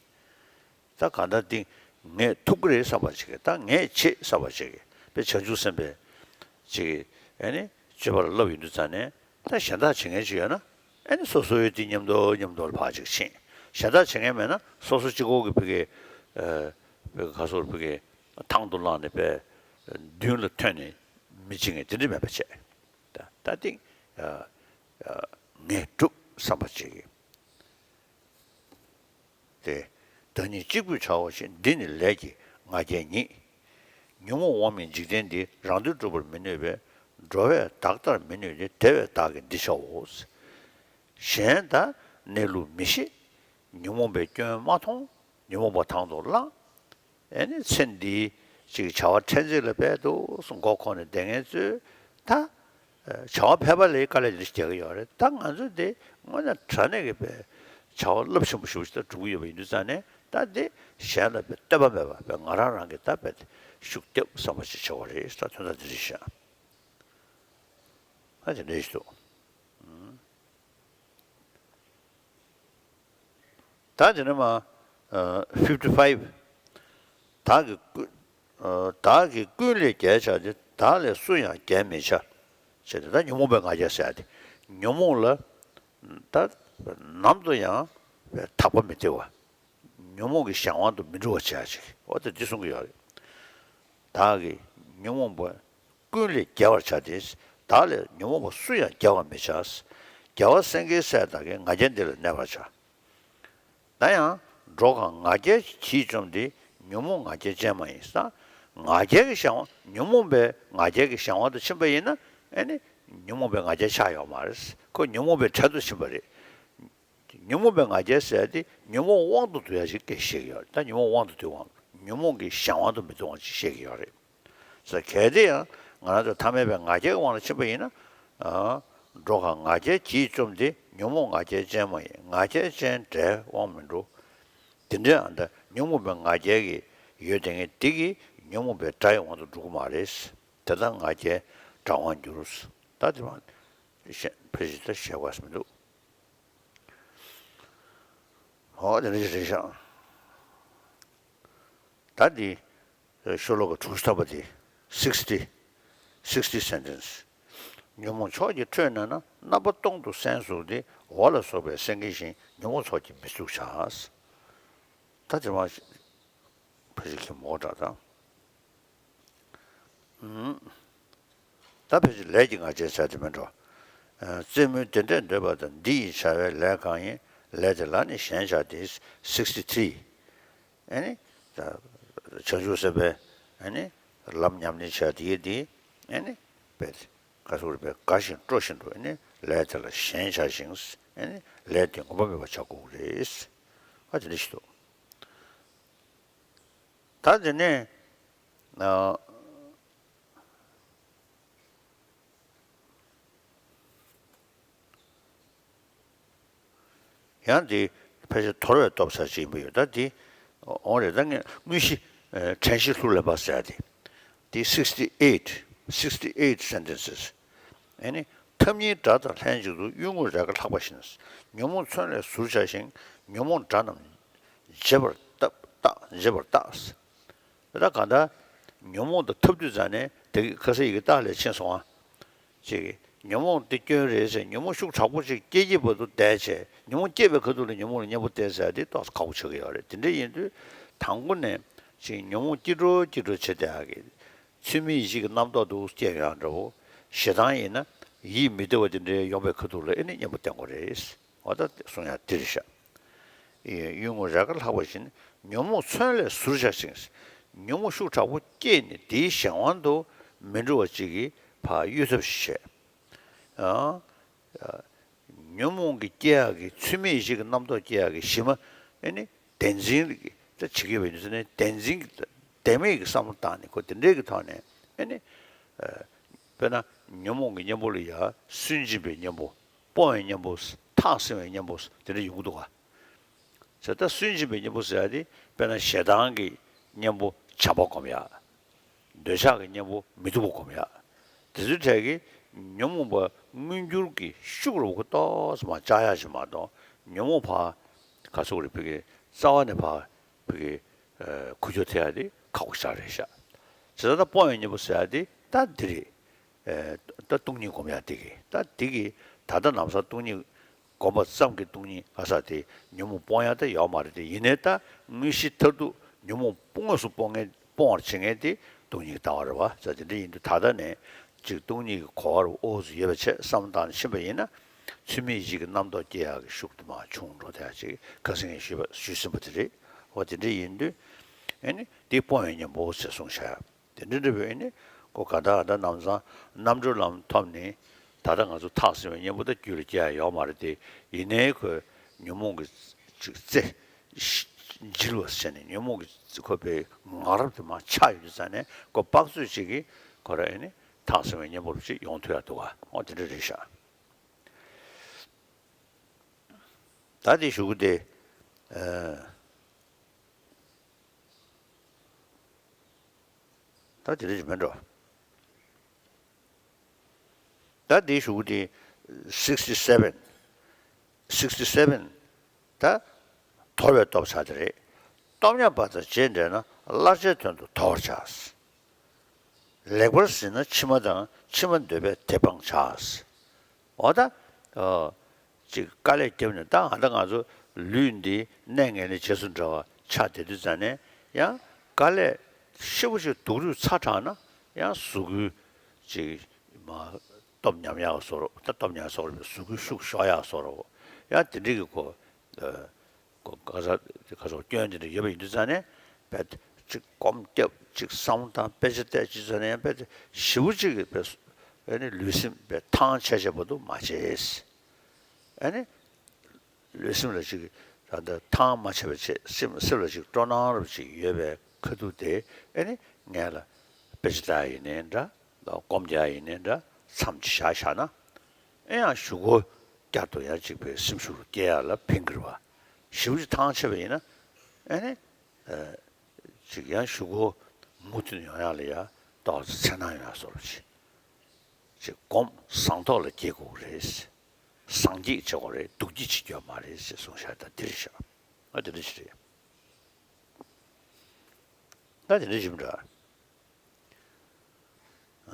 ད་གང་ལྟར་འདི་ངས་ཐུབ་ཀྱི་རེད་བསམ་པ་ཞིག་གིས་ད་ངས་བྱེད་བསམ་པ་ཞིག་གིས་དཔེ་བྱང་ཆུབ་སེམས་དཔའི་ཅིག་གིས་ཨེ་ནི་སྤྱོད་པ་ལ་བསླབ་ཡོང་དུས་ཙང་ནས་ད་གཞན་དག་བྱེད་མཁན་ཅིག་ཡོད་ན་ཨེ་ནི་སོ་སོའི་དེ་མཉམ་དུ་མཉམ་དུ་ལ་ཕར་ཅིག་ཕྱིན། གཞན་དག་བྱེད་མཁན་མེད་ན་སོ་སོ་གཅིག་པོ་གི་ཕ་གི་ཨ་ཕ་གི་ག་སོར་ཕ་གི་ཐང་དུ་བླངས་ནས་དཔེ་མདུན་ལ་ཐོན་ནས་མི་བྱེད་མཁན་དེ་འདྲ་མེད་པ་བྱས། ད་ད་ཐེངས་ཨ་ཨ་ངས་སྒྲུབ་བསམ་པ་ཅིག་གིས། ཏེ། བདག་ཉིད་གཅིག་པུས་བྱའོ་ཞེས་འདི་ནི་ལས་ཀྱི་ང་རྒྱལ་ཉིད། ཉོན་མོངས་དབང་མེད་འཇིག་རྟེན་འདི། རང་དོན་སྒྲུབ་པར་མི་ནུས་པས། འགྲོ་བས་བདག་ལྟར་མི་ནུས་ཏེ། དེ་བས་བདག་གིས་འདི་བྱའོ། གཞན་དག་གནས་ལུགས་མི་ཤེས། ཉོན་མོངས་པའི་སྐྱོན་མ་མཐོང་། ཉོན་མོངས་པ་དང་དུ་བླངས། ཨེ་ནི་ཚེ་འདིའི་ཅིག་བྱ་བ་ཕྲན་ཚེགས་ལ་དཔེ་འདུག་སེ་མགོ་འཁོར་ནས་བསྡད་མཁན་ཚོས་ད་བྱ་བ་ཕལ་པ་ལ་དཀའ་ལས་འདི་རྒྱག་གི་ཡོད་རེད། ད་ང་ཚོ་འདི་དངོས་གནས་དྲང་གནས་ཀྱི་དཔེ་བྱ་བ་རླབས་ཆེན་པོ་ཞེ་པོ་ཅིག་ད་སྒྲུབ་ཀྱི་ཡོད་པ་ཡིན་དུས་ཙང་ནས་ད་འདི་གཞན་ལ་དཔེ་བསྟོད་པ་མེད་པ་དཔེ་ང་རང་རང་གི་ད་དཔེ་ཤུགས་རྒྱབ་བསམ་པ་ཞིག་བྱེད་དགོས་རེད། ད་དོན་དག་འདི་རེད་ཤག་ཨ་དེ་འདྲ་ཞིག་འདུག་ད་དེ་ནས་མ། ཨ། fifty five། བདག་གིས་ཀུན། ཨ། བདག་གིས་ཀུན་ལས་རྒྱལ་བྱ་སྟེ། བདག་ལས་སུ་ཡང་རྒྱལ་མི་བྱ། ཞེས་ཏེ་ད་ཉོན་མོངས་པའི་ང་རྒྱལ་ཟེར་ཡ་དེ། ཉོན་མོངས་ལ། ད། ནམ་དུ་ཡང་། དག་པ་མི་སྟེར་བ། ཉོན་མོངས་ཀྱི་གཞན་དབང་དུ་མི་འགྲོ་བར་བྱ་ཞིག་འོ་ད་འདི་གསུང་གི་ཡོད་རེད། བདག་གིས་ཉོན་མོངས་པ། ཀུན་ལས་རྒྱལ་བར་བྱ་སྟེ། བདག་ལས་ཉོན་མོངས་པ་སུ་ཡང་རྒྱལ་བར་མི་བྱ། རྒྱལ་བ་སེང་གེའི་སྲས་བདག་གིས། ང་རྒྱལ་འདི་ལ་གནས་པར་བྱ། ན་ཡང་། འགྲོ་གང་ང་རྒྱལ་གྱིས་བཅོམ་སྟེ། ཉོན་མོངས་ང་རྒྱལ་ཅན་མ་ཡིན་ཟེར། ང་རྒྱལ་གྱི་གཞན་དབང་ཉོན་མོངས་པའི་ང་རྒྱལ་གྱི་གཞན་དབང་དུ་ཕྱིན་པ་ཡིན་ན་ཨེ་ནི། ཉོན་མོངས་པའི་ང་རྒྱལ་ཆགས་ཡོད་མ་རེད། ཁོ་ཉོན་མོངས་པའི་བྲལ་དུ་ཕྱིན་པ་རེད། ཉོན་མོངས་པའི་ང་རྒྱལ་ཟེར་ཡ་དེ་ཉོན་མོངས་དབང་དུ་འདུ་ཡ་ཞིག་སྐད་ཆ་བཤད་ཀྱི་ཡོད་རེད། ད་ཉོན་མོངས་དབང་དུ་འདུ་བའམ་ཉོན་མོངས་ཀྱི་གཞན་དབང་དུ་མི་འདུ་བའམ་ཅིག་བཤད་ཀྱི་ཡོད་རེད། ཟེར་གལ་ཏེ་ཡང་ང་རང་ཚོ་ཐ་མལ་པའི་ང་རྒྱལ་གྱི་དབང་ལ་ཕྱིན་པ་ཡིན་ན། ཨ། འགྲོ་གང་ང་རྒྱལ་གྱིས་བཅོམ་སྟེ། ཉོན་མོངས་ང་རྒྱལ་ཅན་མ་ཡིན། ང་རྒྱལ་ཅན་བྲལ་དབང་མི་འགྲོ། དེ་འདྲའི་ཨ་ད་ཉོན་མོངས་པའི་ང་རྒྱལ་གྱི་ཡོད་དེ་ངས་དེ་གིས་ཉོན་མོངས་པའི་དགྲ་ཡི་དབང་དུ་འགྲོ་གི་མ་རེད། དེ་ལྟར་ང་རྒྱལ་དགྲ་དབང་འགྱུར། ད་དེ་མ་ཕལ་ཆེར་ད་བཤད་དགོས་མི་འདུག་ཧོ་དེ་འདྲ་ཞིག་རེད་ཤག་ད་འདི་ཤོ་ལོ་ཀ་དྲུག་ཅུ་ཐམ་པ་དེ། sixty sixty sentence། ཉོན་མོངས་ཕྱོགས་ཀྱི་ཁྲོད་ན་ན། རྣམ་པ་སྟོང་དུ་སེམས་བཟུང་སྟེ། འོ་ལ་སོགས་པའི་སེང་གེ་བཞིན། ཉོན་མོངས་ཚོགས་ཀྱིས་མི་ཚུགས་བྱ། ད་དེ་མ་ཕལ་ཆེར་གི་མོ་འདྲ་དང་། ད་ཕལ་ཆེར་ལས་ཀྱི་ང་རྒྱལ་ཟེར་དེ་མིན་འགྲོ། རྩེད་མོའི་དེ་འདྲས་འདོད་པ་དང་། འདི་ཡི་བྱ་བའི་ལས་གང་ཡིན། ལས་དེ་ལ་ནི་ཞེན་བྱ་སྟེ། sixty three། ཨེ་ནི། བྱང་ཆུབ་སེམས་དཔའི་ཨེ་ནི། ལམ་ཉམས་ལེན་བྱ་དེ་ཡི་དེ་ཨེ་ནི། པས་ག་སུ་རེ་པས་དགའ་ཞིང་སྤྲོ་བཞིན་དུ་ཨེ་ནི། ལས་དེ་ལ་ཞེན་བྱ་ཞིང་ཨེ་ནི། ལས་དེ་ངོམས་པ་མེད་པར་བྱ་དགོས་ཀྱི་རེད། ཨ་དེ་འདྲ་ཞིག་འདུག་ད་དེ་ནས། ཡང་འདི་ཕལ་ཆེར་དོར་བའི་སྟོབས་ཟེར་ཅིག་ཡིན་པ་ཡོད། ད་འདི་ འོང་རེད། ད་ངས་དངོས་གཞི་དྲན་ཤེས་ལྷུར་ལེན་པ་ཟེར་ཡ་དེ། དེ་sixty eight, sixty eight sentences. ཨེ་ནི། ཐབས་གཉིས་དགྲ་དང་ལྷན་ཅིག་ཏུ། གཡུལ་ངོར་རེས་འགའ་ལྷག་པ་བཞིན། ཉོན་མོངས་མཚོན་ལས་ཟུར་བྱ་ཞིང་། ཉོན་མོངས་དགྲ་རྣམས་བརྗེད་པར་བརྟག་བརྟག་བརྗེད་པར་བརྟག་ད་གང་ལྟར་ཉོན་མོངས་དང་འཐབ་དུས་ཙང་ནས་དེ་གི་ཁ་སང་ཡི་གེ་རྟགས་ལས་ཕྱིན་སོང་ང་། ཅིག་ཉོན་མོངས་འདི་སྐྱོན་རེད་ཟེར། ཉོན་མོངས་ཤུགས་དྲག་པོ་ཅིག་སྐྱེ་སྐྱེ་བར་དུ་བསྡད་བྱས། ཉོན་མོངས་སྐྱེས་པའི་ཁ་ཐུག་ལ་ཉོན་མོངས་ལ་གཉེན་པོ་བསྟེན་ཟེར་ཡ་དེ་ཏོག་ཙམ་ཁག་པོ་ཆགས་ཀྱི་ཡོད་རེད། དེ་འདྲ་ཡིན་དུས་དང་པོ་ནས་ཅིག་ཉོན་མོངས་སྐྱིད་འགྲོ་སྐྱིད་འགྲོ་བྱེད་བསྡད་ཡ་གི་ཚུལ་མིན་ཡིད་བྱེད་ཀྱི་རྣམ་རྟོག་འདུག་སྐྱེ་ཡོང་འདྲ་བོ། ཞེ་སྡང་ཡིན་ན་ཡིད་མི་བདེ་བ་དེ་འདྲའི་ཡོང་པའི་ཁ་ཐུག་ལ་ཨེ་ནི་གཉེན་པོ་བསྟེན་དགོས་རེད། འོ་ད་གསུང་ཡ་འདི་རེད་ཤག་གཡུལ་ངོར་རེས་འགའ་ལྷག་པ་བཞིན། ཉོན་མོངས་མཚོན་ལས་ཟུར་བྱ་ཞིང་། ཉོན་མོངས་ཤུགས་དྲག་པོ་སྐྱེས་ནས་དེའི་གཞན་དབང་དུ་མི་འགྲོ་བ་ཅིག་གིས་ཕར་གཡོལ་ཐབས་ཤིག་བྱས། ཨ། ཉོན་མོངས་ཀྱི་སྐྱེ་ཡག་གི་ཚུལ་མིན་ཡིད་བྱེད་ཀྱི་རྣམ་རྟོག་སྐྱེ་ཡག་གི་གཞི་མ་ཨེ་ནི་བདེན་འཛིན་གྱི་ད་བྱེད་ཀྱི་ཡོད་པ་ཡིན་ཟེར་ནས་བདེན་འཛིན་གྱི་བདེན་མེད་ཀྱི་བསམ་བློ་བཏང་ནས་ཁོ་དེ་འདྲའི་གི་ཐོག་ནས་ཨེ་ནི། དཔེར་ན་ཉོན་མོངས་ཀྱི་གཉེན་པོ་ལ་ཡ་སུན་འབྱིན་པའི་གཉེན་པོ། སྤོང་བའི་གཉེན་པོ། ཐག་བསྲིང་བའི་གཉེན་པོ་དེ་འདྲ་ཡོང་གི་འདུག་ག་ཟེར། ད་སུན་འབྱིན་པའི་གཉེན་པོ་ཟེར་ཡ་དེ་དཔེར་ན་ཞེ་སྡང་གི་གཉེན་པོ་བྱམས་པ་སྒོམ་ཡ། འདོད་ཆགས་ཀྱི་གཉེན་པོ་མི་སྡུག་པ་སྒོམ་ཡ། དེ་ཚོའི་གྲས་ཀྱི་ཉོན་མོངས་པ་མངོན་གྱུར་གྱི་ཤུགས་རུ་ཁོ་ཏོག་ཙམ་མར་བཅག་ཡ་ཞིག་མ་གཏོགས། ཉོན་མོངས་ཕར་ག་ཚོད་རེ་ཕ་གི་རྩ་བ་ནས་ཕར་ཕ་གི་ཁུ་ཁྱོ་ཐེ་ཡ་དེ་ཁག་པོ་ཞེ་དྲག་རེད་ཤག་བྱས་ཙང་ད་སྤོང་བའི་གཉེན་པོ་ཟེར་ཡ་དེ་ད་འདི་རེད། ད་སྟོང་ཉིད་སྒོམ་ཡ་དེ་གི་ད་དེ་གི་ད་ལྟ་ལམ་སང་སྟོང་ཉིད་སྒོམ་པ་ཙམ་གྱིས་སྟོང་ཉིད་ཨ་ས་དེ་ཉོན་མོངས་སྤོང་ཡ་ད་ཡོད་མ་རེད་དེ། ཡིན་ནའི་ད་དངོས་གཞི་མཐར་ཐུག་ཉོན་མོངས་དངོས་སུ་སྤོང་མཁན་སྤོང་བར་བྱེད་མཁན་དེ་སྟོང་ཉིད་ཀྱི་ལྟ་བ་རེད་བ། ས་དེ་འདྲ་ཡིན་དུས་ད་ལྟ་ནས་ཅིག་སྟོང་ཉིད་ཀྱི་གོ་བ་རུ་ཨོ་ཙི་ཡོད་པ་བྱས་བསམ་བློ་བཏང་ནས་ཕྱིན་པ་ཡིན་ན། ཚུལ་མིན་ཡིད་བྱེད་ཀྱི་རྣམ་རྟོག་སྐྱེ་ཡག་གི་ཤུགས་དེ་མར་ཆུང་འགྲོ་ཐལ་ཅིག་ཁ་སང་ངས་ཞུས་པ་ཞུས་ཟིན་པ་དེ་རེད། འོ་དེ་འདྲ་ཡིན་དུས་ཨེ་ནི་དེ་སྤོང་བའི་གཉེན་པོ་ཟེར་གསུངས་བཞག་དེ་འདྲ་འདྲ་བས་ནི་ཁོ་ག་ད་ད་ནམ་སང་རྣམ་གྲོལ་ལམ་ཐོབ་ནི། ད་ལྟ་ང་ཚོ་ཐག་བསྲིང་བའི་གཉེན་པོ་ད་རྒྱུད་ལ་སྐྱེ་ཡ་ཡོད་མ་རེད་དེ། ཡིན་ནའི་ཁོས་ཉོན་མོངས་ཀྱི་ཅིག་རྩེ་འཇིལ་བ་ཟེར་ནས་ཉོན་མོངས་ཀྱི་ཁོ་པའི་ངང་རབ་དེ་མར་ཆགས་ཡོད་དུས་ཙང་ནས་ཁོ་དཔག་ཚོད་ཅིག་གིས་ཁོ་ར་ཨེ་ནི་ཐག་བསྲིང་བའི་གཉེན་པོ་རུ་ཅིག་ཡོང་ཐུབ་ཡ་འདུག་ག་འོ་དེ་འདྲ་རེད་ཤག་ད་དེ་ཞུ་གི་དེ། ད་དེ་རིང་རིང་མིན་འགྲོ། ད་འདིའི་གཞུག་གུ་དེ་sixty seven, sixty seven. ད་དོར་བའི་སྟོབས་ཆགས་དེ་རེད། སྟོབས་ཉམས་པ་དང་རྗེས་འབྲེལ་ན་སླར་བྱའི་དོན་དུ་དོར་བར་བྱ། ལེགས་པར་གཟིགས་ན་ཕྱི་མ་དང་། ཕྱི་མ་འདོད་པས་དེ་སྤང་བྱ། འོ་ད། ཨ། ཅིག་དཀའ་ལས་བརྒྱབ་ནས་ད་ང་ད་ང་ཚོ་ལུས་འདི་གནས་ངན་ལས་རྗེས་སུ་འབྲང་བ་ཆགས་བསྡད་དུས་ཙང་ནས་ཡང་དཀའ་ལས་ཞེ་པོ་ཅིག་སྡུག་རུས་ཚ་དྲགས་ན་ཡང་གཟུགས་སྐུའི་ཅིག་མ་སྟོབས་ཉམས་ཡག་བཟོ་འདྲ། ད་སྟོབས་ཉམས་བཟོ་འདྲ་བའི་གཟུགས་སྐུའི་ཤུགས་ཤོར་ཡག་བཟོ་འདྲ། ཡང་དེ་འདྲ་གི་གོ། ཨ། ག་ས་ག་ས་སྐྱོན་དེ་འདྲ་ཡོད་པ་ཡིན་དུས་ཙང་ནས་རྦད་དེ་ཅིག་སྒོམ་རྒྱབ། ཅིག་བསམ་བློ་བཏང་། དཔེ་ཆ་བལྟས། ཅིག་ཙང་ནས་ཡང་རྦད་དེ་ཞེ་པོ་ཅིག་གི་རྦད་ཨ་ནི་ལུས་སེམས་རྦད་ཐང་ཆད་ཆད་པ་དུ་མ་བྱེད། ཨ་ནི་ལུས་སེམས་ལ་ཅིག་ད་ལྟ་ཐང་མ་ཆད་པ་བྱེད། སེམས་སེམས་ལ་ཅིག་སྤྲོ་སྣང་རབ་ཅིག་ཡོད་པའི་ཁ་ཐུག་དེ་ཨ་ནི་ངས་ལ་དཔེ་ཆ་ལྟ་ཡ་ཡིན་ནའི་འདྲ། སྒོམ་རྒྱག་ཡ་ཡིན་ནའི་འདྲ། མཚམས་ཅིག་བཞག་བཞག་ན་ཨེ་ཡང་གཞུག་གུ་བསྐྱར་དུ་ཡང་ཅིག་པའི་སེམས་ཤུགས་སྐྱེ་ཡ་ལ་ཕན་གྱི་རེད་བ། ཞེ་པོ་ཅིག་ཐང་ཆད་པ་ཡིན་ན་ཨེ་ནི། ཨ། ཅིག་ཡང་གཞུག་གུ་མུ་མཐུད་ཡོང་ཡ་ལ་ཡ་ཏོག་ཙམ་འཚེར་སྣང་ཡོང་ཡ་བཟོ་འདྲ་ཅིག་ཅིག་སྒོམ་ཟངས་མདོག་ལ་སྐྱེ་དགོས་ཀྱི་རེད། ཟངས་སྐྱེས་བྱེད་དགོས་རེད། རྡོ་སྐྱེས་བྱེད་རྒྱུ་མ་རེད་ཅེས་གསུངས་བཞག་ད་འདི་རེད་ཤག་ཨ་འདི་འདྲ་ཞིག་རེད། ད་འདི་འདྲ་ཞིག་མི་འདྲ།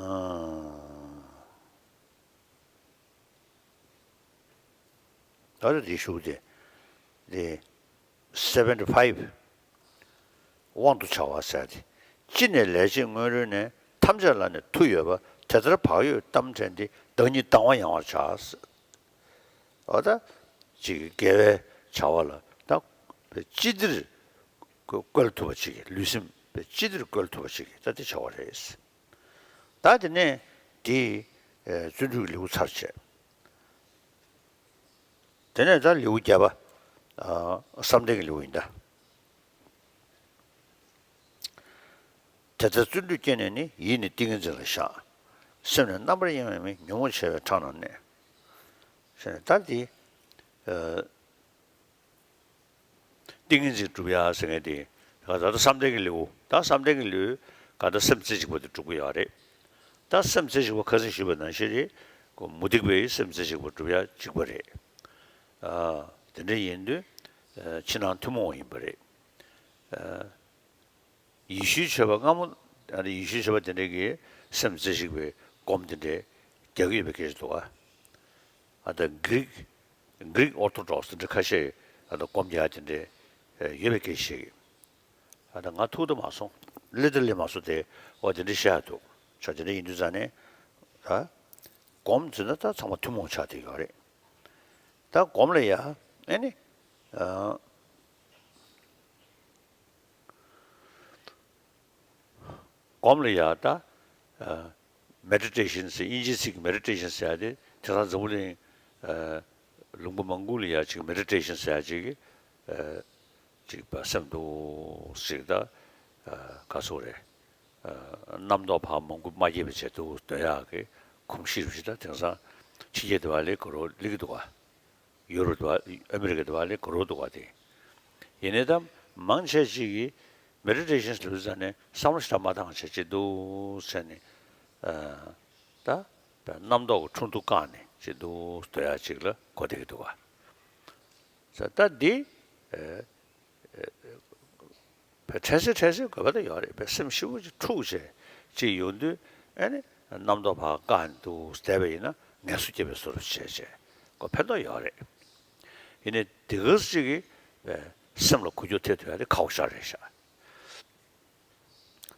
ཨ། ད་ལྟ་འདིའི་གཞུག་དེ། དེ་seventy five. དབང་དུ་བྱ་བ་ཟེར་ཏེ། ཅི་ནས་ལས་བྱེད་སྔོན་རོལ་ནས། ཐམས་ཅད་ལ་ནི་མཐུ་ཡོད་པ། དེ་ལྟར་བག་ཡོད་གཏམ་དྲན་ཏེ། བདག་ཉིད་དང་བ་ཡང་བར་བྱ། འོ་ད། ཅིག་དགེ་བའི་བྱ་བ་ལ་ད་ཅི་བདེར་བཀོལ་ཐུབ་པ་ཅིག་ལུས་སེམས་ཅི་བདེར་བཀོལ་ཐུབ་པ་ཅིག་ད་དེ་བྱ་བ་རེད། ད་དེ་ནས་དེ་བརྩོན་འགྲུས་ཀྱི་ལེའུ་ཚར་བྱས། དེ་ནས་ད་ལེའུ་བརྒྱད་པ། ཨ། བསམ་གཏན་གྱི་ལེའུ་ཡིན་ད། དེ་ལྟར་བརྩོན་འགྲུས་བསྐྱེད་ནས་ནི། ཡིད་ནི་ཏིང་ངེ་འཛིན་ལ་བཞག་སེམས་ནི་རྣམ་པར་གཡེང་བའི་མི། ཉོན་མོངས་ཆེ་བས་ཁྲག་རྣམས་གནས། ཟེར་ནས་ད་དེ། ཨ། ཏིང་ངེ་འཛིན་སྒྲུབ་ཡ་ཟེར་མཁན་དེ། ད་ད་ལྟ་བསམ་གཏན་གྱི་ལེའུ། ད་བསམ་གཏན་གྱི་ལེའུ་ག་ད་སེམས་རྩེ་གཅིག་པ་དེ་སྒྲུབ་ཀྱི་ཡོད་རེད། ད་སེམས་རྩེ་གཅིག་པ་ཁ་སང་ཞུས་པ་ནང་བཞིན་རེད། ཁོ་མུ་སྟེགས་པའི་སེམས་རྩེ་གཅིག་པ་སྒྲུབ་ཡ་གཅིག་པ་རེད། ཨ། དེ་འདྲ་ཡིན་དུས། ཨ། ཕྱི་ནང་ཐུན་མོང་བ་ཡིན་པ་རེད། ཨ། ཡེ་ཤུའི་ཆོས་པ་སྔ་མོ། ཨ་ནི་ཡེ་ཤུའི་ཆོས་པ་དེ་འདྲ་གིས་སེམས་རྩེ་གཅིག་པའི་སྒོམ་དེ་འདྲ་རྒྱག་གི་ཡོད་པའི་སྐད་ཆ་འདུག་ག་ཨ། ད་གྷི་རིག་གྷི་རིག་ཨོར་ཐོ་ཌོག་སི་དེ་འདྲ་ཁ་ཤས། ཨ། ད་སྒོམ་རྒྱག་དེ་འདྲ་ཡོད་པའི་སྐད་ཆ་བཤད་གི་ཨ། ད་ང་ཐུག་ད་མ་སོང་། སླེབས་ད་སླེབས་མ་སོང་སྟེ། འོ། དེ་འདྲ་བཤད་འདུག་ཆ་དེ་འདྲ་ཡིན་དུས་ཙང་ནས། ད་སྒོམ་ཟེར་ན་ད་ཚང་མ་ཐུན་མོང་ཆགས་བསྡད་ཡོད་རེད། ད་སྒོམ་ལ་ཡ། ཨ་ནི། ཨ། སྒོམ་ལ་ཡ་ད། ཨ། མེ་ཌི་ཊེ་ཤན་ཟེར། དབྱིན་ཇིའི་ཚིག་གི་མེ་ཌི་ཊེ་ཤན་ཟེར་ཡ་དེ་དེང་སང་འཛམ་བུ་གླིང་། ཨ། ལུང་པ་མང་པོ་ལ་ཡ་ཅིག་མེ་ཌི་ཊེ་ཤན་ཟེར་ཡ་ཅིག་གི། ཨ། ཅིག་པ་སེམས་འདུག་ཅིག་ད། ཨ། ག་ཟེར་རེད། ཨ། རྣམ་རྟོག་ཕར་མང་པོ་མ་སྐྱེས་པ་བྱས་འདུག་སྡོད་ཡག་གི་གོམས་གཤིས་རུ་ཞིག་ད་དེང་སང་ཕྱི་རྒྱལ་དེ་བ་ལ་གོ་རོ་སླེབས་ཀྱི་འདུག་ག་ཡུ་རོབ་དེ་བ། ཨ་མི་རི་ཀ་དེ་བ་ལ་གོ་རོ་འདུག་ག་དེ། ཡིན་ནའི་ད་མང་ཆེ་ཅིག་གིས་མེ་ཌི་ཊེ་ཤན་ལབ་ཙ་ནས་བསམ་བློ་ཞེ་དྲག་མ་བཏང་བྱས་ཅིག་འདུག་ཟེར་ནས། ཨ། ད་རྣམ་རྟོག་གི་འཕྲོ་འདུ་བཀག་ནས་ཅིག་འདུག་སྡོད་ཡག་ཅིག་ལ་གོ་བསྡད་ཀྱི་འདུག་ག་ས་ད་འདི། ཨ། བས་འཕྲལ་སེལ་འཕྲལ་སེལ་དགོས་པ་ད་ཡོད་རེད། བས་སེམས་ཤུགས་པོ་ཅིག་འཁྲུག་བྱས་ཅིག་ཡོང་དུས། ཨ་ནི་རྣམ་རྟོག་ཕར་བཀག་ནས་འདུག་བསྡད་པ་ཡིན་ན་ངལ་གསོ་རྒྱབ་པའི་བཟོ་འདྲ་བྱས་བྱས་ཁོ་ཕན་ཐོགས་ཡོད་རེད། ཡིན་ནའི་དེ་ག་ཙམ་ཅིག་གིས་བས་སེམས་ལ་འགུལ་སྐྱོད་ཐེབས་ཐུབ་ཡ་དེ་ཁག་པོ་ཞེ་དྲག་རེད་ཤག་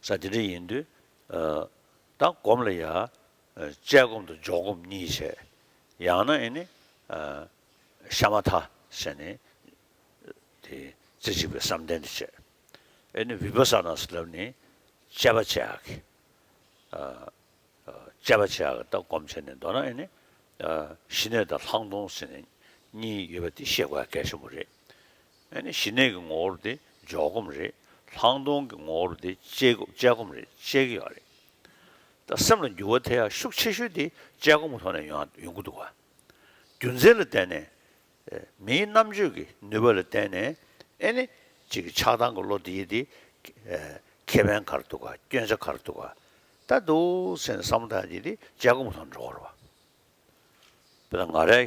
ས་དེ་འདྲ་ཡིན་དུས། ཨ། ད་སྒོམ་ལ་ཡ། ཨ། དཔྱད་སྒོམ་དང་འཇོག་སྒོམ་གཉིས་བྱས། ཡང་ན་ཨ་ནི། ཨ། ཤ་མ་ཐ་ཟེར་ནས། དེ་རྩེ་གཅིག་པའི་བསམ་གཏན་དེ་བྱས། ཨ་ནི་བི་པ་ས་ན་ཟེར་ལབ་ནས་དཔྱད་པ་བྱེད་ཡག་གི། ཨ། ཨ། དཔྱད་པ་བྱེད་ཡག་གི་ད་སྒོམ་བྱས་ནས། མདོར་ན་ཨ་ནི། ཨ། ཞི་གནས་དང་ལྷག་མཐོང་ཟེར་ནས་གཉིས་ཡོད་པ་དེ་ཤེས་དགོས་ཡ་གལ་ཆེན་པོ་རེད། ཨ་ནི་ཞི་གནས་ཀྱི་ངོ་བོར་དེ་འཇོག་སྒོམ་རེད། ལྷག་མཐོང་གི་ངོ་བོར་དེ་དཔྱད་སྒོམ། དཔྱད་སྒོམ་རེད། དཔྱད་ཀྱི་ཡོད་རེད། ད་སེམས་ལ་འགྱུར་བ་ཐེབས་ཡ་ཤུགས་ཆེ་ཤོས་དེ་དཔྱད་སྒོམ་གྱི་ཐོག་ནས་ཡོང་ཡོང་གི་འདུག་ག་རྒྱུ་མཚན་ལ་བརྟེན་ནས། ཨེ། མིའི་རྣམ་དཔྱོད་ཀྱི་ནུས་པ་ལ་བརྟེན་ནས། ཨེ་ནི། ཅིག་གི་ཆགས་སྡང་གི་བློ་དེ་ཡི་དེ། ཨེ། ཁེ་ཕན་ག་རེ་འདུག་ག་སྐྱོན་ཆ་ག་རེ་འདུག་ག་ད་འདུག་ཟེར་ནས་བསམ་བློ་བཏང་ཡ་དེ་དཔྱད་སྒོམ་གྱི་ཐོག་ནས་འགྲོ་གི་རེད་པ། དཔེར་ན་ང་རའི་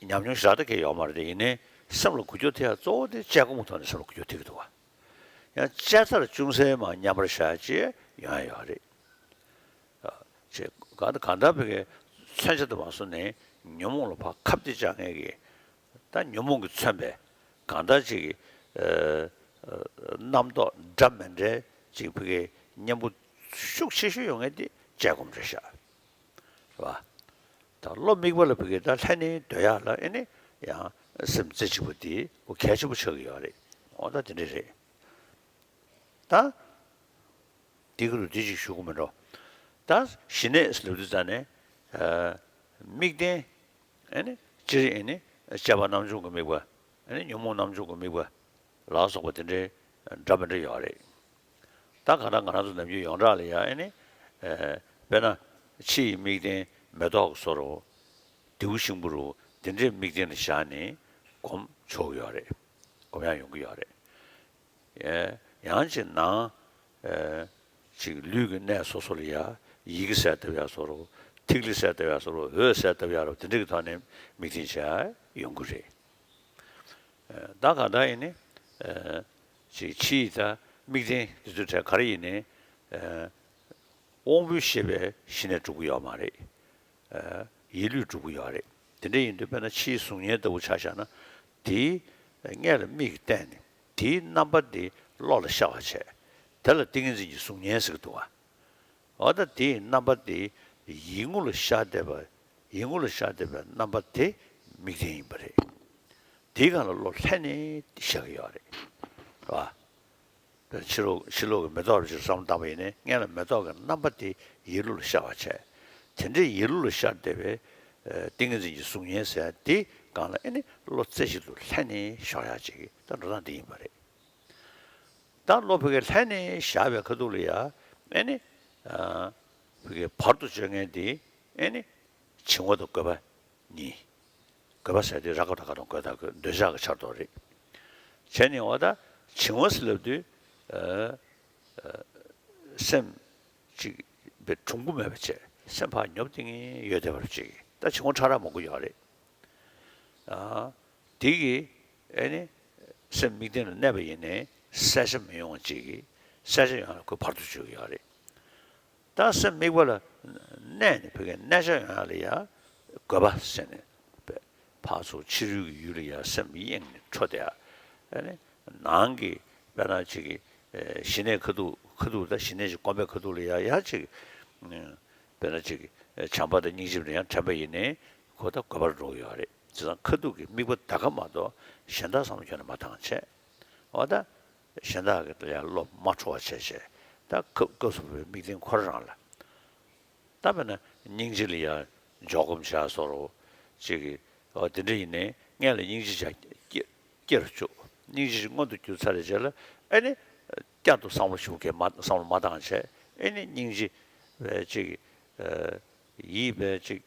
ཉམས་མྱོང་ཞེ་དྲག་ད་གང་ཡང་ཡོད་མ་རེད་དེ། ཡིན་ནའི་སེམས་ལ་འགུལ་སྐྱོད་ཐེབས་ཡ་གཙོ་བོ་དེ་དཔྱད་སྒོམ་གྱི་ཐོག་ནས་སེམས་ལ་འགུལ་སྐྱོད་ཐེབས་ཀྱི་འདུག་ག་ཡང་དཔྱད་ཚར་ཅུང་ཟད་མར་མཉམ་པར་བཞག་ཅིག་ཡོང་ཡ་ཡོད་རེད། ཨ། ཅེས་གང་ལྟར་གང་ལྟར་བོད་ཀྱི་མཚོན་ཆ་དུ་མ་སོང་ནས་ཉོན་མོངས་ལ་ཕར་ཁ་གཏད་བཅག་མཁན་གྱི། ད་ཉོན་མོངས་ཀྱིས་མཚོན་པའི་གང་ལྟར་ཅིག་གི། ཨ། ཨ། རྣམ་རྟོག་འདྲ་མི་འདྲའི་ཅིག་བོད་ཀྱི་གཉེན་པོ་ཤུགས་ཆེ་ཤོས་ཡོང་མཁན་དེ་དཔྱད་སྒོམ་རེད་ཤག་རེད་པ། ད་བློ་དམིགས་པ་ལ་བོད་ཀྱི་ད་ལྷན་ནེ་སྡོད་ཡག་ལ་ཨེ་ནི་ཡང་སེམས་རྩེ་གཅིག་པ་དེ་ཁོ་གལ་ཆེན་པོ་ཆགས་ཀྱི་ཡོད་རེད། འོ་ད་དེ་འདྲ་རེད། ད་དེ་གི་རུ་དེ་ཅིག་ཞུ་དགོས་མིན་འགྲོ། ད་ཞི་གནས་ལབ་དུས་ཙ་ནས། ཨ། དམིགས་རྟེན། ཨེ་ནི་སྤྱིར་ཨེ་ནི་དཔྱད་པ་རྣམ་བྱུང་གི་དམིགས་པ། ཨེ་ནི་ཉོན་མོངས་རྣམ་བྱུང་གི་དམིགས་པ་ལ་སོགས་པ་དེ་འདྲའི་འདྲ་མི་འདྲ་ཡོད་རེད། ད་གང་ལྟར་ང་རང་ཚོ་ནམ་རྒྱུན་ཡོངས་གྲགས་ལ་ཡང་ཨེ་ནི། ཨེ། དཔེར་ན་ཕྱི་ཡི་དམིགས་རྟེན་མེ་ཏོག་གི་བཟོ་འདྲ་བོ། རྡེའུ་ཤིང་བུ་འདྲ་བོ། དེ་འདྲའི་དམིགས་རྟེན་ལ་བཞག་ནས་སྒོམ་ཆོག་གི་ཡོད་རེད། སྒོམ་ཡག་ཡོང་གི་ཡོད་རེད། ཨེ། ཡང་ཅིག་ནང་། ཨེ། ཅིག་ལུས་ཀྱི་གནས་སོ་སོ་ལ་ཡ་ཡི་གེ་གསལ་བཏབ་ཡག་བཟོ་འདྲ་བོ། ཐིག་ལེ་གསལ་བཏབ་ཡག་བཟོ་འདྲ་བོ། འོད་གསལ་བཏབ་ཡག་འདྲ་བོ། དེ་འདྲ་གི་ཐོག་ནས་དམིགས་རྟེན་བྱེད་ཡག་ཡོང་གི་རེད། ད་གང་ལྟར་ཡིན་ནའི། ཨ། ཅིག་ཕྱི་ཡི་ད་དམིགས་རྟེན་དེ་ཚོའི་གྲས་ག་རེ་ཡིན་ནའི། ཨ། དབང་པོའི་ཤེས་པས་ཞི་གནས་སྒྲུབ་ཀྱི་ཡོད་མ་རེད། ཨ། ཡིད་ལུས་སྒྲུབ་ཀྱི་ཡོད་རེད། དེ་འདྲ་ཡིན་དུས་དཔེར་ན་ཕྱིའི་གཟུགས་བརྙན་ལྟ་བུ་ཆ་བཞག་ན། དེའི་སྔོན་ལ་མིག་གིས་བལྟས་ནས་དེའི་རྣམ་པ་དེ་བློ་ལ་ཤར་བ་བྱས། དེ་ལ་ཏིང་ངེ་འཛིན་གྱི་གཟུགས་བརྙན་ཟེར་གྱི་འདུག་ག་འོ་ད་དེའི་རྣམ་པ་དེ་ཡིད་ངོ་ལ་ཤར་བསྡད་པ། ཡིད་ངོ་ལ་ཤར་བསྡད་པའི་རྣམ་པ་དེ་དམིགས་རྟེན་ཡིན་པ་རེད། དེའི་སྒང་ལ་བློ་ལྷན་ནེ་བཞག་གི་ཡོད་རེད། རེད་པ། ཕྱི་ལོགས་ཕྱི་ལོགས་ཀྱི་མེ་ཏོག་རེ་ཅིག་བསམ་བློ་བཏང་པ་ཡིན་ནའི་སྔོན་ལ་མེ་ཏོག་གི་རྣམ་པ་དེ་ཡིད་བློ་ལ་ཤར་བ་བྱས། དེ་འདྲའི་ཡིད་བློ་ལ་ཤར་བསྡད་པའི། ཨ། ཏིང་ངེ་འཛིན་གྱི་གཟུགས་བརྙན་ཟེར་ཡ་དེའི་སྒང་ལ་ཨེ་ནི་བློ་རྩེ་གཅིག་ཏུ་ལྷན་ནེ་བཞག་ཡག་ཅིག་ད་འགྲོ་སྟངས་འདི་ཡིན་པ་རེད། ད་བློ་ཕ་གིར་ལྷན་ནེ་བཞག་པའི་ཁ་ཐུག་ལ་ཡ། ཨེ་ནི། ཨ། ཕ་གིར་བར་དུ་གཅོད་མཁན་དེ་ཨེ་ནི། བྱིང་བ་དང་རྒོད་པ་གཉིས། རྒོད་པ་ཟེར་དེ་ར་ག་བཏགས་རྒ་དང་རྒོད་དང་རྒོད། འདོད་ཆགས་ཀྱི་ཆར་གཏོགས་རེད། བྱས་ནས་འོ་ད་བྱིང་བ་ཟེར་ལབ་དུས། ཨ་ཨ་སེམས་ཅིག་པའི་གྲུང་པོ་མེད་པ་བྱས། སེམས་ཕར་ཉོབ་སྟེ་ངེས་ཡོད་བསྡད་པ་ཅིག་ད་བྱིང་བ་ཕྲ་རགས་མང་པོ་ཡོད་རེད། ཨ་དེ་གིས་ཨེ་ནི་སེམས་དམིགས་རྟེན་ལ་གནས་པ་ཡིན་ནའི་གསལ་ཆ་མི་ཡོང་བ་ཅིག་གིས་གསལ་ཆ་ཡོང་ཡ་ཁོ་བར་དུ་གཅོད་ཀྱི་ཡོད་རེད། ད་སེམས་དམིགས་པ་ལ་གནས་ནས་ཕ་གིའི་གནས་ཆ་ཡོང་ཡ་ལ་ཡ་དགོས་པ་ཟེར་ནས་ཕར་ཚུར་ཕྱི་རོལ་གྱི་ཡུལ་ལ་ཡ་སེམས་གཡེངས་ནས་འཕྲོ་བསྡད་ཡ། ཨ་ནི་ནང་གི་དཔེར་ན་ཅིག་གི་ཨེ་ཞི་གནས་ཁ་ཐུག་ཁ་ཐུག་ད་ཞི་གནས་ཀྱི་སྒོམ་པའི་ཁ་ཐུག་ལ་ཡ་ཡ་ཅིག་ཨེ་དཔེར་ན་ཅིག་གི་བྱམས་པ་དང་སྙིང་རྗེ་ལ་ཡང་དྲན་པ་ཡིན་ནའི་ཁོ་ད་དགོས་པར་འགྲོ་གི་ཡོད་རེད། བྱས་ཙང་ཁ་ཐུག་གི་དམིགས་པ་ད་ག་མ་གཏོགས་གཞན་དག་བསམ་བློ་ཁྱོན་ནས་མ་བཏང་བྱས། འོ་ད། གཞན་དག་གི་ལ་ཡང་བློ་མ་འཕྲོ་བ་བྱས་བྱས། ད་སྐབས་སྐབས་སུ་བབས་པའི་དམིགས་རྟེན་ཁོ་རང་ལ། ད་དཔེར་ན་སྙིང་རྗེ་ལ་ཡང་འཇོག་སྒོམ་བྱ་བཟོ་འདྲ་ཅིག་གིས། འོ་དེ་འདྲ་ཡིན་ནའི་སྔོན་ལ་སྙིང་རྗེ་བྱ་སྐྱེ་སྐྱེ་རུ་བཅུག་སྙིང་རྗེ་མངོན་དུ་གྱུར་ཚར་བའི་རྗེས་ལ་ཨེ་ནི་བསྐྱར་དུ་བསམ་བློ་ཞིག་གིས་མ་བསམ་བློ་མ་བཏང་བྱས། ཨེ་ནི་སྙིང་རྗེ་བས་ཅིག་གིས་ཡིད་བས་ཅིག་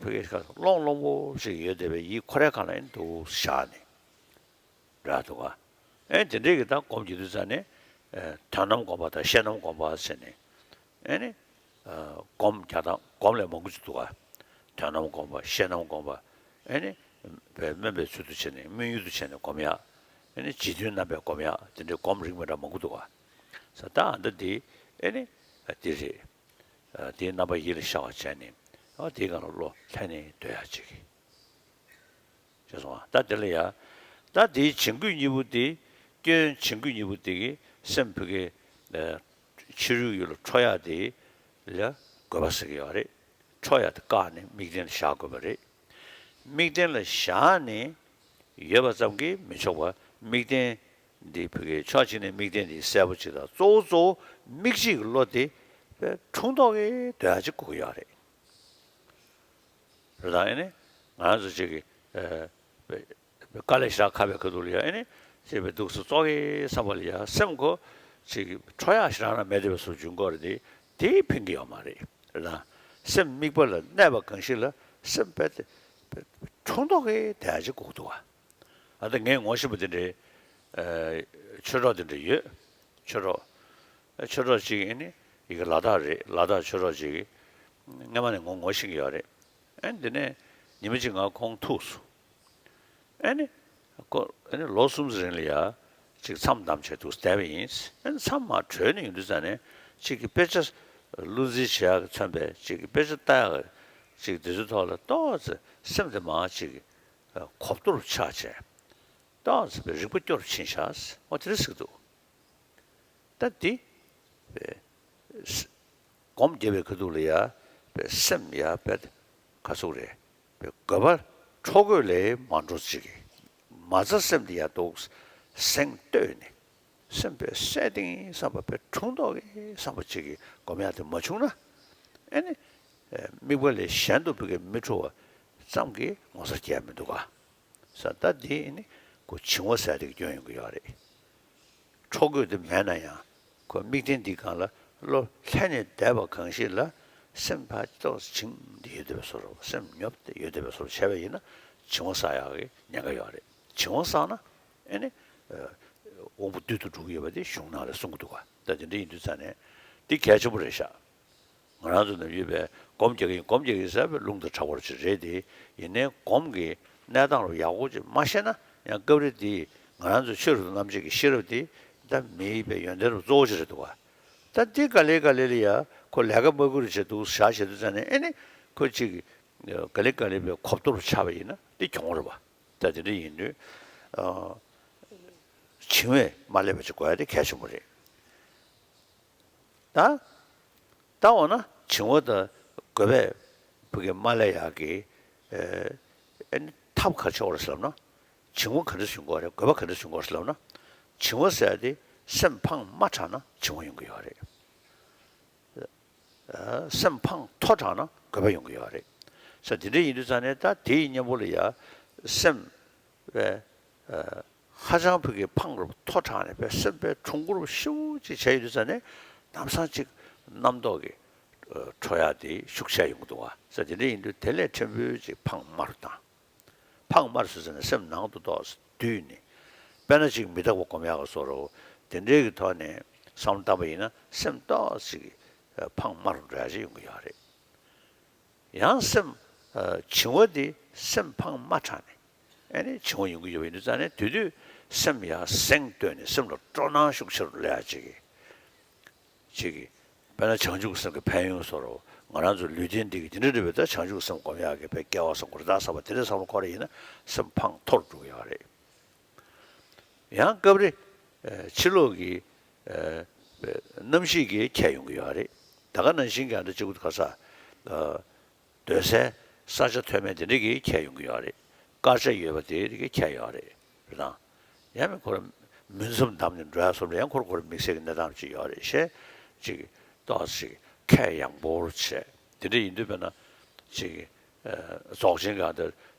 ཕ་གིའི་ཁ་ཀློང་ཀློང་པོ་ཞིག་ཡོད་བསྡད་པའི་ཡིད་ཁོ་རའི་སྒང་ལ་ཨེ་ནི་འདུག་བཞག་ནས། རག་འདུག་ག་ཨེ་དེ་འདྲའི་གི་ད་སྒོམ་རྒྱག་དུས་ཙ་ནས། ཨེ་དོན་རྣམ་སྒོམ་པ་དང་ཤེས་རྣམ་སྒོམ་པ་ཟེར་ནས། ཨེ་ནི། ཨ་སྒོམ་རྒྱག་སྟངས་སྒོམ་ལས་མང་པོ་ཅིག་འདུག་ག་དོན་རྣམ་སྒོམ་པ་ཤེས་རྣམ་སྒོམ་པ། ཨེ་ནི། བས་སྨོན་པའི་ཚུལ་དུ་བྱས་ནས་སྨོན་ཡུལ་དུ་བྱས་ནས་སྒོམ་ཡག་ཨེ་ནི་རྗེས་མཐུན་རྣམ་པས་སྒོམ་ཡག་དེ་འདྲའི་སྒོམ་རིགས་མི་འདྲ་མང་པོ་འདུག་ག་ས་ད་ཨ་ད་འདི་ཨེ་ནི། ཨ་འདི་རེད། ཨ་དེའི་རྣམ་པ་ཡིད་ལ་ཤར་བ་བྱས་ནས། ཨ་དེའི་སྒང་ལ་བློ་ལྷན་ནེ་སྡོད་ཡག་ཅིག་ཤེས་སོང་ང་། ད་དེ་ལ་ཡ། ད་དེའི་བྱིང་རྒོད་གཉིས་པོ་དེ། སྐྱོན་བྱིང་རྒོད་གཉིས་པོ་དེ་གིས་སེམས་ཕ་གིའི་ཕྱི་རོལ་ཡུལ་ལ་འཕྲོ་ཡག་དེ་ལ་དགོས་པ་ཟེར་གྱི་ཡོད་རེད། འཕྲོ་ཡག་དེ་བཀག་ནས་དམིགས་རྟེན་ལ་བཞག་དགོས་པ་རེད། དམིགས་རྟེན་ལ་བཞག་ནས་ཡོད་པ་ཙམ་གྱིས་མི་ཆོག་པ། དམིགས་རྟེན་འདི་ཕ་གིའི་ཕྱོགས་གཅིག་ནས་དམིགས་རྟེན་འདི་གསལ་པོ་ཅིག་དང་། གཙོ་བོ་གཙོ་བོ་དམིགས་བྱེད་ཀྱི་བློ་དེ་ཕར་འཁྲུངས་ཐོག་གི་སྡོད་ཡག་ཅིག་དགོས་ཀྱི་ཡོད་རེད། རེད། ད་ཨེ་ནི་ང་རང་ཚོ་ཅིག་གིས་ཨ་དཀའ་ལས་ཞེ་དྲག་ཁག་པའི་ཁ་ཐུག་ལ་ཡ་ཨེ་ནི་ཅིག་པའི་འདུག་སེ་ཙོག་གེ་བསམ་པ་ལ་ཡ་སེམས་ཁོ་ཅིག་གིས་འཕྲོ་ཡག་ཞེ་དྲག་ན་མེད་བསྡད་པའི་བཟོ་འབྱུང་གི་ཡོད་རེད་དེ། དེ་ཕན་གྱི་ཡོད་མ་རེད། རེད། ད་སེམས་དམིགས་པ་ལ་གནས་པ་གང་ཞིག་ལ་སེམས་དཔའ་དེ་འཁྲུངས་ཐོག་གི་བསྡད་ཡག་ཅིག་དགོས་འདུག་ག་ཨ་ད་ངས་ངོ་ཤེས་པ་དེ་འདྲའི་ཨ་ཆོས་གྲོགས་དེ་འདྲ་ཡོད། ཆོས་གྲོགས། ཨ་ཆོས་གྲོགས་གཅིག་ཨེ་ནི་ཡི་གེ་ལ་དྭགས་རེད། ལ་དྭགས་ཆོས་གྲོགས་གཅིག་གིས་སྔ་མ་ནས་ངོ་ངོ་ཤེས་ཀྱི་ཡོད་རེད། ཨ་འདི་ནས་ཉི་མ་གཅིག་ང་ཁོང་ཐུག་སོང་། ཨེ་ནི་ཁོ་ཨེ་ནི་ལོ་གསུམ་ཙམ་རིང་ལ་ཡ་ཅིག་མཚམས་བསྡམས་བྱས་འདུག་བསྡད་པ་ཡིན། ཨེ་ནི་མཚམས་མར་གྲོལ་ནས་ཡོང་དུས་ཙ་ནས་ཅིག་གི་དཔེ་ཆ་བློ་འཛིན་བྱེད་ཡག་གི་མཚོན་པའི་ཅིག་གི་དཔེ་ཆ་ལྟ་ཡག་ཅིག་དེ་ཚོའི་ཐོག་ལ་ཏོག་ཙམ་སེམས་དེ་མར་ཅིག་གི་གོབ་ཏོ་རུ་ཆགས་བྱས། ཏོག་ཙམ་པའི་རིག་པ་སྐྱོ་རུ་ཕྱིན་ཤག་འོ་དེ་འདྲ་ཟེར་གྱི་འདུག་ད་འདི་སྒོམ་རྒྱབ་པའི་ཁ་ཐུག་ལ་ཡ་པའི་སེམས་ཡ་པའི་ག་ཟུག་རེད། པའི་དགོས་པ་འཕྲོ་རྒོད་ལས་མ་འགྲོ་ཅིག་གི་མ་རྩ་སེམས་དེ་ཡ་འདུག་སེང་བཏོད་ནས་སེམས་པའི་སད་ཏིང་བསམ་པ་པའི་འཁྲུངས་ཐོག་གི་བསམ་པ་ཅིག་གི་སྒོམ་ཡ་དེ་མ་བྱུང་ན། ཨེ་ནི་དམིགས་པ་ལས་གཞན་དུ་ཕ་གི་མི་འཕྲོ་བ་ཙམ་གྱིས་ངོ་མཚར་སྐྱེ་ཡ་མི་འདུག་ག་ས་ད་འདི་ནི་ཁོ་བྱིང་བ་ཟེར་དེ་གི་སྐྱོན་ཡོང་གི་ཡོད་རེད། འཕྲོ་རྒོད་དེ་མེད་ན་ཡང་ཁོ་དམིགས་རྟེན་འདིའི་སྒང་ལ་བློ་ལྷན་ནེ་བསྡད་པ་གང་ཞིག་ལ་སེམས་ཕར་ཏོག་ཙམ་བྱིང་སྟེ་ཡོད་བསྡད་པའི་བཟོ་འདྲ། སེམས་ཉོབ་སྟེ་ཡོད་བསྡད་པའི་བཟོ་འདྲ་བྱས་པ་ཡིན་ན་བྱིང་བ་ཟ་ཡག་གི་ཉེན་ཁ་ཡོད་རེད། བྱིང་བ་ཟ་ན་ཨེ་ནི་དབང་པོ་རྟུལ་དུ་འགྲོ་གི་ཡོད་པ་དེ་གཞུང་ནང་ལ་གསུང་གི་འདུག་ག་ད་དེ་འདྲ་ཡིན་དུས་ཙ་ནས་འདི་གལ་ཆེན་པོ་རེད་ཤག་ང་རང་ཚོ་ནང་ཡོད་པའི་སྒོམ་རྒྱག་གི་ཡིན། སྒོམ་རྒྱག་གི་ཡིན་ཟེར་བའི་རླུང་དང་ཕྲ་བར་ཅིག་རེད་དེ། ཡིན་ནའི་སྒོམ་གྱི་གནས་སྟངས་རུ་ཡག་པོ་ཅིག་མ་ཤེས་ན་ཡང་སྐབས་རེ་དེ་ང་རང་ཚོའི་ཆོས་རབ་ཏུ་རྣམ་འབྱེད་ཀྱི་ཤེས་རབ་དེ་ད་མིའི་པའི་ཡོན་ཏན་རུ་གཙོ་བོ་ཅིག་རེད་འདུག་ག་ད་འདི་ག་ལེ་ག་ལེ་ལ་ཡ་ཁོ་ལས་ཀ་མ་དགོས་རུ་བྱེད་འདུག་བཞག་བྱེད་དུས་ཙ་ནས་ཨེ་ནི་ཁོ་ཅིག་ག་ལེ་ག་ལེ་པའི་གོབ་ཏོ་རུ་ཆགས་པ་ཡིན་ན་འདི་གྱོང་རེད་པ། ད་དེ་འདྲ་ཡིན་དུས་བྱིང་བས་མ་བསླད་པ་ཅིག་དགོས་ཡ་དེ་གལ་ཆེན་པོ་རེད། ད། ད་འོ་ན་བྱིང་བ་དང་རྒོད་པས་ཕ་གི་མ་བསླད་ཡག་གི་ཨེ་ནི་ཐབས་ག་རེ་བྱེད་དགོས་རེད་ཟེར་ལབ་ན། བྱིང་བ་ག་འདྲ་བྱུང་དགོས་རེད། རྒོད་པ་ག་འདྲ་བྱུང་དགོས་རེད་ཟེར་ལབ་ན། བྱིང་བ་ཟེར་ཡ་དེ་སེམས་ཕངས་མ་དྲགས་ན་བྱིང་བ་ཡོང་གི་ཡོད་རེད། སེམས་ཕངས་མཐོ་དྲགས་ན་རྒོད་པ་ཡོང་གི་ཡོད་རེད། ས་དེ་འདྲ་ཡིན་དུས་ཙ་ནས་ད་དེའི་གཉེན་པོ་ལ་ཡ་སེམས་པའི་ཧ་ཅང་ཕ་གི་ཕངས་རབས་མཐོ་དྲགས་ནས་པའི་སེམས་པའི་གྲུང་པོ་རུ་ཤུགས་ཅིག་བྱས་ཡོད་དུས་ཙ་ནས་ལམ་སང་ཅིག་རྣམ་རྟོག་གི་འཕྲོ་ཡ་དེ་ཤུགས་ཆེ་ཡོང་གི་འདུག་བ། ས་དེ་འདྲ་ཡིན་དུས་དེ་ལས་ཕྲན་བུ་ཅིག་ཕངས་དམའ་རུ་བཏང་། ཕངས་དམའ་རུ་སོང་ཙ་ནས་སེམས་ནང་དུ་ཏོག་ཙམ་བསྡུས་ནས། དཔེར་ན་ཅིག་མི་རྟག་པ་སྒོམ་ཡག་གི་བཟོ་འདྲ། དེ་འདྲའི་གི་ཐོག་ནས་བསམ་བློ་བཏང་པ་ཡིན་ན་སེམས་ཏོག་ཙམ་ཕངས་དམའ་རུ་འགྲོ་ཡ་ཞིག་ཡོང་གི་ཡོད་རེད། ཡང་སེམས་ཨ་བྱིང་བ་དེ་སེམས་ཕངས་དམའ་དྲགས་ནས་ཨ་ནི་བྱིང་བ་ཡོང་གི་ཡོད་པ་ཡིན་དུས་ཙང་ནས་དེ་དུས་སེམས་ཡར་གཟེངས་བསྟོད་ནས་སེམས་ལ་སྤྲོ་སྣང་ཤུགས་ཆེ་རུ་སླེབས་ཡ་ཅིག་གི་ཅིག་གི་དཔེར་ན་བྱང་ཆུབ་ཀྱི་སེམས་ཀྱི་ཕན་ཡོན་བཟོ་འདྲ་ང་རང་ཚོ་ལུས་རྟེན་འདི་གི་དེ་འདྲ་རེད་པས། ད་བྱང་ཆུབ་ཀྱི་སེམས་སྒོམ་ཡག་གི་དཔེ་སྐལ་བ་བཟང་པོ་རེད་ད་བསམ་པ་དེ་འདྲ་བསམ་བློ་འཁོར་ཡིན་ན་སེམས་ཕངས་མཐོ་རུ་འགྲོ་གི་ཡོད་རེད། ཡང་སྐབས་རེ་ཨ་ཕྱི་ལོགས་ཀྱི་ཨ་རྣམ་ཤེས་ཀྱིས་ཁྱེར་ཡོང་གི་ཡོད་རེད། ད་ག་ནང་བཞིན་གྱི་ཨ་འདྲ་གཅིག་པུ་ག་ས་ཨ་སྡོད་སའི་ས་ཆ་མཐོ་དམན་དེ་འདྲ་གིས་ཁྱེར་ཡོང་གི་ཡོད་རེད། དཀར་ཆ་ཡོད་པ་དེ་གིས་ཁྱེར་ཡོད་རེད། རེད་དང་། ཡང་མིན་ཁོ་ར་མུན་སུམ་བསྡམས་ནས་འགྲོ་ཡ་སོགས་ལ་ཡང་ཁོ་ར་ཁོ་ར་དམིགས་བསལ་གྱི་གནས་སྟངས་ཅིག་ཡོད་རེད་ཤེས། ཅིག་ཏོག་ཙམ་ཁ་ཡངས་པོ་བྱས་དེ་འདྲ་ཡིན་དུས་དཔེར་ན་ཅིག་ཨ་རྫོགས་ཆེན་སྒང་དེ་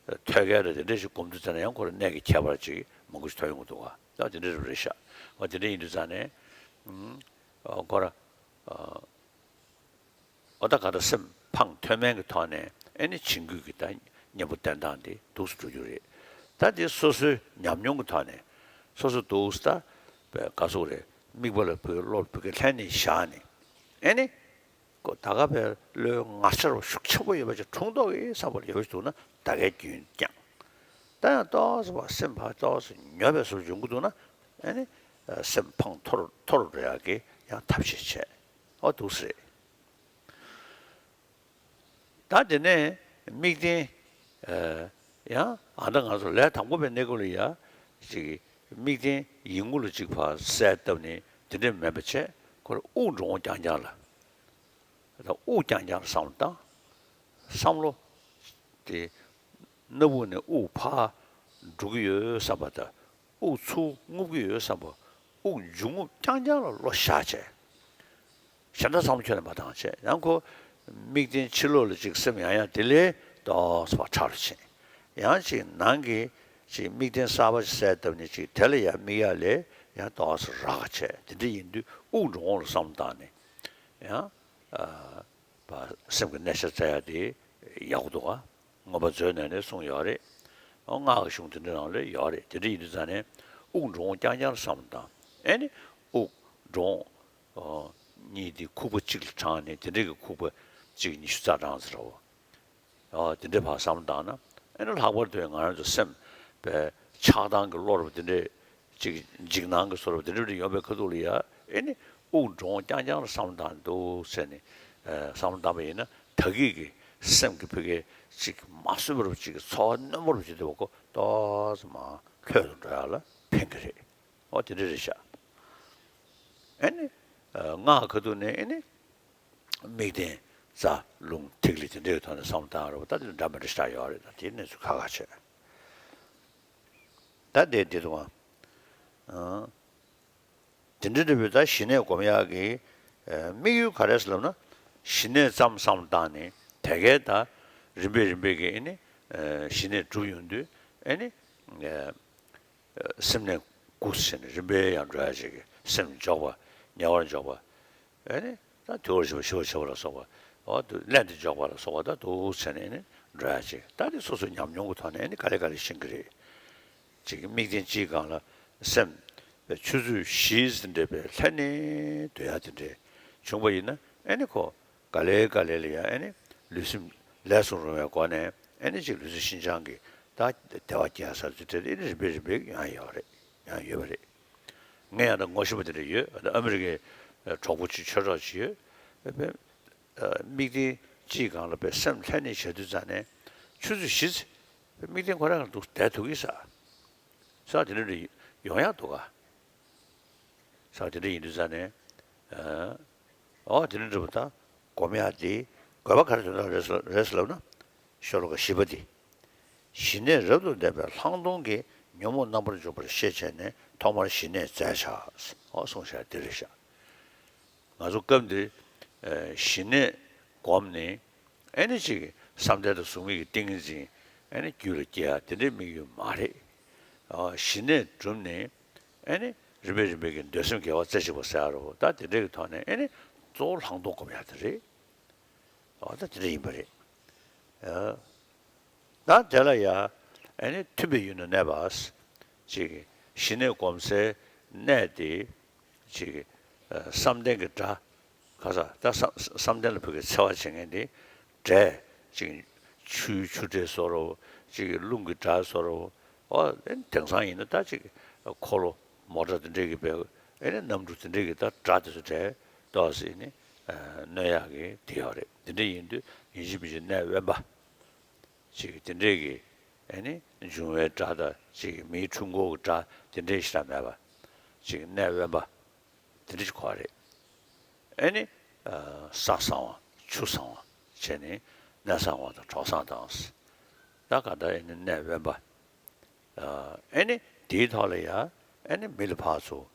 ཐོད་རྒལ་རེད་དེ་འདྲ་ཞིག་སྒོམ་དུས་ཙམ་ན་ཡང་ཁོ་ར་གནད་ཀྱི་ཁྱད་པར་ཅིག་མང་པོ་ཞིག་ཐོན་ཡོང་གི་འདུག་ག་ད་དེ་འདྲ་རེད་ཤག་འོ་དེ་འདྲ་ཡིན་དུས་ཙམ་ནས་ཨ་ཁོ་ར་ཨ། འོ་ད་ག་ད་སེམས་ཕངས་མཐོ་དམན་གྱི་ཐོག་ནས་ཨེ་ནི་བྱིང་རྒོད་ཀྱི་ད་གཉེན་པོ་བསྟེན་སྟངས་དེ་འདུག་སེ་འགྲོ་རྒྱུ་རེད། ད་དེ་སོ་སོའི་ཉམས་མྱོང་གི་ཐོག་ནས་སོ་སོ་འདུག་སེ་ད་བའི་ག་ཟེར་དགོས་རེད། དམིགས་པ་ལ་བུ་བློ་ལ་བུ་ག་ལྷན་ནེ་བཞག་ནས་ཨེ་ནི་ཀོ་ད་ག་བའི་བློའི་ངར་ཆ་རུ་ཤུགས་ཆེན་པོ་ཡོད་པ་ཅིག་འཁྲུངས་ཐོག་གི་བསམ་པ་ལ་ཡོད་པ་ཞིག་འདུག་ན་ད་གའི་རྒྱུན་བསྐྱངས། ད་ཡང་ཏོག་ཙམ་བ་སེམས་ཕར་ཏོག་ཙམ་ཉོབ་པའི་བཟོ་འབྱུང་གི་འདུག་ན་ཨེ་ནི་སེམས་ཕངས་མཐོ་རུ་མཐོ་རུ་འགྲོ་ཡག་གི་ཡང་ཐབས་ཤེས་བྱས། ཨོ་འདུག་སེ་རེད། ད་དེ་ནས་དམིགས་རྟེན་ཨ་ཡང་ཨ་ད་ང་ཚོ་ལས་དང་པོ་པའི་གནས་སྐབས་ལ་ཡ་ཅིག་དམིགས་རྟེན་ཡིད་ངོ་ལ་ཅིག་ཕར་གསལ་བཏབ་ནས་དེ་འདྲ་མེད་པ་བྱས་ཁོ་ར་དབུགས་འགྲོ་འོང་རྐྱང་རྐྱང་ལ་ད་དབུགས་རྐྱང་རྐྱང་ལ་བསམ་བློ་བཏང་། བསམ་བློ་དེ་སྣ་བུག་ནས་དབུགས་ཕར་འགྲོ་གི་ཡོད་བསམ་པ་དང་། དབུགས་ཚུར་རྔུབ་ཀྱི་ཡོད་བསམ་པ། དབུགས་འབྱུང་རྔུབ་རྐྱང་རྐྱང་ལ་བློ་བཞག་བྱས། གཞན་དག་བསམ་བློ་ཁྱོན་ནས་མ་བཏང་བྱས། ཡང་ཁོ་དམིགས་རྟེན་ཕྱི་ལོགས་ལ་ཅིག་སེམས་ཡང་ཡང་དེ་ལས་ཏོག་ཙམ་ཕར་ཕྲ་རུ་ཕྱིན། ཡང་ཅིག་ནང་གི་ཅིག་དམིགས་རྟེན་གསར་པ་ཞིག་གསལ་བཏབ་ནས་ཅིག་དེ་ལ་ཡང་དམིགས་ཡ་ལས་ཡང་ཏོག་ཙམ་རགས་ཆེ། དེ་འདྲ་ཡིན་དུས་དབུགས་འགྲོ་འོང་ལ་བསམ་བློ་བཏང་ནས་ཡང་ཨ་བ་སེམས་ཀྱི་གནས་ཤར་བཙལ་ཡ་དེ་ཡག་པོ་འདུག་ག་མངོན་པ་མཛོད་ནས་ནས་གསུངས་ཡོད་རེད། ཨོ་སྔགས་ཀྱི་གཞུང་དེ་འདྲ་ནང་ལ་ཡོད་རེད། དེ་འདྲ་ཡིན་དུས་ཙང་ནས་དབུགས་འགྲོ་འོང་རྐྱང་རྐྱང་ལ་བསམ་བློ་བཏང་། ཨེ་ནི་དབུགས་འགྲོ་འོང་གཉིས་དེ་ཁུག་པ་གཅིག་ལ་དྲངས་ནས་དེ་འདྲ་གི་ཁུག་པ་གཅིག་ཉི་ཤུ་རྩ་གྲངས་ཟེར་རོ། ཨོ་དེ་འདྲ་ཕར་བསམ་བློ་བཏང་ན་ཨེ་ནི་ལྷག་པར་དུ་ང་རང་ཚོ་སེམས་པའི་ཆགས་སྡང་གི་བློ་རབ་དེ་འདྲ། ཅིག་འཇིགས་སྣང་གི་བཟོ་འདྲ་དེ་འདྲ་ཡོང་བའི་ཁ་ཐུག་ལ་ཡ་ཨེ་ནི་དབུགས་འགྲོ་འོང་རྐྱང་རྐྱང་ལ་བསམ་བློ་བཏང་འདུག་ཟེར་ནས་བསམ་བློ་བཏང་པ་ཡིན་ན་ད་གིན་གི་སེམས་ཀྱི་ཕ་གི་ཅིག་མ་བཟོད་པ་རུ་ཅིག་གི་ཚོར་བ་རྣོན་པོ་རུ་ཅིག་དེ་བ་ཁོ་ཏོག་ཙམ་མར་ལྷོད་དུ་འགྲོ་ཡ་ལ་ཕན་གི་རེད། ཨོ་དེ་འདྲ་རེད་ཤག་ཨེ་ནི་སྔགས་ཁ་ཐུག་ནས་ཨེ་ནི་དམིགས་རྟེན་རྩ་རླུང་ཐིག་ལེ་དེ་འདྲའི་ཐོག་ནས་བསམ་བློ་བཏང་རོགས། ད་དེ་འདྲ་མི་འདྲ་ཞིག་ཡོད་རེད། ད་དེ་གནས་ཚུལ་ཁག་ཁག་བྱས། ད་དེ་དེ་དུ་མ། དེ་འདྲ་འདྲ་བོའི་ད་ཞི་གནས་སྒོམ་ཡག་གི་དམིགས་ཡུལ་ག་རེ་ཟེར་ལབ་ན། ཞི་གནས་ཙམ་བསམ་བཏང་ནས་དེ་གའི་ད་རིམ་པས་རིམ་པས་ཀྱི་ཨེ་ནི་ཞི་གནས་གྲུབ་ཡོང་དུས་ཨེ་ནི་སེམས་གནས་དགུ་ཟེར་ནས་རིམ་པས་ཡར་འགྲོ་ཡག་ཅིག་གི་སེམས་འཇོག་པ། ཉེ་བར་འཇོག་པ། ཨེ་ནི་ད་དུལ་བར་བྱེད་པ་ཞི་བར་བྱེད་པ་ལ་སོགས་པ། འོ་དུ་ལན་དུ་འཇོག་པ་ལ་སོགས་པ་ད་འདུག་བྱས་ནས་ཨེ་ནི་འགྲོ་ཡག་ཅིག་ད་དེ་སོ་སོའི་ཉམས་མྱོང་གི་ཐོག་ནས་ཨེ་ནི་ག་ལེ་ག་ལེ་ཤེས་ཀྱི་རེད། ཅིག་དམིགས་རྟེན་གཅིག་སྒང་ལ་སེམས་པའི་ཆུ་ཚོད་བཞི་ཟིན་འདྲ་བའི་ལྷན་ནེ་སྡོད་ཡག་དེ་འདྲས་བྱུང་བ་ཡིན་ན་ཨེ་ནི་ཁོ་ག་ལེ་ག་ལེ་ལ་ཡ་ཨེ་ནི་ལུས་སེམས་ལས་སུ་རུང་བའི་སྒོ་ནས་ཨེ་ནི་ཅིག་ལུས་སེམས་ཤིན་སྦྱངས་ཀྱི་ད་བདེ་བ་སྐྱེ་ས་དེ་འདྲས་ཨེ་ནི་རིམ་པས་རིམ་པས་ཡོང་ཡག་ཡོད་རེད། ཡང་ཡོད་པ་རེད། ངས་ཡང་ད་ངོ་ཤེས་པ་དེ་འདྲ་ཡོད། ཨ་ད་ཨ་མི་རི་ཀའི་གྲོགས་པོ་གཅིག་ཆོས་གྲོགས་གཅིག་ཡོད། དམིགས་རྟེན་གཅིག་སྒང་ལ་དཔེ་སེམས་ལྷན་ནེ་བྱེད་དུས་ཙང་ནས་ཆུ་ཚོད་བཞི་ཙམ་དམིགས་རྟེན་ཁོ་རང་ལ་འདུག་བསྡད་ཐུབ་ཀྱི་ས། ས་དེ་འདྲ་ཡོང་ཡག་འདུག་ག་ས་དེ་འདྲ་ཡིན་དུས་ཙང་ནས་ཨོ་དེ་འདྲ་འདྲ་པོ་ད་སྒོམ་ཡག་དེ་དགོས་པ་ག་རེ་དོན་དག་རེད་ཟེར་ལབ་ན། ཤོ་ལོ་ཀ་བཞི་པ་འདི། ཞི་གནས་རབ་ཏུ་ལྡན་པའི་ལྷག་མཐོང་གིས་ཉོན་མོངས་རྣམ་པར་འཇོམས་པར་ཤེས་བྱས་ནས་ཐོག་མར་ཞི་གནས་མཛད་བྱ། ཨོ་གསུངས་བཞག་འདི་རེད་བཞག་ང་ཚོ་སྐབས་འདིར་ཞི་གནས་སྒོམ་ནི་ཨེ་ནི་ཅིག་བསམ་གཏན་དང་གཟུགས་མེད་ཀྱི་ཏིང་ངེ་འཛིན་ཨེ་ནི་རྒྱུད་ལ་སྐྱེ་ཡ་དེ་འདྲའི་དམིགས་ཡུལ་མ་རེད། ཞི་གནས་སྒྲུབ་ནི་ཨེ་ནི་རིམ་པས་རིམ་པས་ཀྱི་འདོད་སེམས་དགེ་བ་རྩེ་གཅིག་པ་ཟེར་ཡ་རེད་བ། ད་དེ་འདྲའི་གི་ཐོག་ནས་ཨེ་ནི་གཙོ་བོ་ལྷག་མཐོང་སྒོམ་ཡ་དེ་རེད། འོ་ད་དེ་འདྲ་ཡིན་པ་རེད། ད་དེ་ལ་ཡ་ཨེ་ནི་མཐུན་པའི་ཡུལ་ན་གནས་པ། ཅིག་ཞི་གནས་སྒོམ་སའི་གནས་དེ་ ཅིག་བསམ་གཏན་གྱི་སྒྲ། ག་ས་ད་བསམ་བསམ་གཏན་ལ་བོད་ཀྱི་འཚེ་བ་བྱེད་མཁན་དེ་སྒྲས་ཅིག་ཆུའི་ཆུ་སྒྲས་བཟོ་རོགས། ཅིག་རླུང་གི་སྒྲ་བཟོ་རོགས། ཨོ་དེང་སང་ཡིན་ན་ད་ཅིག་འཁོར་ལོ་མོ་ཊ་དེ་འདྲས་ཀྱི་བས་ཨེ་ནི་གནམ་གྲུ་དེ་འདྲས་ཀྱི་ད་སྒྲ་དེ་ཚོ་སྒྲས་ཏོག་ཙམ་ནི་གནོན་ཡག་གི་དེ་ཡོད་རེད། དེ་འདྲས་ཡིན་དུས་ཡིན་གཅིག་མིན་གཅིག་གནས་དབེན་པ། ཅིག་དེ་འདྲས་ཀྱི་ཨེ་ནི་འབྱུང་བའི་སྒྲ་དང་ཅིག་མིའི་འཁྲུལ་འཁོར་གྱི་སྒྲ་དེ་འདྲས་ཞེ་དྲག་མེད་པ། ཅིག་གནས་དབེན་པ་དེ་འདྲས་ཅིག་གོ་བ་རེད། ཨེ་ནི་ས་གསང་བ་ཆུ་གསང་བ་བྱས་ནས་གནས་གསང་བ་དང་གྲོགས་གསང་དང་། ད་ག་ད་ཨེ་ནི་གནས་དབེན་པ། ཨེ་ནི་དེའི་ཐོག་ལ་ཡ་ཨེ་ནི་མི་ལ་ཕར་ཚུར་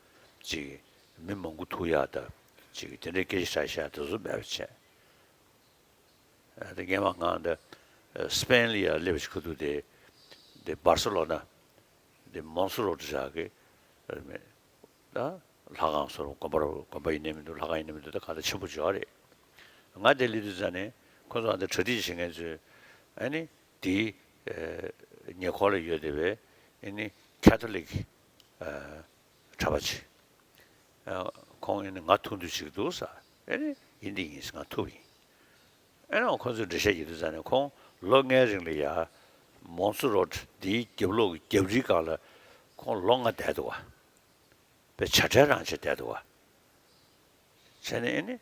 ཅིག་མི་མང་པོ་ཐུག་ཡག་དང་ཅིག་དེ་འདྲའི་སྐད་ཆ་བཤད་དེ་ཚོ་མེད་པ་བྱས། དེ་སྔོན་མ་ང་འདི་སི་པེན་ལ་ཡ་སླེབས་ཤིག་ཁ་ཐུག་དེ་དེ་སྦར་སེ་ལོ་ན་དེ་མོན་སེ་རོ་ཏི་ཞག་གི་ད་ལྷ་ཁང་སོ་རོ་དགོན་པ་རོ་དགོན་པ་ཡིན་ནའི་མི་འདུག་ལྷ་ཁང་ཡིན་ནའི་མི་འདུག་ད་ག་ད་ཆེན་པོ་ཅིག་ཡོད་རེད། ང་དེ་སླེབས་དུས་ཙ་ནས་ཁོ་ཚོ་ཨ་འདི་གྲ་སྒྲིག་བྱེད་མཁན་ཚོས་ཨ་ནི་དེའི་ཉེ་འཁོར་ལ་ཡོད་བསྡད་པའི་ཨ་ནི་ཁ་ཐོ་ལིག་གྲྭ་པ་ཅིག་ཁོང་ཨེ་ནི་ང་ཐུག་འདོད་ཅིག་འདུག་ས། ཨེ་ནི་ཡིན་འདི་ཡིན་ང་ཐུག་ཡིན། ཨེ་ནི་ཁོང་ཚོས་འགྲེལ་བཤད་བྱེད་དུས་ཙ་ནས་ཁོང་ལོ་ལྔའི་རིང་ལ་ཡ་མོན་སེ་རོ་ཏི་འདིའི་རྒྱབ་ལོགས་ཀྱི་རྒྱབ་རིའི་སྒང་ལ་ཁོང་ལོ་ལྔ་བསྡད་འདུག་བ། དཔེ་བྱ་བྲལ་རང་བྱེད་བསྡད་འདུག་བ། བྱས་ནས་ཨེ་ནི་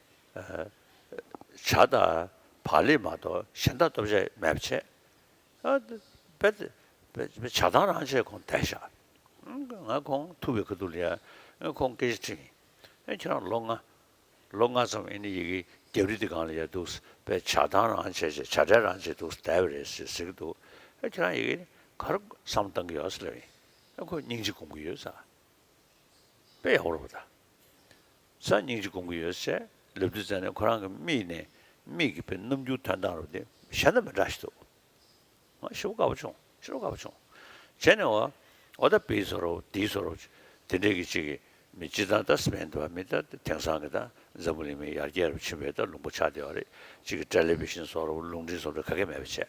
བྱ་དང་བག་ལེབ་མ་གཏོགས་གཞན་དག་ལྟོ་ཆས་མེད་པ་བྱས། ཨ་དཔེ་དཔེ་དཔེ་བྱ་བཏང་རང་བྱས་ཁོང་བསྡད་བཞག་ང་ཁོང་ཐུག་པའི་ཁ་ཐུག་ལ་ཡ་ཁོང་སྐད་ཆ་དྲིས་ཡིན། ཨེ་ཁྱེད་རང་ལོ་ལྔ་ལོ་ལྔ་ཙམ་ཨེ་ནི་ཡི་གེ་རྒྱབ་རི་དེ་སྒང་ལ་ཡ་འདུག་དཔེ་བྱ་བཏང་རང་བྱས་བྱས་བྱ་བྲལ་རང་བྱས་འདུག་བསྡད་པ་རེད་ཟེར་ཟེར་གྱི་འདུག་ཨེ་ཁྱེད་རང་ཡི་གེ་ནི་ག་རེ་བསམ་བཏང་གི་ཡོད་ཟེར་ལབ་ཡིན། ཨེ་ཁོ་སྙིང་རྗེ་སྒོམ་གྱི་ཡོད་ས། དཔེ་ཡག་པོ་རེད་པ་ད། ས་སྙིང་རྗེ་སྒོམ་གྱི་ཡོད་ཟེར་ལབ་དུས་ཙ་ནས་ཁོ་རང་གི་མིག་ནས་མིག་གི་དཔེ་རྣམ་འགྱུར་ཐོན་སྟངས་རུ་དེ་གཞན་དང་མི་འདྲ་ཞིག་འདུག་ང་ཞེ་པོ་དགའ་པོ་བྱུང་ཞེ་པོ་དགའ་པོ་བྱུང་། བྱས་ནས་བ་འོ་ད་པི་བཟོ་རོགས་དེ་བཟོ་རོགས་དེ་འདྲས་ཀྱི་ཅིག་གི་མི་སྤྱི་བཏང་ད་སི་པེན་དུ་བ་མི་ད་དེང་སང་གི་ད་འཛམ་བུ་གླིང་མི་ཡར་རྒྱས་རུ་ཕྱིན་པའི་ད་ལུང་པ་ཆགས་བསྡད་པ་རེད། ཅིག་གི་ཊེ་ལི་ཝི་ཤན་བཟོ་རོགས་རླུང་འཕྲིན་བཟོ་རོགས་ག་གེ་མེད་པ་བྱས།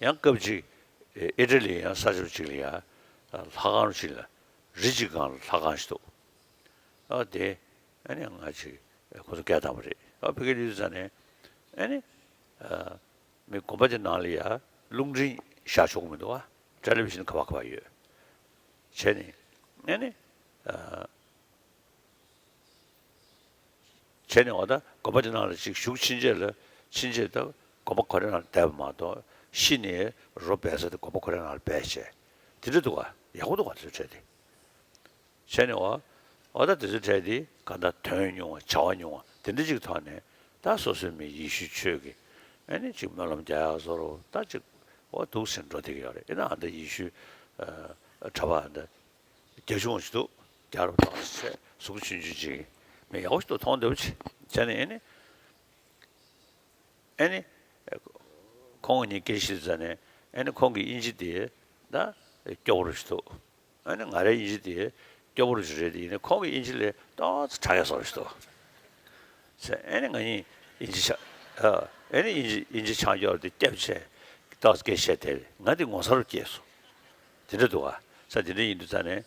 ཡང་སྐབས་གཅིག་ཨི་ཊ་ལི་ཡང་ས་ཆ་གཅིག་ལ་ཡ་ལྷ་ཁང་གཅིག་ལ་རི་གཅིག་སྒང་ལ་ལྷ་ཁང་ཞིག་འདུག་ཨ་དེ་ཨ་ནི་ང་ཅིག་ཁོ་ཚོ་སྐད་བཏང་བ་རེད། ཨ་ཕ་གི་ལུས་ཙ་ནས་ཨ་ནི་མི་དགོན་པ་དེ་ནང་ལ་ཡ་རླུང་འཕྲིན་བཞག་ཆོག་གི་མི་འདུག་ཨ་ཊེ་ལི་ཝི་ཤན་ག་བ་ག་བ་ཡོད་བྱས་ནས་ཨ་ནི། བྱས་ནས་འོ་ད་དགོན་པ་དེ་ནང་ལ་ཅིག་བཞུགས་ཕྱིན་ཆད་ལ་ཕྱིན་ཆད་ད་དགོན་པ་ཁོ་རའི་ནང་ལ་བསྡད་པ་མ་གཏོགས་ཤི་ནས་རོ་སྦས་ས་དེ་དགོན་པ་ཁོ་རའི་ནང་ལ་སྦས་བྱས་དེ་འདྲ་འདུག་ག་ཡག་པོ་འདུག་ག་དེ་ཚོ་བྱས་ཏེ། བྱས་ནས་འོ་འོ་ད་དེ་ཚོ་བྱས་ཏེ་གང་ལྟར་དོན་ཉུང་བ་བྱ་བ་ཉུང་བ་དེ་འདྲ་ཅིག་ཐོག་ནས་ད་སོ་སོའི་མི་ཡེ་ཤུའི་ཆོས་ཀྱི་ཨ་ནི་ཅིག་སྨོན་ལམ་རྒྱག་ཡག་བཟོ་རོགས་ད་ཅིག་འོ་འདུག་ཟེར་འགྲོ་བསྡད་ཀྱི་ཡོད་རེད། ཨེ་ན་ཨ་ད་ཡེ་ཤུ་གྲྭ་པ་ཨ་ད། རྒྱ་ཆུང་ཞིག་འདུག་རྒྱ་རབ་དང་ཟེར་གཟུགས་ཆུང་ཆུང་ཅིག་མི་ཡག་པོ་ཞིག་འདུག་མཐོང་འདོད་པོ་ཅིག་བྱས་ནས་ཨེ་ནི། ཨེ་ནི། ཁོང་གཉིས་སྐད་བཤད་ཙ་ནས་ཨེ་ནི་ཁོང་གི་དབྱིན་ཇི་དེ་ད་སྐྱོ་པོ་རུ་ཞིག་འདུག་ཨེ་ནི་ང་རའི་དབྱིན་ཇི་དེ་སྐྱོ་པོ་རུ་ཞིག་རེད་དེ་ཡིན་ནི་ཁོང་གི་དབྱིན་ཇི་ལས་ཏོག་ཙམ་དྲག་ཡག་བཟོ་རུ་ཞིག་འདུག་ཟེར་ཨེ་ནི་ང་གཉིས་དབྱིན་ཇི་ཆ་ཨེ་ནི་དབྱིན་ཇི་དབྱིན་ཇི་ཆང་སྐྱོར་དེ་སྐྱབས་ཆེ་ཏོག་ཙམ་སྐད་བཤད་དེ་ང་དེ་ངོ་ཚ་རུ་སྐྱེས་སོང་། དེ་འདྲ་འདུག་ག་ས་དེ་འདྲ་ཡིན་དུས་ཙ་ནས་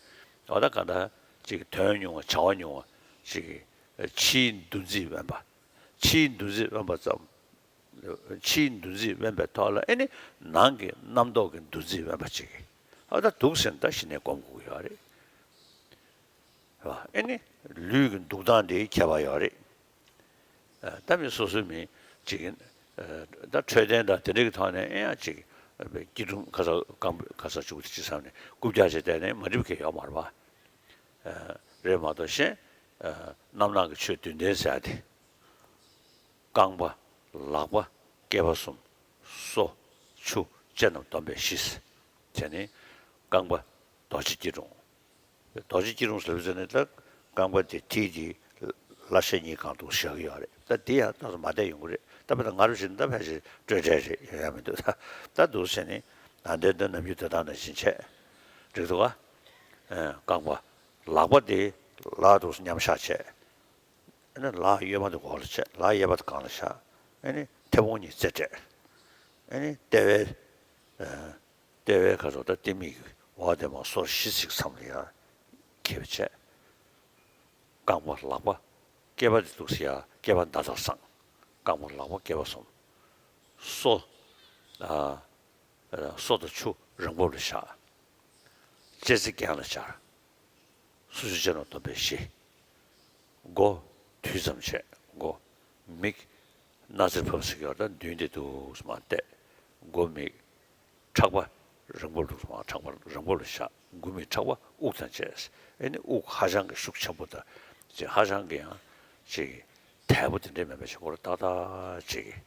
འོ་ད་ག་ད་ཅིག་དོན་ཉུང་བ་བྱ་བ་ཉུང་བ་ཅིག་ཕྱིའི་འདུ་འཛི་དབེན་པ། ཕྱིའི་འདུ་འཛི་དབེན་པ་ཙམ། ཕྱིའི་འདུ་འཛི་དབེན་པའི་ཐོག་ལ་ཨེ་ནི་ནང་གི་རྣམ་རྟོག་གི་འདུ་འཛི་དབེན་པ་ཅིག་ཨ་ད་འདུག་ཟེར་ན་ད་གཞི་ནས་སྒོམ་དགོས་ཀྱི་ཡོད་རེད། ཨེ་ནི་ལུས་ཀྱི་འདུག་སྟངས་དེའི་ཁྱད་པར་ཡོད་རེད། ད་མི་སོ་སོའི་མི་ཅིག་ད་འཕྲོད་བསྟེན་དང་དེ་འདྲ་གི་ཐོག་ནས་ཨེ་ཡང་ཅིག་སྐྱིལ་ཀྲུང་ཁ་ས་རྐང་པ་ཁ་ས་བཅུག་དེ་ཅི་བསམ་ནས་རྐུབ་བཀྱག་བྱས་བསྡད་ནས་མ་འགྲིག་པ་གང་ཡང་ཡོད་མ་རེད་པ། རེད་མ་གཏོགས་གཞན་རྣམ་སྣང་གི་ཆོས་བདུན་ལྡན་ཟེར་ཡ་དེ། རྐང་པ། ལག་པ། སྐེད་པ་གསུམ། སོ། ཆུ། ལྕེ་རྣམས་སྡོམ་པས་བཞི། བྱས་ནས་རྐང་པ་རྡོ་རྗེ་སྐྱིལ་ཀྲུང་། རྡོ་རྗེ་སྐྱིལ་ཀྲུང་ཟེར་བ་ཟེར་ནས་ད་རྐང་པ་དེ་མཐིལ་གྱི་ལ་ཤ་གཉིས་གང་འདུག་བཞག་གི་ཡོད་རེད། ད་དེ་ཡང་ཏོག་ཙམ་མ་བསྡད་ཡོང་གི་རེད། ད་དཔེར་ན་ང་རུ་བཞིན་ད་ཕལ་ཆེར་སྤྲོས་བྲལ་རེད། ཡོང་ཡ་མི་འདུག་ད་ད་འདུག་ཟེར་ནས་ད་འདོད་འདོད་ནམ་རྒྱུན་འདོད་སྟངས་ནང་བཞིན་བྱས། འགྲིག་འདུག་ག་རྐང་པ། ལག་པ་དེ་ལག་འདུག་མཉམ་བཞག་བྱས། ཨ་ནི་ལག་གཡས་པ་དེ་འོག་ལ་བྱས། ལག་གཡས་པ་དེ་སྒང་ལ་བཞག་ཨ་ནི་མཐེ་བོང་གཉིས་རྩེ་སྤྲད། ཨ་ནི་ལྟེ་བའི་ལྟེ་བའི་ཁ་ཐོག་ད་ལྟེ་མིག་གི་འོག་དེ་མར་སོར་བཞི་ཚིགས་མཚམས་ལ་ཡར་འཁྱེར་བ་བྱས། རྐང་པ་ལག་པ་སྐེད་པ་དེ་འདུག་སེ་ཡ། སྐེད་པ་མདའ་དང་བསྲང་། རྐང་པ་ལག་པ་སྐེད་པ་གསུམ། སོ། ཨ། སོ་དང་ཆུ་རིང་པོ་ལ་བཞག། ལྕེ་རྩེ་རྐན་ལ་སྦྱར། སོ་སོའི་ལྕེ་ནང་སྡོམ་པས་བཞི། མགོ་དུས་ཙམ་བྱས། མགོ་མིག་སྣ་རྩེར་ཕབ་ཟེར་གྱི་ཡོད། ད་མདུན་དེ་འདུག་སེ་མར་བལྟས། མགོ་མིག་ཕྲག་པ་རིང་པོ་འདུག་སེ་མར། ཕྲག་པ་རིང་པོ་ལ་བཞག། མགོ་མིག་ཕྲག་པ་དབུགས་དང་བཅས། ཨེ་ནི་དབུགས་ཧ་ཅང་གི་ཤུགས་ཆེན་པོ་དང་ཅིག་ཧ་ཅང་གི་ཡང་ཅིག་དལ་པོ་དེ་འདྲས་མེད་པ་ཅིག་ཁོ་རང་ཏག་ཏག་ཅིག་གིས།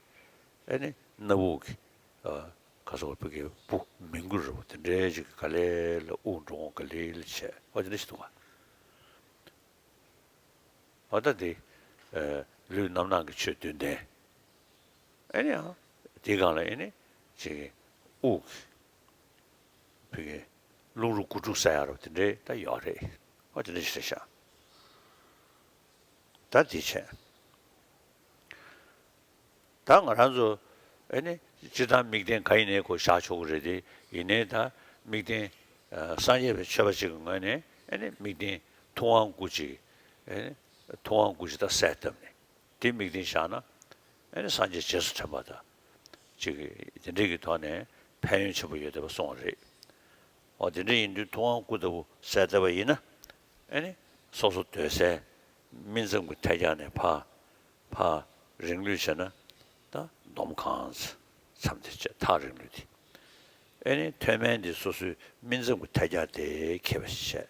ཨེ་ནི་སྣ་བུག་གི། ཨ། ག་ཟེར་བ། བུ་གི་བུ་མིང་གུ་རུ་དེ་འདྲའི་ཅིག་ག་ལེ་ལ་དབུགས་འགྲོ་འོང་ག་ལེ་ལ་བྱས། འོ་དེ་འདྲ་ཞིག་འདུག་ག། འོ་ད་འདི། ཨ། ལུས་རྣམ་སྣང་གི་ཆོས་བདུན་ལྡན། ཨེ་ནི་ཡང་དེའི་སྒང་ལ་ཨེ་ནི་ཅིག་དབུགས་ཀྱི་བུ་གི་རླུང་རོ་དགུ་ཕྲུགས་ཟེར་ཡ་རོ་དེ་འདྲའི་ད་ཡོད་རེད། འོ་དེ་འདྲ་ཞིག་རེད་ཤག། ད་འདི་བྱས། ད་ང་རང་ཚོ་ཨེ་ནི་སྤྱིར་བཏང་དམིགས་རྟེན་ག་ཡིན་ནའི་ཁོ་བཞག་ཆོག་གི་རེད་དེ། ཡིན་ནའི་ད་དམིགས་རྟེན། ཨ། སངས་རྒྱས་པའི་ཆོས་པ་ཅིག་གི་ངོས་ནས་ཨེ་ནི་དམིགས་རྟེན་ཐུབ་དབང་སྐུ་ཅིག། ཨེ་ནི་ཐུབ་དབང་སྐུ་ཅིག་ད་གསལ་བཏབ་ནས་དེ་དམིགས་རྟེན་བཞག་ན། ཨེ་ནི་སངས་རྒྱས་རྗེས་སུ་དྲན་པ་དང་ཅིག་དེ་འདྲའི་གི་ཐོག་ནས་ཕན་ཡོན་ཆེན་པོ་ཡོད་བསྡད་པ་གསུངས་པ་རེད། འོ་དེ་འདྲ་ཡིན་དུས་ཐུབ་དབང་སྐུ་ལྟ་བུ་གསལ་བཏབ་པ་ཡིན་ན། ཨེ་ནི་སོ་སོ་སྡོད་སའི་སྨིན་མཚམས་ཀྱི་ཐད་ཀྱང་ནས་ཕར་ཕར་རིང་ལུས་བྱས་ན། ད་འདོམ་གང་མཚམས་དེ་བྱས། ཐག་རིང་ལུས་དེ། ཨེ་ནི་མཐོ་དམན་དེ་སོ་སོའི་སྨིན་མཚམས་ཀྱི་ཐད་ཀྱང་དེ་ཁེབས་པ་ཞིག་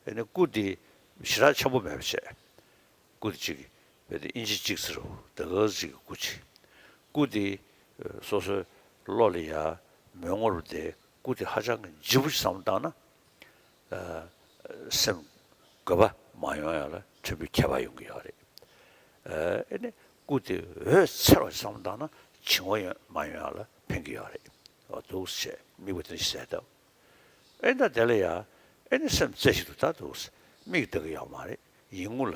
བྱས། ཨེ་ནི་སྐུ་དེ་ཞེ་དྲག་ཆེན་པོ་མེད་པ་བྱས། སྐུ་དེ་གཅིག་བས་ཏེ་ཨིན་ཅི་གཅིག་ཙམ་རེད། ད་ག་ཟིག་གི་སྐུ་ཅིག། སྐུ་དེ་སོ་སོའི་བློ་ལ་ཡ་མོས་ངོར་བསྡད། སྐུ་དེ་ཧ་ཅང་གི་ལྗིད་པོ་ཞིག་བསམ་བློ་བཏང་ན། ཨ། སེམས་འགུལ་བ་མ་ཡོང་ཡ་ལ་ཕྲན་བུ་ཁྱད་པར་ཡོང་གི་ཡོད་རེད། ཨ། ཨེ་ནི་སྐུ་དེ་འོད་འཚེར་བ་ཞིག་བསམ་བློ་བཏང་ན་བྱིང་བ་ཡོང་མ་ཡོང་ཡ་ལ་ཕན་གྱི་ཡོད་རེད། འོ་འདུག་སེ་དམིགས་པ་དེ་འདྲ་ཞིག་གསལ་བཏབ། ཨེ་ད་དེ་ལ་ཡ་ཨེ་ནི་སེམས་རྩེ་གཅིག་ཏུ་ད་འདུག་སེ་དམིགས་བསྡད་ཀྱི་ཡོད་མ་རེད། ཡིད་ངོ་ལ་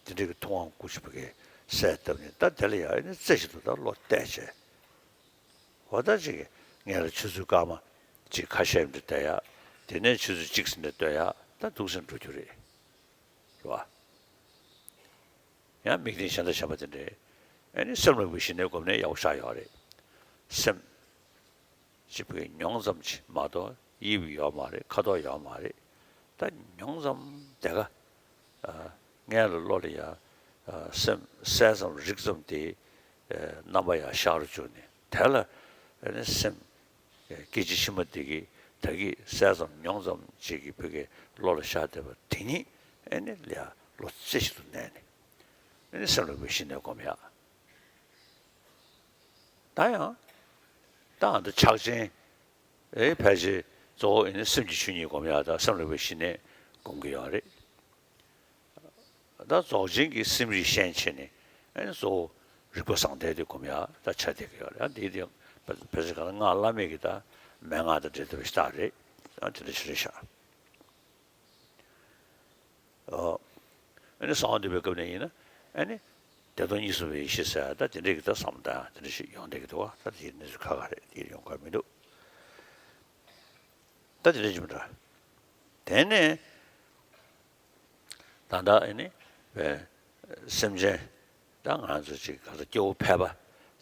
དེ་འདྲ་གི་ཐུབ་དབང་སྐུ་ཅིག་བུ་གའི་གསལ་བཏབ་ནས། ད་དེ་ལ་ཡ་ཨེ་ནི་རྩེ་གཅིག་ཏུ་ད་བློ་གཏད་བྱས། འོ་ད་ཅིག་ངས་ལ་ཆུ་ཚོད་སྐར་མ་གཅིག་ཁ་ཤས་འདྲ་བསྡད་ཡ། དེ་ནས་ཆུ་ཚོད་གཅིག་ཙམ་འདྲ་སྡོད་ཡ། ད་འདུག་སེ་འགྲོ་རྒྱུ་རེད། རེད་བ། ཡང་དམིགས་རྟེན་གཞན་དང་གཞན་པ་དེ་འདྲས། ཨེ་ནི་སེམས་ལ་བའི་ཞི་གནས་སྒོམ་ནས་ཡག་པོ་ཞེ་དྲག་ཡོད་རེད། སེམས་ཅིག་བའི་མྱོང་ཙམ་ཅིག་མ་གཏོགས་དབྱིབས་ཡོད་མ་རེད། ཁ་དོག་ཡོད་མ་རེད། ད་མྱོང་ཙམ་དེ་ག། ཨ། སྔོན་ལ་བློ་ལ་ཡ། ཨ། སེམས་གསལ་ཙམ་རིག་ཙམ་དེ། ཨ། རྣམ་པ་ཡར་ཤར་རུ་བཅུག་ནས། དེ་ལ་ཨེ་ནི་སེམས་སྐད་ཅིག་ཕྱི་མ་དེ་གིས་ད་གིན་གསལ་ཙམ་མྱོང་ཙམ་ཅིག་གི་བུ་གའི་བློ་ལ་ཤར་བསྡད་པ་དེ་ཉིད་ཨེ་ནི་ལ་ཡ་བློ་རྩེ་གཅིག་ཏུ་གནས་ནས། ཨེ་ནི་སེམས་ལ་བའི་ཞི་གནས་སྒོམ་ཡ། ད་ཡང་ད་ཨ་ད་ཕྱག་ཆེན། ཨེ་ཕལ་ཆེར་གཙོ་བོ་ཨེ་ནི་སེམས་ཀྱི་ཆོས་ཉིད་སྒོམ་ཡ་དང་སེམས་ལ་བའི་ཞི་གནས་སྒོམ་གྱི་ཡོད་རེད། ད་རྫོགས་ཆེན་གྱི་སེམས་རིག་ཤན་ཕྱེ་ནས། ཨེ་ནི་གཙོ་བོ་རིག་པ་བཟང་ལྡན་དེ་སྒོམ་ཡ་ད་ཆ་བསྡད་ཀྱི་ཡོད་རེད། ཨ། འདི་དེ་ཕལ་ཆེར་ག་ལ་སྔགས་བླ་མེད་ཀྱི་ད་མན་ངག་དང་འབྲེལ་ཐུབ་པ་ཞིག་རེད། ཨ། དེ་འདྲ་ཞིག་རེད་ཤག། ཨོ། ཨེ་ནི་གསང་བ་འདུས་པའི་སྐབས་ནས་ཡིན་ན། ཨེ་ནི་བདེ་སྟོང་གཉིས་སུ་མེད་པའི་ཡེ་ཤེས་ཟེར་ཡ་ད་དེ་འདྲས་ཀྱི་ད་བསམ་བློ་བཏང་ཡ་དེ་འདྲ་ཞིག་ཡོང་བསྡད་ཀྱི་འདུག་བ། ད་དེའི་གནས་ཚུལ་ཁག་ཁག་རེད། དེ་ཡོང་ག་མི་འདུག། ད་དེ་འདྲ་ཅིག་མི་འདྲ། དེ་ནས་ད་ལྟ་ཨེ་ནི་བའི་སེམས་ཅན་ད་ང་ཚོ་ཅིག་ག་ཚོད་སྐྱེ་བོ་ཕལ་པ་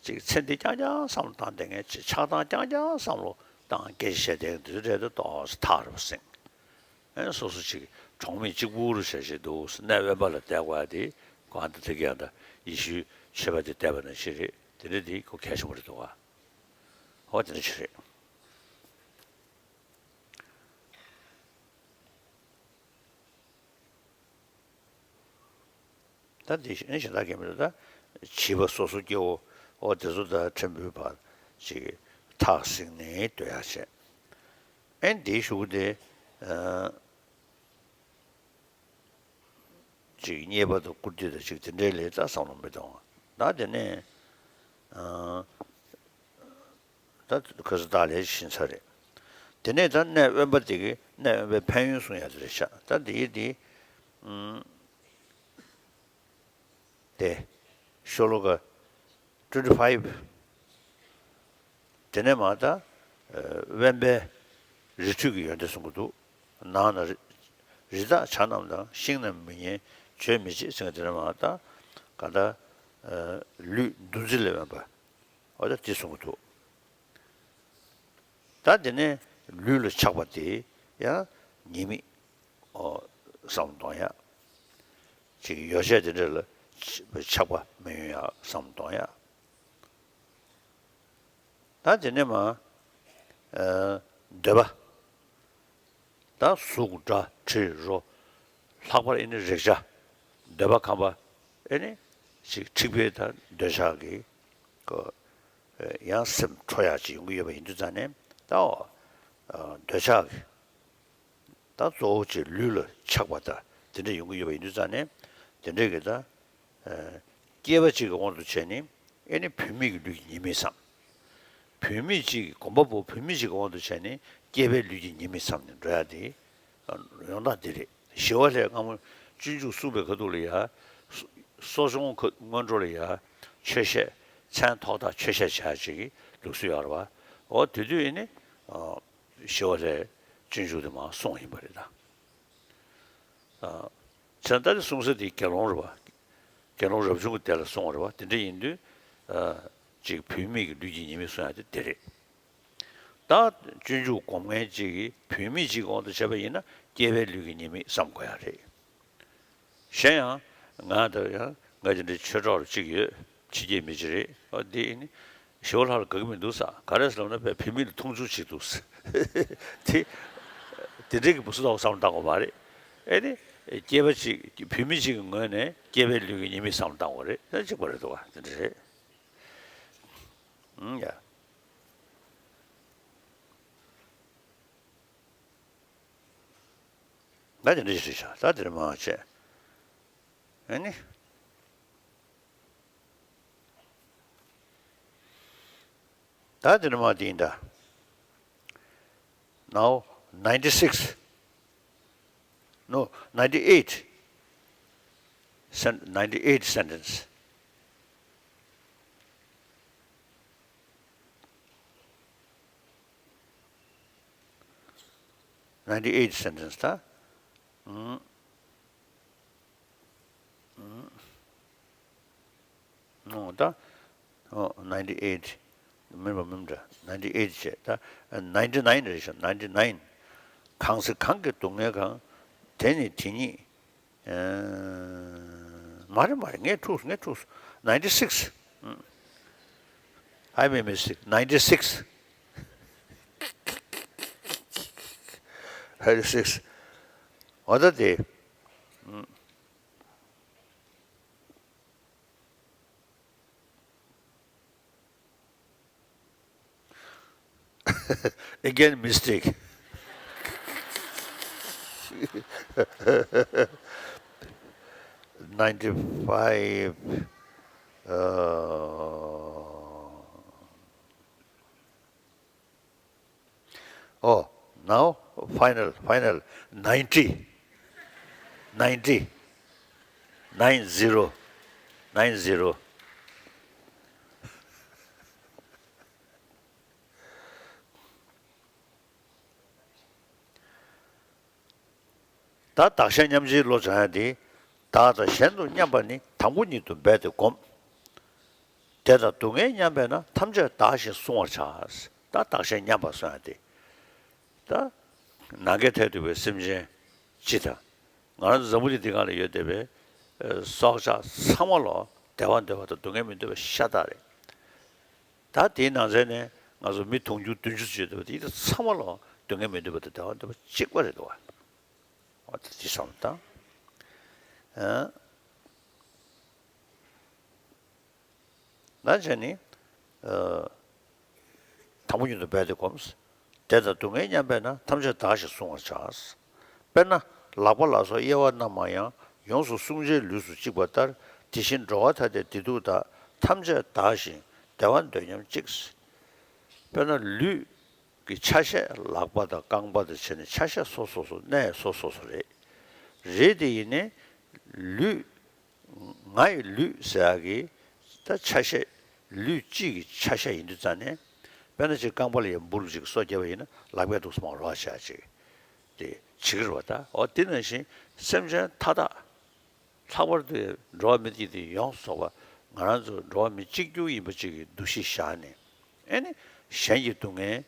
ཅིག་ཚེ་འདི་རྐྱང་རྐྱང་བསམ་བློ་བཏང་བསྡད་མཁན། ཅིག་ཆགས་སྡང་རྐྱང་རྐྱང་བསམ་བློ་བཏང་སྐད་ཆ་བཤད་བསྡད་མཁན་དེ་ཚོ་འདྲ་དུ་ཏོག་ཙམ་ཐག་རིང་པོ་ཟིན། ཨེ་སོ་སོ་ཅིག་གྲོང་མི་གཅིག་པུ་རུ་བྱས་བྱས་འདུག། གནས་དབེན་པ་ལ་བསྡད་དགོས་ཡ་དེ་གང་ལྟར་དེ་ག་ཡང་ད་ཡེ་ཤུའི་ཆོས་པ་དེ་བསྡད་པ་ནང་བཞིན་རེད། དེ་འདྲ་དེ་ཁོ་གལ་ཆེན་པོ་རེད་འདུག་ག། ཧོ་དེ་འདྲ་ཅིག་རེད། ད་འདི་གཞན་དག་གིས་མི་འདུག། ད་བྱིས་པ་སོ་སོ་སྐྱེ་བོ་ཨོ་དེ་ཚོ་དང་ཕྲན་བུའི་བར་ཅིག་ཐག་བསྲིངས་ནས་སྡོད་ཡག་བྱས། ཨེ་འདིའི་གཞུག་གུ་དེ་ཨ་ཅིག་རྙེད་པ་དང་བཀུར་སྟི་དང་ཅིག་དེ་འདྲའི་ལས་ད་བསམ་བློ་མི་གཏོང་བ། ད་དེ་ནས་ཨ། ད་ཁ་སང་བདག་ལས་ཤིང་ཚ་རེད། དེ་ནས་ད་གནས་དབེན་པ་དེ་གི་གནས་དབེན་པའི་ཕན་ཡོན་གསུང་ཡ་དེ་རེད་ཤག། ད་དེ་ཡི་དེ་ཨུམ། དེ་ཤོ་ལོ་ཀ་ཊུ་ཝེན་ཊི་ཕའིབ། དེ་ནས་མར་ད་ཨ་དབེན་པའི་རི་ཁྲོད་ཀྱི་ཡོན་ཏན་གསུང་གི་འདུག། ནང་ན་རི་རི་དྭགས་བྱ་རྣམས་དང་། ཤིང་རྣམས་མི་ཉན་ བརྗོད་མི་བྱེད་ཟེར་མཁན་དེ་ནི་མ་ད་ག་ད་ལུས་འདུ་འཛི་ལས་དབེན་པ། འོ་ད་དེ་གསུང་གི་འདུག་ད་དེ་ནས་ལུས་ལ་ཆགས་པ་དེ་ཡང་ཉེས་དམིགས་བསམ་བློ་གཏོང་ཡག་ཅིག་ཡོ་བྱད་དེ་འདྲ་ལ་ཆགས་པ་མི་ཡོང་ཡག་བསམ་བློ་གཏོང་ཡག་ད་དེ་ནས་མ་འདོད་པ། ད་གཟུགས་སྒྲ་དྲི་རོ། ལྷག་པར་ཨེ་ནི་རེག་བྱ། འདོད་པ་ཁམ་པ། ཨེ་ནི་ཅིག་འཁྲིག་པའི་ད་འདོད་ཆགས་ཀྱི་ཀོ། ཡང་སེམས་འཕྲོ་ཡག་ཅིག་ཡོང་གི་ཡོད་པ་ཡིན་དུས་ཙང་ནས་ད་འོ། འདོད་ཆགས་ཀྱི་ད་གཙོ་བོ་ཅིག་ལུས་ལ་ཆགས་པ་ད་དེ་འདྲ་ཡོང་གི་ཡོད་པ་ཡིན་དུས་ཙང་ནས་དེ་འདྲ་གི་ད། སྐྱེས་པ་གཅིག་གི་དབང་དུ་བྱས་ནས་ཨེ་ནི་བུད་མེད་ཀྱི་ལུས་ཀྱི་ཉེས་དམིགས་བསམ། བུད་མེད་གཅིག་གི་གོམ་པ་པོ་བུད་མེད་གཅིག་གི་དབང་དུ་བྱས་ནས་སྐྱེས་པའི་ལུས་ཀྱི་ཉེས་དམིགས་བསམ་ནས་འགྲོ་ཡ་དེ་ཡོང་སྟངས་དེ་རེད། ཞི་བ་ལྷས་སྔ་མོ་སྤྱོད་འཇུག་གསུངས་པའི་ཁ་ཐུག་ལ་ཡ། གསོ་སྦྱོང་ཁ་སྔོན་འགྲོ་ལ་ཡ། ཆོས་བཤད་མཚན་ཐོག་ཐག་ཆོས་བཤད་བྱ་ཡ་ཅིག་གི་ལུགས་སྲོལ་ཡོད་རེད་བ། འོ་དེ་དུས་ཨེ་ནི་ཞི་བ་ལྷས་སྤྱོད་འཇུག་དེ་མར་གསུངས་ཡིན་པ་རེད་ད། བྱས་ཙང་ད་དེ་གསུང་ས་དེ་དགེ་སློང་རེད་བ། དགེ་སློང་རབ་བྱུང་གི་སྡེ་ལ་སོང་བ་རེད་བ། དེ་འདྲ་ཡིན་དུས་ཅིག་བུད་མེད་ཀྱི་ལུས་ཀྱི་ཉེས་དམིགས་གསུང་ཡ་དེ་དེ་རེད། ད་སྤྱོད་འཇུག་སྒོམ་མཁན་ཅིག་གིས་བུད་མེད་ཅིག་གི་དབང་དུ་བྱས་པ་ཡིན་ན་སྐྱེས་པའི་ལུས་ཀྱི་ཉེས་དམིགས་བསམ་དགོས་ཡ་རེད། གཞན་ཡང་ང་ད་ཡང་ང་དེ་འདྲའི་ཆོས་གྲོགས་རུ་གཅིག་ཡོད། ཕྱི་རྒྱལ་མི་གཅིག་རེད། ཨ་འདི་ནི་ཞི་བ་ལྷ་ལ་དགའ་གི་མི་འདུག་ས། ག་རེ་ཟེར་ལབ་ན་བུད་མེད་ལ་མཐོང་ཆུང་བྱེད་འདུག་ས། དེ་དེ་འདྲའི་གི་བུ་སུ་དང་བསམ་བློ་བཏང་དགོས་མ་རེད། ཨེ་ནི་སྐྱེས་པ་གཅིག་བུད་མེད་གཅིག་གི་ངོས་ནས་སྐྱེས་པའི་ལུས་ཀྱི་ཉེས་དམིགས་བསམ་བློ་བཏང་དགོས་རེད། ད་གཅིག་པ་རེད་འདུག་བ། དེ་འདྲ་རེད། ཨང་ཡ། ད་དེ་འདྲ་ཞིག་རེད་ཤག་ད་དེ་འདྲ་མང་བ་བྱས། ཨ་ནི། ད་དེ་འདྲ་མང་བ་དེ་ཡིན་ད། Now, ninety-six. No, ninety-eight. Sen- ninety-eight sentence. Ninety-eight sentence ད། ཨང་། ཨང་། ཨོ་ད། ཨོ་ninety-eight མིན་པ་མིན་འདྲ། ninety-eight བྱས་ད། ninety-nine རེད་ཤག ninety-nine། གང་ཚེ་གང་གི་སྡུག་བསྔལ་གང་། དེ་ནི་དེ་ཉིད། ཨ། མ་རེད་མ་རེད། ངས་འཁྲུགས་ངས་འཁྲུགས། ninety-six། I made mistake. ninety-six. ninety-six. འོ་ད་དེ། Again mistake. Ninety-five. Uh, oh, now final, final. Ninety. Ninety. Nine zero. Nine zero. ད་བདག་གཞན་མཉམ་བརྗེའི་བློ་སྦྱང་ཡ་དེ། བདག་དང་གཞན་དུ་མཉམ་པ་ནི་དང་པོ་ཉིད་དུ་འབད་དེ་བསྒོམ། བདེ་དང་སྡུག་བསྔལ་མཉམ་པས་ན་ཐམས་ཅད་བདག་ཞེས་གསུང་བར་བྱ། ད་བདག་གཞན་མཉམ་པ་གསུང་ཡ་དེ། ད་ནམ་མཁའི་མཐས་གཏུགས་པའི་སེམས་ཅན་སྤྱི་དང་། ང་རང་ཚོ་འཛམ་བུ་གླིང་འདི་སྒང་ལ་ཡོད་བསྡད་པའི་སྲོག་ཆགས་ཚང་མ་ལོ་བདེ་བ་འདོད་པ་དང་སྡུག་བསྔལ་མི་འདོད་པ་ཤ་སྟག་རེད། ད་དེའི་ནང་ཚན་ནས་ང་ཚོ་མི་དུང་ཕྱུར་བདུན་ཅུ་ཙམ་ཡོད་བསྡད་པ་དེ་ཡིན་ད་ཚང་མ་ལོ་སྡུག་བསྔལ་མི་འདོད་པ་དང་བདེ་བ་འདོད་པ་གཅིག་པ་རེད་འདུག་བ། འོ་ད་དེ་བསམ་བློ་བཏང་། ཨ། ན་བྱས་ནི། ཨ། དང་པོ་ཉིད་དུ་འབད་དེ་བསྒོམ། བདེ་དང་སྡུག་བསྔལ་མཉམ་པས་ན་ཐམས་ཅད་བདག་ཞེས་གསུང་བར་བྱ། དཔེར་ན་ལག་པ་ལ་སོགས་དབྱེ་བ་རྣམས་མ་ཡང་ཡོངས་སུ་བསྲུང་བྱའི་ལུས་སུ་གཅིག་པ་ལྟར་དེ་བཞིན་འགྲོ་བ་ཐ་དད་བདེ་སྡུག་དག་ཐམས་ཅད་བདག་བཞིན་བདེ་བ་འདོད་སྙོམས་གཅིག། དཔེར་ན་ལུས་ཀྱི་ཆ་ཤས་ལག་པ་དང་རྐང་པ་དང་བྱས་ནས་ཆ་ཤས་སོ་སོ་སོ་གནས་སོ་སོ་སོ་རེད། རེད་དེ་ཡིན་ནའི་ལུས། ང་ཡི་ལུས་ཟེར་ཡག་གི་ད་ཆ་ཤས་ལུས་གཅིག་གི་ཆ་ཤས་ཡིན་དུས་ཙང་ནས། དཔེར་ན་ཅིག་རྐང་པ་ལ་ཡང་འབུར་ཅིག་སོ་བརྒྱབ་པ་ཡིན་ན་ལག་པས་འདུག་སེ་མར་རོགས་བྱ་ཅིག་དེ་བྱེད་ཀྱི་རེད་བ། ད་འོ་དེ་ནང་བཞིན་སེམས་ཅན་མཐའ་དག་ ལྷག་པར་དུ་འགྲོ་བ་མི་གཅིག་དེ་ཡོངས་སུ་རྫོགས་པ་ང་རང་ཚོ་འགྲོ་བ་མི་གཅིག་གྱུར་ཡིན་པ་ཅིག་གི་འདུ་ཤེས་བཞག་ནས། ཨེ་ནི་གཞན་གྱི་སྡུག་བསྔལ་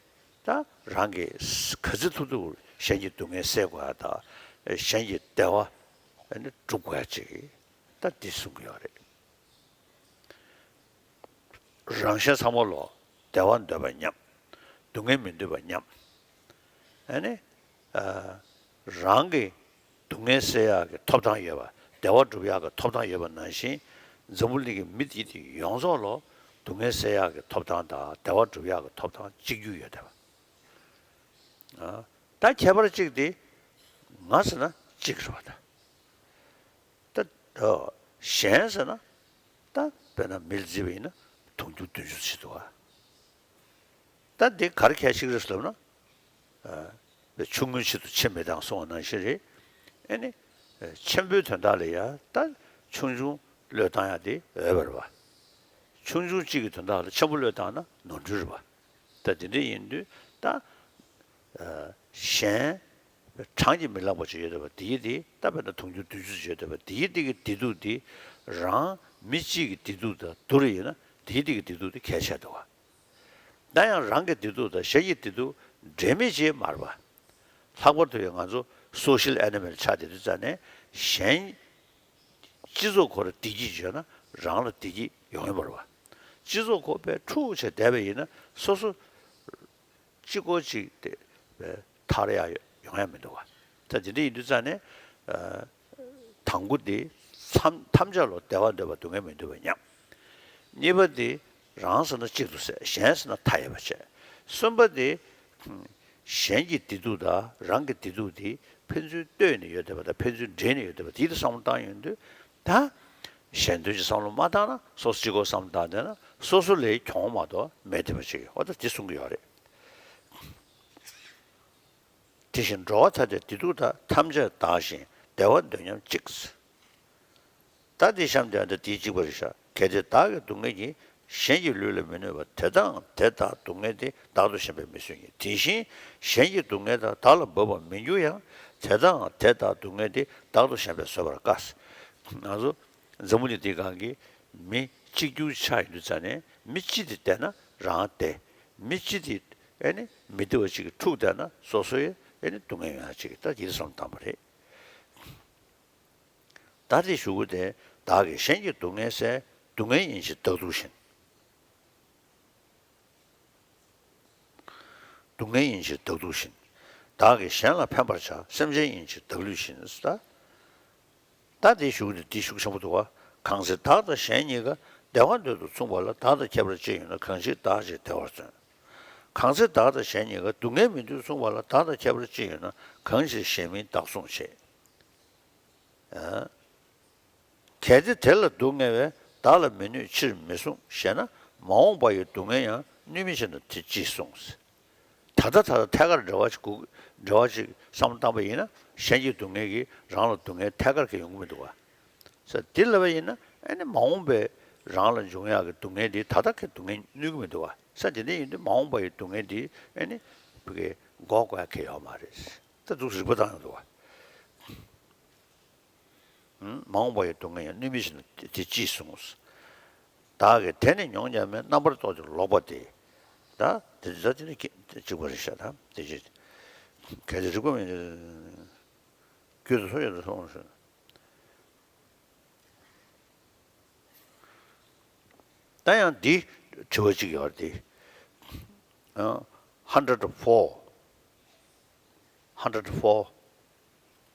ད་རང་གིས་ག་ཚོད་ཐུབ་ཐུབ་གཞན་གྱི་སྡུག་བསྔལ་སེལ་དགོས་ཡ་དང་། གཞན་གྱི་བདེ་བ་ཨེ་ནི་སྒྲུབ་དགོས་ཡ་ཅིག་ད་འདི་གསུང་གི་ཡོད་རེད། རང་གཞན་ཚང་མ་ལོ་བདེ་བ་འདོད་པ་མཉམ། སྡུག་བསྔལ་མི་འདོད་པ་མཉམ། ཨ་ནི། ཨ། རང་གི་སྡུག་བསྔལ་སེལ་ཡག་གི་ཐོབ་ཐང་ཡོད་པ། བདེ་བ་སྒྲུབ་ཡག་གི་ཐོབ་ཐང་ཡོད་པ་ནང་བཞིན། འཛམ་བུ་གླིང་གི་མི་དེ་དེ་ཡོངས་རྫོགས་ལོ་སྡུག་བསྔལ་སེལ་ཡག་གི་ཐོབ་ཐང་དང་བདེ་བ་སྒྲུབ་ཡག་གི་ཐོབ་ཐང་གཅིག་གྱུར་ཡོད་བསྡད་པ། ཨ། ད་ཁྱད་པར་གཅིག་དེ། ང་ཟེར་ན་གཅིག་རེད་པ་ད། ད། ཨོ། གཞན་ཟེར་ན། ད་དཔེར་ན་མི་ལ་བརྩིས་པ་ཡིན་ན་དུང་ཕྱུར་བདུན་ཅུ་ཙམ་ཞིག་འདུག་ག་ད་འདི་ག་རེ་ཁྱད་ཞིག་རེད་ལབ་ན། ཨ། ཆུང་ངུའི་ཆེད་དུ་ཆེ་མི་བཏང་གསུངས་པ་ནང་བཞིན་རེད། ཨེ་ནི། ཨ། ཆེན་པོའི་དོན་དག་ལ་ཡ་ད་ཆུང་ཆུང་བློས་བཏང་ཡ་དེ་འོས་པ་རེད་པ། ཆུང་ཆུང་གཅིག་གི་དོན་དག་ལ་ཆེན་པོ་བློས་བཏང་ན་ནོར་འཁྲུལ་རེད་པ། ད་དེ་འདྲ་ཡིན་དུས་ད། ཨ། གཞན། གྲངས་ཀྱིས་མི་ལངས་པ་ཅིག་ཡོད་བསྡད་པ་དེའི་དེ་ད་དཔེར་ན་དུང་ཕྱུར་བདུན་ཅུ་ཅིག་ཡོད་བསྡད་པ་དེའི་དེ་གི་བདེ་སྡུག་དེ། རང་མི་གཅིག་གི་བདེ་སྡུག་དང་བསྡུར་ཡིན་ན་དེའི་དེ་གི་བདེ་སྡུག་དེ་གལ་ཆེ་འདུག་ག་ད་ཡང་རང་གི་བདེ་སྡུག་དང་གཞན་གྱི་བདེ་སྡུག་འབྲེལ་མེད་ཅིག་མ་རེད་པ། ལྷག་པར་དུ་ཡང་ང་ཚོ་སོ་ཤལ་ཨེ་ནི་མལ་ཆགས་བསྡད་དུས་ཙང་ནས་གཞན། སྤྱི་ཚོགས་ཁོ་ར་བདེ་སྐྱིད་བྱུང་ན་རང་ལ་བདེ་སྐྱིད་ཡོང་ཡོད་མ་རེད་པ། སྤྱི་ཚོགས་ཁོ་པའི་འཁྲུག་བྱས་བསྡད་པ་ཡིན་ན་སོ་སོ། གཅིག་པོ་གཅིག་དེ་ཐར་ཡག་ཡོང་ཡག་མི་འདུག་ག་ད་དེ་འདྲ་ཡིན་དུས་ཙང་ནས། ཨ། དང་པོ་དེ། ཐམས་ཐམས་ཅད་ལ་བདེ་བ་འདོད་པ་སྡུག་བསྔལ་མི་འདོད་པ་མཉམ། གཉིས་པ་དེ། རང་ཟེར་ན་གཅིག་ཏུ་ཟད། གཞན་ཟེར་ན་མཐའ་ཡས་པ་བྱས། གསུམ་པ་དེ། གཞན་གྱི་བདེ་སྡུག་དང་རང་གི་བདེ་སྡུག་དེ་ཕན་ཚུན་ལྟོས་ནས་ཡོད་བསྡད་པ་དང་ཕན་ཚུན་འབྲེལ་ནས་ཡོད་བསྡད་པ་དེ་ལ་བསམ་བློ་བཏང་ཡོང་དུས་ད། གཞན་དོན་གྱི་བསམ་བློ་མ་བཏང་ན་སོ་སོ་གཅིག་པོ་བསམ་བློ་བཏང་བསྡད་ན་སོ་སོ་ལས་གྱོང་མ་གཏོགས་མེད་བསྡད་པ་ཅིག་འོ་ད་དེ་གསུང་གི་ཡོད་རེད། དེ་བཞིན་འགྲོ་བ་ཐམས་ཅད་བདེ་སྡུག་དག །ཐམས་ཅད་བདག་བཞིན་བདེ་བ་འདོད་མཉམ་གཅིག །ད་དེ་གཤམ་དུ་ཡང་ད་དེའི་གཅིག་པ་རེད་ཤག །གལ་ཏེ་བདག་གི་སྡུག་བསྔལ་གྱིས། །གཞན་གྱི་ལུས་ལ་མི་གནོད་པ། །དེ་ལྟའང་དེ་ལྟར་སྡུག་བསྔལ་དེ། །བདག་ཏུ་ཞེན་པས་མི་བཟོད་ཉིད། །དེ་བཞིན་གཞན་གྱི་སྡུག་བསྔལ་དག །བདག་ལ་འབབ་པར་མི་འགྱུར་ཡང་། །དེ་ལྟའང་དེ་ལྟར་སྡུག་བསྔལ་དེ། །བདག་ཏུ་ཞེན་པས་བཟོད་པར་དཀའ། །ང་ཚོ་འཛམ་བུ་གླིང་འདིའི་སྒང་གི་མི་གཅིག་གྱུར་ཆགས་ཡོང་དུས་ཙང་ནས་མི་གཅིག་དེ་བསྡད་ན་རང་བདེ། མི་གཅིག་དེ་ཨེ་ནི་མི་བདེ་བ་ཅིག་གིས་འཁྲུགས་བསྡད་ན་སོ་སོའི་ཨེ་ནི་སྡུག་བསྔལ་ཡོང་ཡ་ཅིག་ད་དེ་བསམ་བཏང་པ་རེད། ད་དེ་ཞུ་དགོས་ཏེ། བདག་གིས་གཞན་གྱི་སྡུག་བསྔལ་བསལ། །སྡུག་བསྔལ་ཡིན་ཕྱིར་བདག་སྡུག་བཞིན། སྡུག་བསྔལ་ཡིན་ཕྱིར་བདག་སྡུག་བཞིན། བདག་གིས་གཞན་ལ་ཕན་པར་བྱ། །སེམས་ཅན་ཡིན་ཕྱིར་བདག་བསླུས་བཞིན། ད། ད་དེ་ཞུ་དེ་འདི་ཤུགས་ཆེན་པོ་འདུག་ག །གང་ཚེ་བདག་དང་གཞན་གཉིས་ཀ །བདེ་བ་འདོད་དུ་མཚུངས་པ་ལ། །བདག་དང་ཁྱད་པར་ཅི་ཡོད་ན། །གང་ཕྱིར་བདག་ཕྱིར་བདེ་བར་བརྩོན། །གང་ཚེ་བདག་དང་གཞན་གཉིས་ཀ །སྡུག་བསྔལ་མི་འདོད་མཚུངས་པ་ལ། །བདག་དང་ཁྱད་པར་ཅི་ཡོད་ན། །གང་ཕྱིར་གཞན་མིན་བདག་བསྲུང་བྱེད། ཨ། གལ་ཏེ་དེ་ལ་སྡུག་བསྔལ་བས། །བདག་ལ་མི་གནོད་ཕྱིར་མི་བསྲུང་། །ཞེ་ན། །མ་འོངས་པ་ཡི་སྡུག་བསྔལ་ཡང་། །གནོད་མི་བྱེད་ན་དེ་ཅིས་བསྲུང་། །ད་ལྟ་ད་ལྟ་ཐད་ཀར་འབྲེལ་བ་ཅིག་གུ་འབྲེལ་བ་ཅིག་བསམ་བློ་བཏང་པ་ཡིན་ན་གཞན་གྱི་སྡུག་བསྔལ་གྱིས་རང་ལ་སྡུག་བསྔལ་ཐད་ཀར་གྱི་ཡོང་གི་མི་འདུག་ག །ས་འདི་ལབ་པ་ཡིན་ན་ཨེ་ནི་མ་འོངས་པའི་རང་ལ་འབྱུང་ཡག་གི་སྡུག་བསྔལ་འདི་ད་ལྟ་གི་སྡུག་བསྔལ་གནོད་ཀྱི་མི་འདུག་ག །ས་དེ་འདྲ་ཡིན་དུས་མ་འོངས་པ་ཡི་སྡུག་བསྔལ་འདི་ཨེ་ནི་བུ་གའི་འགོག་དགོས་ཡག་གི་ཡོད་མ་རེད། ད་འདུག་སེ་རིག་པ་བཏང་ཡོང་འདུག་ག །མ་འོངས་པ་ཡི་སྡུག་བསྔལ་ཡང་། །གནོད་མི་བྱེད་ན་དེ་ཅིས་བསྲུང་། །བདག་གིས་དེ་ནི་མྱོང་ཀྱང་མིན། །རྣམ་པར་རྟོག་ཅིང་ལོག་པ་སྟེ། །ད་དེ་ད་དེ་ནི་གཅིག་པ་རེད་ཤག །ད་དེ་ཅི། གལ་ཏེ་རིག་པ་མེད་ན། རྒྱུད་དུ་སོང་ཡོད་དུ་སོང་ཟེར། ད་ཡང་འདི་དྲི་བ་གཅིག་ཡོད་རེད་དེ། ཨ། hundred four hundred four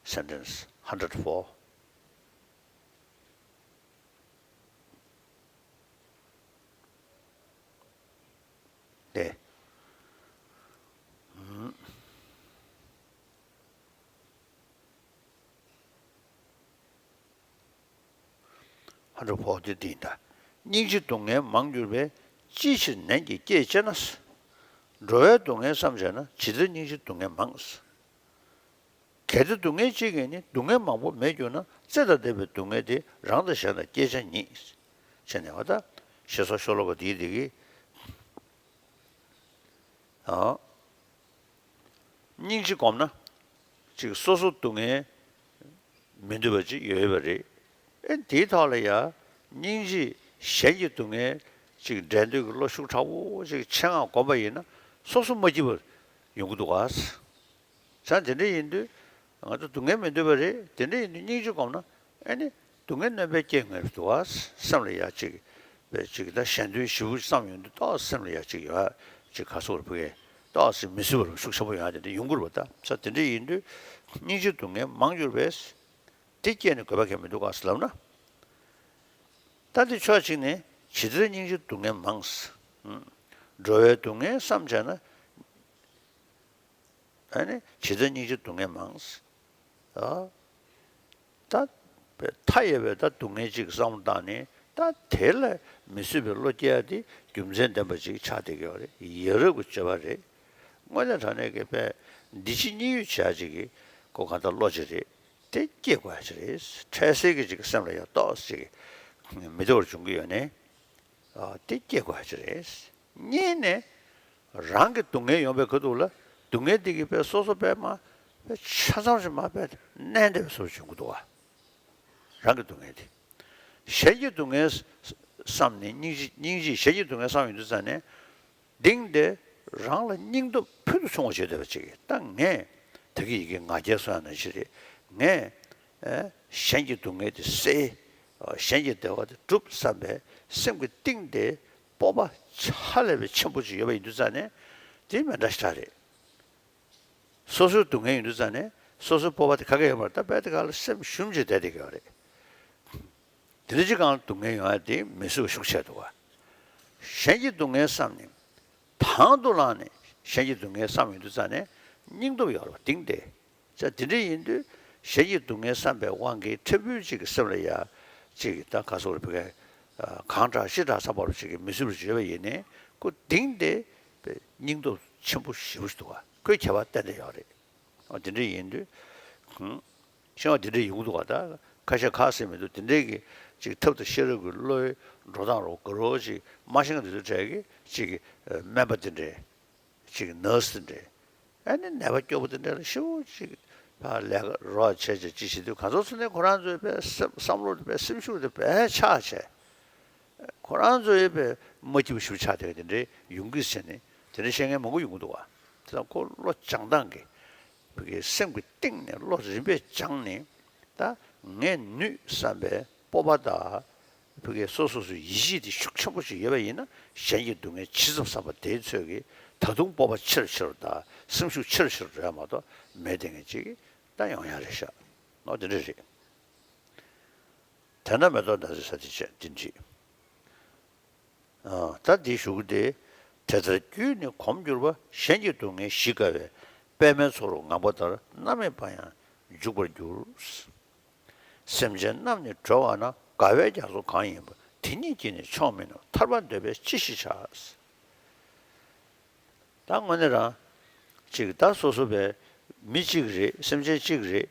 sentence hundred four དེ། ཧ་འགྲོ་བོ་དེ་འདི་ཡིན་ད། སྙིང་རྗེ་སྡུག་བསྔལ་མང་གྱུར་པས། །ཅིའི་ཕྱིར་ནན་གྱིས་བསྐྱེད་ཅེ་ན། །འགྲོ་བའི་སྡུག་བསྔལ་བསམ་བྱས་ན། །ཇི་ལྟར་སྙིང་རྗེའི་སྡུག་བསྔལ་མང་། །གལ་ཏེ་སྡུག་བསྔལ་གཅིག་གིས་ནི། །སྡུག་བསྔལ་མང་པོ་མེད་གྱུར་ན། །རྩེ་དང་ལྡན་པའི་སྡུག་བསྔལ་དེ། །རང་དང་གཞན་དང་བསྐྱེད་བྱ་ཉིད། །བྱས་ནས་བ་ད། ཞེས་སོགས་ཤོ་ལོ་ཀ་འདིའི་འདི་གི་ཨ། སྙིང་རྗེ་སྒོམ་ན། ཅིག་སོ་སོ་སྡུག་བསྔལ་མི་འདོད་པ་ཅིག་ཡོད་པ་རེད། ཨེ་དེའི་ཐོག་ལ་ཡ་སྙིང་རྗེ་གཞན་གྱི་སྡུག་བསྔལ་ཅིག་འདྲེན་འདོད་ཀྱི་བློ་ཤུགས་དྲག་པོ་ཅིག་ཆེད་མངགས་བསྒོམས་པ་ཡིན་ན་སོ་སོ་མ་སྐྱིད་པ་ཡོང་གི་འདུག་ག། ཙང་དེ་འདྲ་ཡིན་དུས་ང་ཚོ་སྡུག་བསྔལ་མི་འདོད་པ་རེད། དེ་འདྲ་ཡིན་དུས་སྙིང་རྗེ་བསྒོམས་ན་ཨེ་ནི་སྡུག་བསྔལ་སྣོན་པའི་རྐྱེན་ངན་རེད་འདུག་ག། སེམས་ལ་ཡ་ཅིག་པའི་ཅིག་ད་གཞན་དོན་ཞེ་པོ་བསམ་ཡོང་དུས་ཏོག་སེམས་ལ་ཡ་ཅིག་ཡོད་ཅིག་ག་སོགས་རེད་བུ་གས་ཏོག་སེ་མི་བཟོད་པ་རུ་ཤུགས་ཆེན་པོ་ཡོང་ཡ་དེ་འདྲ་ཡོང་གི་རེད་པ། ད་ཙང་དེ་འདྲ་ཡིན་དུས་སྙིང་རྗེ་སྡུག་བསྔལ་མང་གྱུར་པས། དེ་སྐྱེས་ནས་དགོས་པ་གང་མི་འདུག་ག་ཟེར་ལབ་ན། ད་འདི་ཕྱོགས་གཅིག་ནས་ཇི་ལྟར་སྙིང་རྗེ་སྡུག་བསྔལ་མང་། འགྲོ་བའི་སྡུག་བསྔལ་བསམ་བྱས་ན། ཨ་ནི་ཇི་ལྟར་སྙིང་རྗེ་སྡུག་བསྔལ་མང་། ཨ། ད་མཐའ་ཡས་པའི་ད་སྡུག་བསྔལ་གཅིག་བསམ་བློ་བཏང་ནས་ད་དེ་ལ་མི་བཟོད་པའི་བློ་སྐྱེ་ཡ་དེ་རྒྱུ་མཚན་ལྡན་པ་ཅིག་ཆགས་བསྡད་ཀྱི་ཡོད་རེད། ཡ་རབས་ཀྱི་སྤྱོད་པ་རེད། དངོས་གནས་དྲང་གནས་ཀྱི་དཔེ་འདི་ཕྱི་གཉིས་ཡོད་བྱ་ཅིག་གི་ཁོ་གང་ལྟར་བློ་ཅིག་རེད། དེ་སྐྱེ་དགོས་ཡ་ཅིག་རེད། འཕྲལ་སེལ་གྱི་ཅིག་སེམས་ལ་ཡ་ཏོག་ཙམ་ཅིག་མི་བདེ་བར་འབྱུང་གི་ཡོད་ནའི། ཨ། དེ་སྐྱེ་དགོས་ཡ་ཅིག་རེད། གཉིས་ནས་རང་གི་སྡུག་བསྔལ་ཡོང་བའི་ཁ་ཐུག་ལ་སྡུག་བསྔལ་དེ་གི་དཔེ་སོ་སོ་དཔེ་མ་དཔེ་ཆ་ཚང་ཞིག་མ་དཔེ་མནན་བསྡད་པའི་བཟོ་འབྱུང་གི་འདུག་བ། རང་གི་སྡུག་བསྔལ་དེ། གཞན་གྱི་སྡུག་བསྔལ་བསམ་ནས་སྙིང་རྗེ་སྙིང་རྗེ་གཞན་གྱི་སྡུག་བསྔལ་བསམ་ཡོང་དུས་ཙ་ནས། གཏིང་དེ་རང་ལ་སྙིང་སྟོབས་ཕུལ་དུ་བྱུང་བ་བྱེད་བསྡད་པ་ཅིག་གིས་ད་ངས་ད་གི་ཡི་གེ་ང་རྒྱལ་སོང་ཡ་ནང་བཞིན་རེད། ངས་ཨེ་གཞན་གྱི་སྡུག་བསྔལ་དེ་སེལ། གཞན་གྱི་བདེ་བ་དེ་སྒྲུབ་བསམ་པའི་སེམས་ཀྱི་གཏིང་དེ་སྤོབས་པ་ཧ་ལས་པའི་ཆེན་པོ་ཅིག་ཡོད་པ་ཡིན་དུས་ཙ་ནས་དེ་མི་འདྲ་ཞིག་རེད། སོ་སོའི་སྡུག་བསྔལ་ཡིན་དུས་ཙ་ནས་སོ་སོའི་སྤོབས་པ་དེ་ག་གེ་ཡོད་མ་རེད། ད་དཔེ་དེ་ག་ལ་སེམས་ཞུམ་བྱས་བསྡད་བསྡད་ཀྱི་ཡོད་རེད། དེ་འདྲ་ཅིག་གང་ལ་སྡུག་བསྔལ་ཡོང་ཡ་དེ་མི་བཟོད་པ་ཤུགས་ཆེ་འདུག་བ། གཞན་གྱི་སྡུག་བསྔལ་བསམ་ནས་དང་དུ་བླངས་ནས་གཞན་གྱི་སྡུག་བསྔལ་བསམ་ཡོང་དུས་ཙ་ནས་སྙིང་སྟོབས་ཡོད་རེད་བ། གཏིང་དེ། ཙ་དེ་འདྲ་ཡིན་དུས་གཞན་གྱི་སྡུག་བསྔལ་བསམ་པའི་དབང་གིས་ཕྲན་བུ་ཅིག་གི་སེམས་ལ་ཡ་ཅིག་ད་ག་སོགས་རེ་བི་གའི་གང་དྲག་ཤི་དྲག་བསམ་པ་རུ་ཅིག་གི་མི་བཟོད་པར་བརྗོད་པ་ཡིན་ནའི་ཁོ་གཏིང་དེ་སྙིང་སྟོབས་ཆེན་པོ་ཞེ་པོ་ཞིག་འདུག་བ། ཁོའི་ཁྱད་པར་ཏན་ཏན་ཡོད་རེད། འོ་དེ་འདྲ་ཡིན་དུས། ཤེས་པ་དེ་འདྲ་ཡོང་གི་འདུག་ག་ད་ཁ་ཤས་ཁ་ཟེར་མི་འདུག་དེ་འདྲའི་གི་ཅིག་ཐབས་དང་ཤེས་རབ་ཀྱི་བློའི་འགྲོ་སྟངས་རོ་དགའ་རོགས་ཅིག་མ་ཤེས་མཁན་དེ་ཚོའི་གྲས་ཀྱི་ཅིག་གི་སྨན་པ་དེ་འདྲས་ཅིག་ནར་སི་དེ་འདྲས་ཨ་ནི་ནད་པ་སྐྱོ་པོ་དེ་འདྲས་ལ་ཞེ་པོ་ཅིག་ཕར་ལས་ཀ་རོགས་བྱས་བྱས་ཅིག་བྱེད་དུས་གང་ཚོད་ཚོད་ནས་ཁོ་རང་ཚོའི་པའི་སེམས་བསམ་བློ་དེ་པའི་སེམས་ཤུགས་དེ་པའི་ཆག་བྱས། ཁོ་རང་ཚོའི་པའི་མ་སྐྱིད་པ་ཞེ་པོ་ཆགས་བསྡད་པ་དེ་འདྲས་ཡོང་གི་ཟེར་ནས་དེ་འདྲས་བཤད་མཁན་མང་པོ་ཡོང་གི་འདུག་བ། དེ་ཙང་ཁོ་བློ་སྦྱང་སྟངས་ཀྱི་བོད་ཀྱི་སེམས་ཀྱི་གཏིང་ནས་བློ་རིམ་པས་སྦྱངས་ནས་ད་ངས་ནུས་བསམ་པའི་སྤོབས་པ་དང་བོད་ཀྱི་སོ་སོ་སོའི་ཡིད་ཆེས་དེ་ཤུགས་ཆེན་པོ་ཞིག་ཡོད་པ་ཡིན་ན་གཞན་གྱི་སྡུག་བསྔལ་ཇི་ཙམ་བསམ་པ་དེའི་ཚོད་ཀྱིས་ད་དུང་སྤོབས་པ་ཆེ་རུ་ཆེ་རུ་དང་སེམས་ཤུགས་ཆེ་རུ་ཆེ་རུ་འགྲོ་ཡ་མ་གཏོགས་མེད་བསྡད་མཁན་ཅིག་གིས་ད་ཡོང་ཡ་རེད་ཤག་ནོ་དེ་འདྲ་རེད། དེ་ན་མེ་ཏོག་ཟླ་ཚེས་ས་དེ་བྱས་དེ་འགྲིག་ཨ། ད་འདི་ཞུ་གི་དེ། དེ་ལྟར་རྒྱུད་ནི་གོམས་གྱུར་པ། གཞན་གྱི་སྡུག་བསྔལ་ཞི་དཀའ་བའི། པདྨའི་ཚོགས་རུ་ངང་པ་ལྟར། རྣམ་སྨིན་པ་ཡང་འཇུག་པར་འགྱུར། སེམས་ཅན་རྣམས་ནི་གྲོལ་བ་ན། དགའ་བའི་རྒྱ་མཚོ་གང་ཡིན་པ། དེ་ཉིད་ཀྱིས་ནི་མཆོག་མིན་ནོ། ཐར་པ་འདོད་པས་ཅི་ཞིག་བྱ། ད་དངོས་གནས་རང་ཅིག་ད་སོ་སོ་བའི་མི་གཅིག་རེད། སེམས་ཅན་གཅིག་རེད།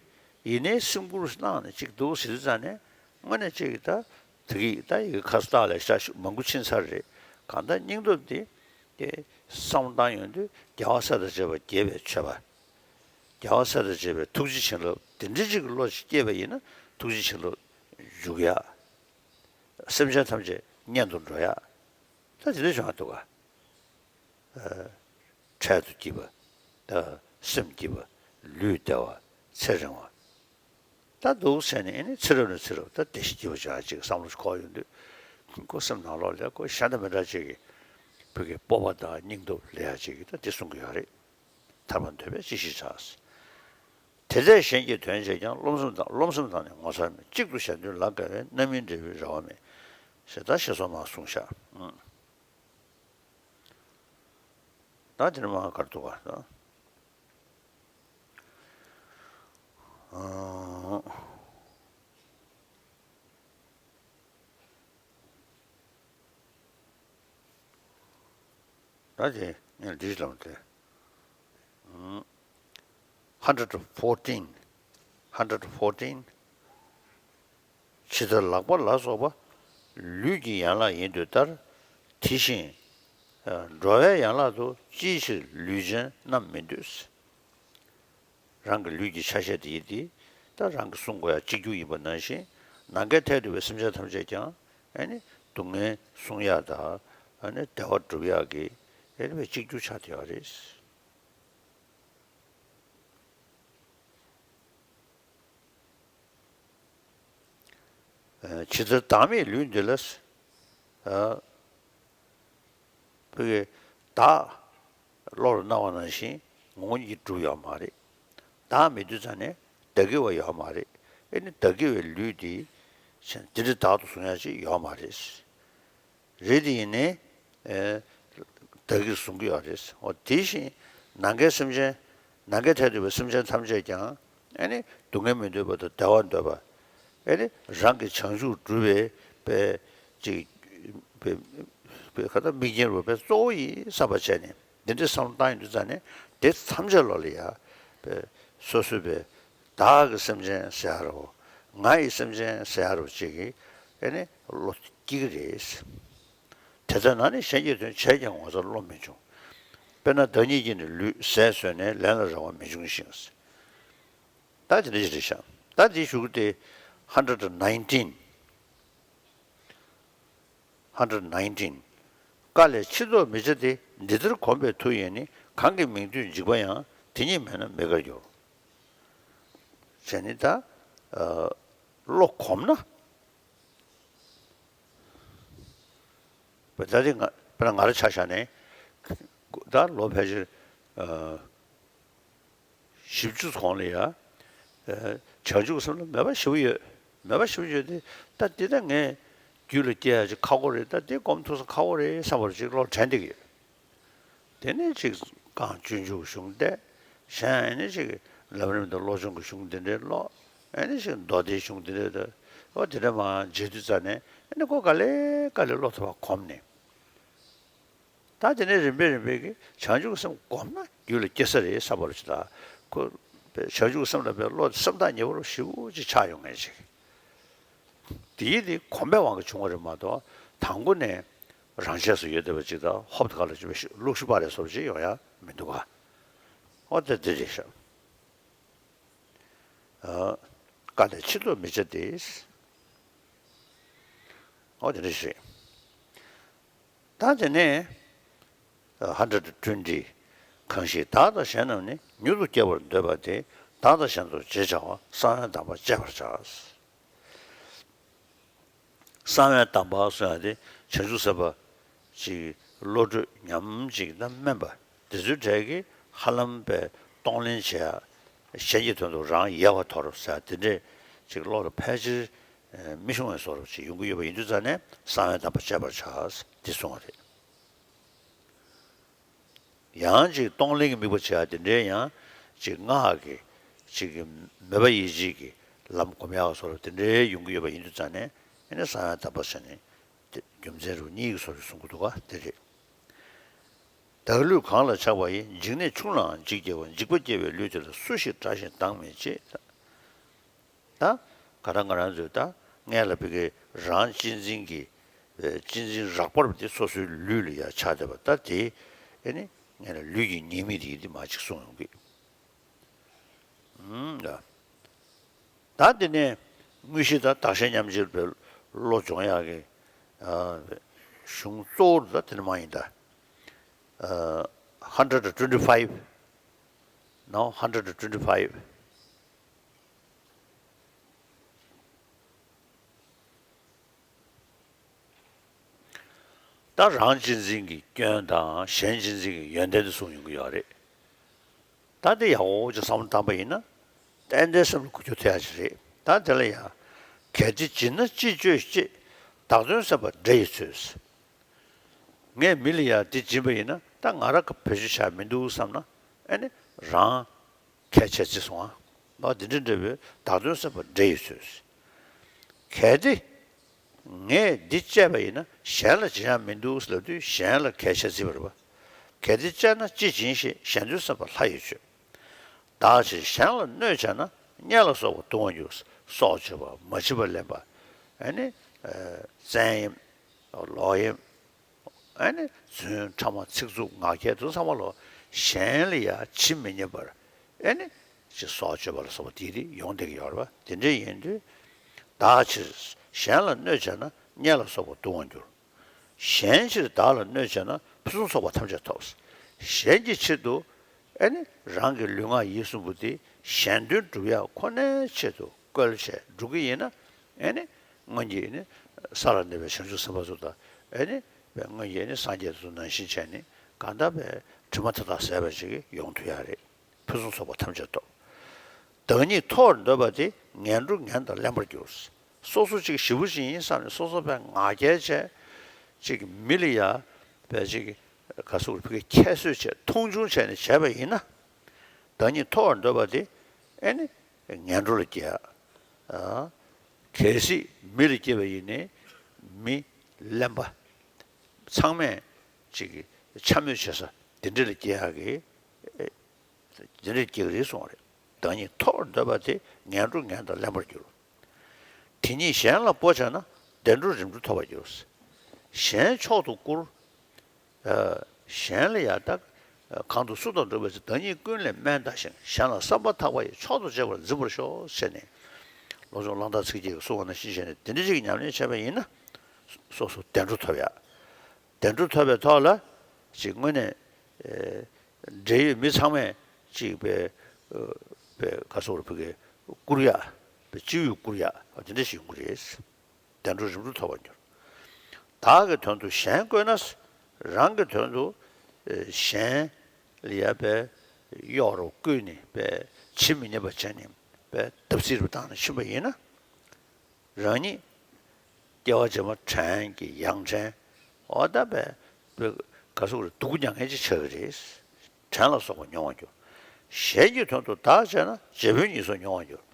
ཡིན་ནའི་སེམས་ཁུར་གནང་ནས་ཅིག་འདུག་ཟེར་དུས་ཙང་ནས་དངོས་གནས་ཅིག་ད་དེ་གི་ད་ཡི་གེ་ཁ་སྟག་ལས་ཤ་མང་པོ་ཕྱིན་ཚར་རེད། གང་ལྟར་སྙིང་སྟོབས་དེ་དེ་བསམ་བློ་བཏང་ཡོང་དུས་རྒྱལ་བ་སྲས་དང་བཅས་པ་དགྱེས་པའི་མཆོད་པ། རྒྱལ་བ་སྲས་དང་བཅས་པའི་ཐུགས་རྗེ་བྱིན་རླབས་དེ་འདྲ་ཅིག་གི་བློ་ཅིག་སྐྱེས་པ་ཡིན་ན་ཐུགས་རྗེ་བྱིན་རླབས་འཇུག་ཡ། སེམས་ཅན་ཐམས་ཅད་སྙན་དུ་འགྲོ་ཡ། ད་དེ་འདྲ་བྱུང་ཡ་འདུག་ག་འཕྲལ་དུ་སྐྱིད་པ། ད་སེམས་སྐྱིད་པ། ལུས་བདེ་བ། ཚེ་རིང་བ། ད་འདུག་ཟེར་ནས་ཨེ་ནི་ཚེ་རབས་ནས་ཚེ་རབས་ད་བདེ་སྐྱིད་སྐྱིད་པ་བྱ་ཅིག་བསམ་བློ་ཞིག་འཁོར་ཡོང་དུས་ཁོ་སེམས་ནང་ལོགས་ལ་ཁོ་གཞན་དང་མི་འདྲ་ཅིག་གི་བོད་ཀྱི་སྤོབས་པ་དང་སྙིང་སྟོབས་ལས་ཡ་ཅིག་གི་ད་འདི་གསུང་གི་ཡོད་རེད། ཐར་པ་འདོད་པས་ཅི་ཞིག་བྱ། དེ་ལྟས་གཞན་གྱི་དོན་བྱས་ཀྱང་། རློམ་སེམས་དང་རློམ་སེམས་དང་ནི་ངོ་མཚར་མེད། གཅིག་ཏུ་གཞན་དོན་ལ་དགའ་བས། རྣམ་སྨིན་འབྲས་བུའི་རེ་བ་མེད། ཞེས་ད་ཞེས་སོགས་མར་གསུངས་བཞག་ད་དེ་ནས་མར་ག་རེ་འདུག་ག་ད་དེ་ངས་འདི་ལབ་དེ། hundred fourteen, hundred fourteen. ཇི་ལྟར་ལག་པ་ལ་སོགས་པ། ལུས་ཀྱི་ཡན་ལག་ཡིན་དུས་ལྟར། དེ་བཞིན་འགྲོ་བའི་ཡན་ལག་ཏུ། ཅིའི་ཕྱིར་ལུས་ཅན་རྣམས་མི་འདོད། རང་གི་ལུས་ཀྱི་ཆ་ཤས་དེ་ཡིན་ཏེ། ད་རང་གི་གསུང་དགོས་ཡ་གཅིག་གྱུར་ཡིན་པ་ནང་བཞིན། ནམ་མཁའི་མཐས་གྲུབ་པའི་སེམས་ཅན་ཐམས་ཅད་ཀྱང་ཨ་ནི་སྡུག་བསྔལ་བསྲུང་ཡག་དང་ཨ་ནི་བདེ་བ་སྒྲུབ་ཡག་གི་ཨ་ནི་གཅིག་གྱུར་ཆགས་བསྡད་ཡོད་རེད། ཇི་ལྟར་བདག་མེད་ལུས་འདི་ལ། བོད་ཀྱི་བདག་བློ་ལ་སྣང་བ་ནང་བཞིན་ངོ་བོ་ཉིད་ཀྱིས་གྲུབ་ཡོད་མ་རེད། བདག་མེད་དུས་ཙང་ནས་བདག་གི་བ་ཡོད་མ་རེད། ཨེ་ནི་བདག་གི་བའི་ལུས་དེ་འདི་འདྲ་བདག་ཏུ་བཟུང་ཡ་ཅིག་ཡོད་མ་རེད། རེད་དེ་ཡིན་ནའི་བདག་གིར་བཟུང་གི་ཡོད་རེད། འོ་དེ་བཞིན་ནམ་མཁའི་སེམས་ཅན། ནམ་མཁའི་མཐས་གྲུབ་པའི་སེམས་ཅན་ཐམས་ཅད་ཀྱང་ཨེ་ནི་སྡུག་བསྔལ་མི་འདོད་པ་དང་བདེ་བ་འདོད་པ། ཨེ་ནི་རང་གི་བྱང་ཆུབ་སྒྲུབ་པའི་པའི་ཅིག་པའི་པའི་ཁ་ད་དམིགས་རྐྱེན་རུ་པའི་གཙོ་བོ་ཡིན་བསམ་པ་བྱས་ནས་འདི་འདྲའི་བསམ་བློ་བཏང་ཡོང་དུས་ཙང་ནས་དེ་ཐམས་ཅད་ལོ་ལ་ཡ་པའི་སོ་སོའི་པའི་བདག་གི་སེམས་ཅན་ཟེར་ཡ་རོ། ང་ཡི་སེམས་ཅན་ཟེར་ཡ་རོ་ཅིག་གིས་ཨེ་ནི་བློ་སྐྱེ་གི་རེད། དེ་ལྟར་ན་ནི་གཞན་གྱི་དོན་བྱས་ཀྱང་ངོ་མཚར་བློ་མི་འབྱུང་། དཔེར་ན་བདག་ཉིད་ཀྱིས་ནི་ལུས་ཟས་ཟོས་ནས་ལན་ལ་རེ་བ་མི་འབྱུང་ཞིང་། ད་དེ་འདྲ་ཞིག་རེད་ཤག་ད་འདི་ཞུ་གི་དེ་ཧན་ཌེ་ཌི་ནའིན་ཊིན། ཧན་ཌེ་ཌི་ནའིན་ཊིན། དཀའ་ལས་ཕྱིར་ལྡོག་མི་བྱ་སྟེ། འདི་ལྟར་གོམས་པའི་མཐུ་ཡིས་ནི། གང་གི་མིང་དོན་འཇིག་པ་ཡང་། དེ་ཉིད་མེད་ན་མི་དགར་འགྱུར། བྱས་ནི་ད་བློ་གོམས་ན། ད་དེ་ང་དཔེར་ན་ང་རང་ཆ་བཞག་ནས་ད་ལོ་ཕལ་ཆེར་བཞི་བཅུ་གོང་ལ་ཡ། བྱང་ཆུབ་སེམས་ལ་མོས་པ་ཞེ་པོ་ཡོད། མོས་པ་ཞེ་པོ་ཡོད་དེ་ད་འདི་ད་ངས་རྒྱུད་ལ་སྐྱེ་ཡ་ཅིག་ཁག་པོ་རེད། ད་འདི་སྒོམ་ཐུབ་ས་ཁག་པོ་རེད་བསམ་པ་ཅིག་བློ་དྲན་བསྡད་ཀྱི་ཡོད། དེ་ནས་ཅིག་རྐང་སྤྱོད་འཇུག་གཞུང་བལྟས། གཞན་ཨེ་ནས་ཅིག་ལམ་རིམ་དང་བློ་སྦྱོང་གི་གཞུང་འདི་འདྲའི་ཀློག་ཨེ་ནས་ཅིག་མདོ་སྡེའི་གཞུང་འདི་འདྲའི་ད་ཨོ་དེ་འདྲ་མར་མཇལ་དུས་ཙ་ནས་ཨེ་ནས་ཁོ་ག་ལེ་ག་ལེ་བློ་ཐོག་གོམས་ནས། ད་དེ་ནས་རིམ་པས་རིམ་པས་ཀྱི་བྱང་ཆུབ་སེམས་སྒོམ་ན་རྒྱུད་ལ་སྐྱེ་ས་རེད་བསམ་པ་ཅིག་ལ་ཁོ་བྱང་ཆུབ་སེམས་ལ་བའི་བློ་སེམས་ཐག་ཉེ་བོ་ཞེ་པོ་ཅིག་ཆགས་ཡོང་ངེས་ཅིག་དེའི་དེ་གོམས་པའི་དབང་གིས་བྱུང་བ་རེད་མ་གཏོགས་དང་པོ་ནས་རང་ཆས་སུ་ཡོད་བསྡད་པ་ཅིག་དང་ཧོབ་ཏེ་ག་ལ་ཅིག་བྱས་ལུག་ཤུབས་པ་རེ་སོར་ཅིག་ཡོང་ཡ་མི་འདུག་ག་འོ་དེ་འདི་རེད་ཤག་དཀའ་ལས་ཕྱིར་ལྡོག་མི་བྱ་སྟེ། འོ་དེ་འདྲ་ཞིག་ད་དེ་ནས་ཧན་ཌེ་ཌི་ཊུ་ཝེན་ཊི། གང་ཞིག་བདག་དང་གཞན་རྣམས་ནི། མྱུར་དུ་སྐྱེ་བར་འདོད་པ་དེས། བདག་དང་གཞན་དུ་བརྗེ་བྱ་བ། གསང་བའི་གདམས་པ་བཅས་པར་བྱ། གསང་བའི་གདམས་པ་གསུང་ཡ་དེ་བྱང་ཆུབ་སེམས་དཔའ་ཅིག་བློ་གྲོས་ཉམས་ཅིག་ན་དམན་པ་དེ་ཚོའི་གྲས་ཀྱིས་ཧ་ལམ་པའི་གཏོང་ལེན་བྱེད་ཡ། གཞན་གྱི་དོན་དུ་རང་ཡལ་བར་དོར་ཟེར་ཡ་དེ་འདྲས་ཅིག་བློ་ལ་ཕལ་ཆེར་མི་ཤོང་བའི་བཟོ་འདྲ་ཅིག་ཡོང་གི་ཡོད་པ་ཡིན་དུས་ཙང་ནས་གསང་བའི་གདམས་པ་བཅས་པར་བྱ་འདི་གསུངས་པ་རེད། ཡང་ཅིག་གཏོང་ལེན་གྱི་དམིགས་པ་བྱེད་ཡ་དེ་འདྲའི་ཡང་ཅིག་སྔགས་ཀྱི་ཅིག་གི་མོས་པ་ཡིད་བྱེད་ཀྱི་ལམ་སྒོམ་ཡག་བཟོ་འདྲ་དེ་འདྲའི་ཡོང་གི་ཡོད་པ་ཡིན་དུས་ཙང་ནས་ཨེ་ནི་གསང་བའི་གདམས་པ་ཟེར་ནས་དེ་རྒྱུ་མཚན་རུ་གཉིས་ཀྱི་བཟོ་འདྲ་གསུང་གི་འདུག་ག་དེ་རེད། བདག་ལུས་གང་ལ་ཆགས་པ་ཡིས། འཇིགས་ནས་ཆུང་ལའང་འཇིགས་སྐྱེ་བ། འཇིགས་པ་སྐྱེ་བའི་ལུས་དེ་ལ། སུ་ཞིག་དགྲ་བཞིན་སྡང་མི་བྱེད། ད་ག་ད་ང་རང་ཚོས་ད་སྔོན་ལ་བོད་ཀྱི་རང་གཅེས་འཛིན་གྱི་གཅེས་འཛིན་རགས་པ་རུ་དེ་སོ་སོའི་ལུས་ལ་ཡ་ཆགས་བསྡད་པ་ད་དེ་ཨེ་ནི་སྔོན་ལ་ལུས་ཀྱི་ཉེས་དམིགས་དེ་ཡིན་དེ་མ་ཅིག་གསུངས་ཡོང་གི། ད་དེ་ནས་དངོས་གཞི་དང་བདག་གཞན་མཉམ་བརྗེ་བའི་བློ་སྦྱོང་ཡག་གི་གཞུང་གཙོ་བོ་ད་དེ་ནི་མ་ཡིན་ད། hundred twenty five. Now hundred twenty five. ད་རང་གཅེས་འཛིན་གྱི་སྐྱོན་དང་གཞན་གཅེས་འཛིན་གྱི་ཡོན་ཏན་དེ་གསུངས་ཡོང་གི་ཡོད་རེད། ད་དེ་ཡག་པོ་ཅིག་བསམ་བློ་བཏང་པ་ཡིན་ན་ཏན་ཏན་སེམས་ལ་འགུལ་སྐྱོད་ཐེབས་ཡག་ཅིག་རེད། ད་དེ་ལ་ཡང་། གལ་ཏེ་བྱིན་ན་ཅི་སྤྱོད་ཅེས། བདག་དོན་སེམས་པ་དགྲ་ཡི་ཚོད། ངས་མི་ལ་ཡང་འདི་སྦྱིན་པ་ཡིན་ན་ད་ང་རང་ག་བེད་སྤྱོད་བྱ་མི་འདུག་བསམ་ན་ཨ་ནི་རང་གལ་ཆེ་ཆེ་སོང་ཨ། འོ་འདི་འདྲ་འདྲ་བོའི་བདག་དོན་སེམས་པ་དགྲ་ཡི་ཚོད། གལ་ཏེ་ངས་འདི་སྤྱད་པ་ཡིན་ན་གཞན་ལ་བྱེད་ཡག་མི་འདུག་ལབ་དུས་གཞན་ལ་གལ་ཆེ་བརྩི་བ་རེད་པ། གལ་ཏེ་སྤྱད་ན་ཅི་བྱིན་ཞེས། གཞན་དོན་སེམས་པ་ལྷ་ཡི་ཆོས། བདག་གིས་གཞན་ལ་གནོད་བྱས་ན། གཉེན་ལ་སོགས་པ་གདུང་བར་འགྱུར། སྲོག་གཅོད་པ། མ་བྱིན་པ་ལེན་པ། ཨ་ནི་བཙན་གཡེམ། ལོག་གཡེམ། ཨ་ནི་རྫུན་ཕྲ་མ་ཚིག་རྩུབ་ངག་འཁྱལ་དེ་ཚོ་ཚང་མ་ལོ་གཞན་ལ་ཡ་བྱིན་མི་ཉན་པར་ཨ་ནི་ཅིག་སྲོག་གཅོད་པ་ལ་སོགས་པ་དེ་རིགས་ཡོང་བསྡད་ཀྱི་ཡོད་རེད་པ། དེ་འདྲ་ཡིན་དུས་ བདག་ཕྱིར་གཞན་ལ་གནོད་བྱས་ན། གཉེན་ལ་སོགས་པ་གདུང་བར་འགྱུར། གཞན་ཕྱིར་བདག་ལ་གནོད་བྱས་ན། ཕུན་སུམ་ཚོགས་པ་ཐམས་ཅད་ཐོབ། གཞན་གྱི་ཕྱིར་དུ་ཨེ་ནི་རང་གི་ལུས་ངག་ཡིད་གསུམ་པོ་དེ་གཞན་དོན་སྒྲུབ་ཡག་ཁོ་ནའི་ཆེད་དུ་བཀོལ་བྱས་འགྲོ་གི་ཡིན་ན། ཨེ་ནི་སྔོན་གྱི་ནི་ས་ལ་གནས་པའི་བྱང་ཆུབ་སེམས་དཔའ་ཚོ་དང་། ཨེ་ནི་སྔོན་གྱི་ནི་སངས་རྒྱས་ཚོ་ནང་བཞིན་བྱས་ནས་གང་ལྟར་བའི་དྲི་མ་མཐའ་དག་ཟད་པ་ཞིག་ཡོང་ཐུབ་ཡག་རེད། ཕུན་སུམ་ཚོགས་པ་ཐམས་ཅད་ཐོབ། བདག་ཉིད་མཐོ་བར་འདོད་པ་དེ། ངན་འགྲོ་ངན་དང་ལེན་པར་འགྱུར། སོ་སོ་ཅིག་ཞེ་པོ་ཅིག་ཡིན་བསམ་ནས་སོ་སོ་པའི་ང་རྒྱལ་བྱས། ཅིག་མི་ལ་ཡ་པའི་ཅིག་ག་ཟེར་དགོས་རེད། ཕ་གི་ཁྱད་གསོད་བྱས། མཐོང་ཆུང་བྱས་ནས་བྱས་པ་ཡིན་ན། བདག་ཉིད་མཐོ་བར་འདོད་པ་དེ་ཨེ་ནི་ངན་འགྲོ་ལ་སྐྱེ་ཡག་གལ་སྲིད་མི་ལ་སྐྱེས་པ་ཡིན་ནའི་མི་གླེན་པ། ཚང་མས་ཅིག་འཕྱ་སྨོད་བྱེད་ས་དེ་འདྲ་ལ་སྐྱེ་ཡག་གི་དེ་འདྲ་སྐྱེ་གི་རེད་གསུངས་པ་རེད། བདག་ཉིད་མཐོ་བར་འདོད་པ་དེ། ངན་འགྲོ་ངན་དང་ལེན་པར་འགྱུར། དེ་ཉིད་གཞན་ལ་སྤོ་བྱས་ན། བདེ་འགྲོ་རིམ་གྲོ་ཐོབ་པར་འགྱུར། གཞན་མཆོག་ཏུ་བཀུར། གཞན་ལ་ཡང་དག་གང་དུ་སུ་དང་འགྲོགས་པའི་ཚེ། བདག་ཉིད་ཀུན་ལས་དམན་བལྟ་ཞིང་། གཞན་ལ་བསམ་པ་ཐག་པ་ཡིས། མཆོག་ཏུ་གཅེས་པར་འཛིན་པར་ཤོག་ཟེར་ནས། བློ་སྦྱོང་གླང་དར་ཚིག་བརྒྱད་ཀྱིས་གསུངས་པ་ནང་བཞིན་བྱས་ནས་དེ་འདྲ་ཅིག་ཉམས་ལེན་བྱས་པ་ཡིན་ན། སོ་སོ་བདེ་འགྲོ་ཐོབ་ཡག་བདེ་འགྲོ་ཐོབ་པའི་ཐོག་ལ་ཅིག་དངོས་གནས་འབྲེལ་ཡོད་མི་ཚང་མས་ཅིག་པའི་པའི་ག་ཟེར་དགོས་རེད། ཕ་གི་བཀུར་ཡག་པའི་སྤྱི་བོས་བཀུར་ཡག་དེ་འདྲ་ཞིག་ཡོང་གི་རེད། བདེ་འགྲོ་རིམ་གྲོ་ཐོབ་པར་འགྱུར། བདག་གི་དོན་དུ་གཞན་བཀོལ་ན། རང་གི་དོན་དུ་གཞན་ལ་ཡ་པའི་གཡོག་རོགས་བཀོལ་ནས་པའི་ཇི་མི་སྙམ་པ་བྱས་ནས་པའི་བརྡབ་གསིག་རུ་བཏང་ནས་ཕྱིན་པ་ཡིན་ན། རང་ཉིད་སྐྱེ་བ་རྗེས་མ་བྲན་གྱི་ཡང་བྲན། འོ་ད་པའི་པའི་ག་ཟེར་དགོས་རེད། སྡུག་ཀུ་མྱ་ངན་ཅིག་ཆགས་ཀྱི་རེད། བྲན་ལ་སོགས་པ་མྱོང་བར་འགྱུར། གཞན་གྱི་དོན་དུ་བདག་བྱས་ན། རྗེ་དཔོན་ཉིད་སོགས་མྱོང་བར་འགྱུར།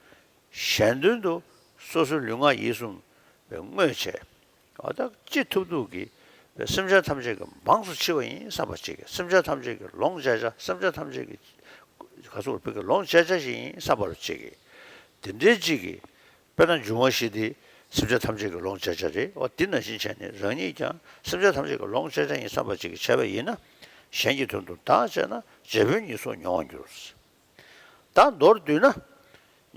གཞན་དོན་དུ་སོ་སོའི་ལུས་ངག་ཡིད་གསུམ་པའི་བསྔོས་བྱས། འོ་ད་ཅི་ཐུབ་ཐུབ་ཀྱིས་པའི་སེམས་ཅན་ཐམས་ཅད་ཀྱི་མང་སུ་འཆི་བ་ཡིན་བསམ་པ་ཅིག་སེམས་ཅན་ཐམས་ཅད་ཀྱི་ལོངས་སྤྱད་བྱ། སེམས་ཅན་ཐམས་ཅད་ཀྱི་ག་ཟེར་དགོས་རེད། ཕ་གི་ལོངས་སྤྱད་བྱ་ཞིག་ཡིན་བསམ་པ་ཅིག་གིས། དེ་འདྲའི་ཅིག་གིས། དཔེར་ན་འབྱུང་བ་བཞི་དེ་སེམས་ཅན་ཐམས་ཅད་ཀྱི་ལོངས་སྤྱད་བྱ་རེད། འོ་དེ་ནང་བཞིན་བྱས་ནས་རང་ཉིད་ཀྱང་སེམས་ཅན་ཐམས་ཅད་ཀྱི་ལོངས་སྤྱད་བྱ་ཡིན་བསམ་པ་ཅིག་གིས་བྱས་པ་ཡིན་ན། གཞན་གྱི་དོན་དུ་བདག་བྱས་ན། རྗེ་དཔོན་ཉིད་སོགས་མྱོང་བར་འགྱུར། ད་མདོར་བསྡུས་ན།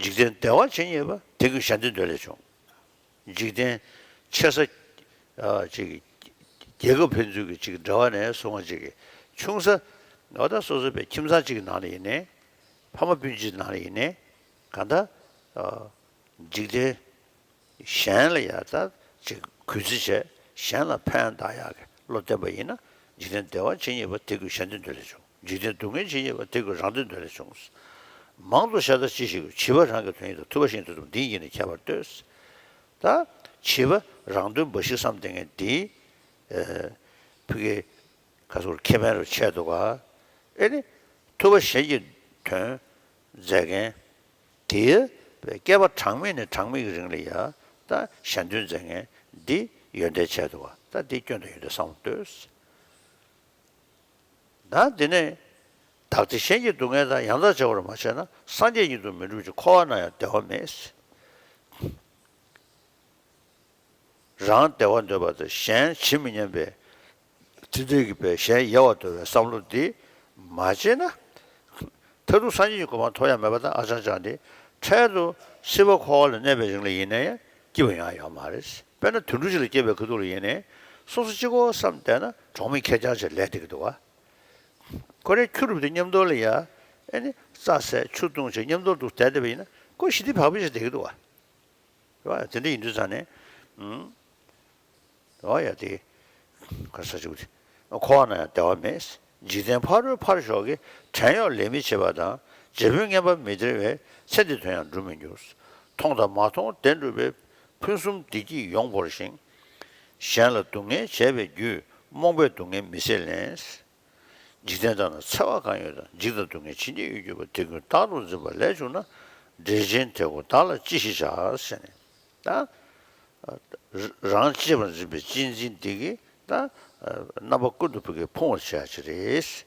འཇིག་རྟེན་བདེ་བ་ཇི་སྙེད་པ། དེ་ཀུན་གཞན་དོན་འདོད་ལས་བྱུང་། འཇིག་རྟེན་ཆེ་ས་ཨ་ཅིག་རྒྱལ་ཁབ་ཕན་ཚུན་གྱི་ཅིག་འབྲེལ་བ་ནས་བཟུང་བ་ཅིག་གི་ཆུང་ས། འོ་ད་སོ་སོ་པའི་ཁྱིམ་ཚང་གཅིག་གི་ནང་ལ་ཡིན་ནའི། ཕ་མ་སྤུན་མཆེད་ནང་ལ་ཡིན་ནའི། གང་ལྟར་ཨ་འཇིག་རྟེན་གཞན་ལ་ཡ་ད་ཅིག་གུས་བརྩི་བྱས། གཞན་ལ་ཕན་བཏགས་ཡག་གི་བློ་བསྟེན་པ་ཡིན་ན། འཇིག་རྟེན་བདེ་བ་ཇི་སྙེད་པ། དེ་ཀུན་གཞན་དོན་འདོད་ལས་བྱུང་། འཇིག་རྟེན་སྡུག་བསྔལ་ཇི་སྙེད་པ། དེ་ཀུན་རང་དོན་འདོད་ལས་བྱུང་། མང་དུ་བཤད་ལྟ་ཅི་ཞིག་ཡོད། བྱིས་པ་རང་གི་དོན་ཡིན་དང་། ཐུབ་པ་གཞན་གྱི་དོན་དུ། འདི་ཡིས་ནི་ཁྱད་པར་ལྟོས། ད་བྱིས་པ་རང་དོན་འབའ་ཞིག་བསམ་བསྡད་མཁན་འདི་ཨ་ཕ་གི་ག་ཟེར་དགོས་རེད། ཁེ་ཕན་རུ་ཆད་འདུག་ག་ཨེ་ནི་ཐུབ་པ་གཞན་གྱི་དོན་མཛད་མཁན་དེའི་བསྐལ་པ་གྲངས་མེད་ནས་གྲངས་མེད་ཀྱི་རིང་ལ་ཡ་ད་གཞན་དོན་མཛད་མཁན་འདི་ཡོན་ཏན་ཆད་འདུག་ག་ད་འདི་སྐྱོན་དང་ཡོན་ཏན་བསམ་བློ་ལྟོས། ད་འདི་ནས་བདག་བདེ་གཞན་གྱི་སྡུག་བསྔལ་དང་། ཡང་དག་བྱ་བར་མ་བྱས་ན། སངས་རྒྱས་ཉིད་དུ་མི་འགྲུབ་ཅིང་། འཁོར་བ་ན་ཡང་བདེ་བ་མེད། རང་བདེ་བ་འདོད་པ་དང་གཞན་ཇི་མི་སྙམ་པའི་དེ་འདྲའི་གི་པའི་གཞན་ཡལ་བར་འདོར་བའི་བསམ་བློ་འདི་མ་བྱས་ན། མཐར་ཐུག་སངས་རྒྱས་ཀྱི་གོ་འཕང་ཐོབ་ཡ་མེད་པ་དང་། ཨ་ཅང་ཅང་དེ་འཕྲལ་དུ་སྲིད་པ་འཁོར་བ་ལ་གནས་པའི་རིང་ལ་ཡིན་ན་ཡང་སྐྱིད་པ་ཡོང་ཡ་ཡོད་མ་རེད། དཔེར་ན་དུད་འགྲོ་ཅིག་ལ་སྐྱེས་པའི་ཁ་ཐུག་ལ་ཡིན་ནའི་སོ་སོ་གཅིག་པོ་བསམ་བསྡད་ན་གྲོགས་མེད་ཁེར་རྐྱང་ཅིག་ལས་བསྡད་ཀྱི་འདུག་ག་ཁོ་རའི་ཁྱུ་རུབ་དེ་མཉམ་དུ་ལ་ཡ་ཨེ་ནི་རྩྭ་ཟས་ཆུ་བཏུང་བྱས་མཉམ་དུ་འདུག་བསྡད་བསྡད་པ་ཡིན་ན་ཁོ་ཞི་བདེ་བག་ཕེབས་ཅིག་བསྡད་ཀྱི་འདུག་ག་རེད་བ། དེ་འདྲ་ཡིན་དུས་ཙང་ནས། ཨུམ། རེད་བ་ཡ་དེ། ག་ས་ཅིག་དེ། འཁོར་བ་ན་ཡང་བདེ་བ་མེད། འཇིག་རྟེན་ཕ་རོལ་ཕར་ཞོག་གི། བྲན་གཡོག་ལས་མི་བྱེད་པ་དང་། རྗེ་དཔོན་ངན་པ་མི་སྟེར་བས། ཚེ་འདིའི་དོན་ཡང་འགྲུབ་མི་འགྱུར། མཐོང་དང་མ་མཐོང་བདེན་གྲུབ་པའི། ཕུན་སུམ་བདེ་སྐྱིད་ཡོངས་བོར་ཞིང་། གཞན་ལ་སྡུག་བསྔལ་བྱས་པའི་རྒྱུས། རྨོངས་པས་སྡུག་བསྔལ་མི་སེལ་ལན། འཇིག་རྟེན་དག་ན་འཚེ་བ་གང་ཡོད་དང་། འཇིགས་དང་སྡུག་བསྔལ་ཇི་སྙེད་ཡོད་གྱུར་པ། དེ་ཀུན་བདག་ཏུ་འཛིན་པ་ལས་བྱུང་ན། འདྲེ་ཆེན་དེ་ཀོ་བདག་ལ་ཅི་ཞིག་བྱ། ཟེར་ནས། ད་རང་གཅེས་པར་འཛིན་པའི་གཅེས་འཛིན་འདི་གིས་ད་རྣམ་པ་ཀུན་ཏུ་ཕ་གི་ཕུང་བར་བྱེད་ཡ་ཅིག་རེད།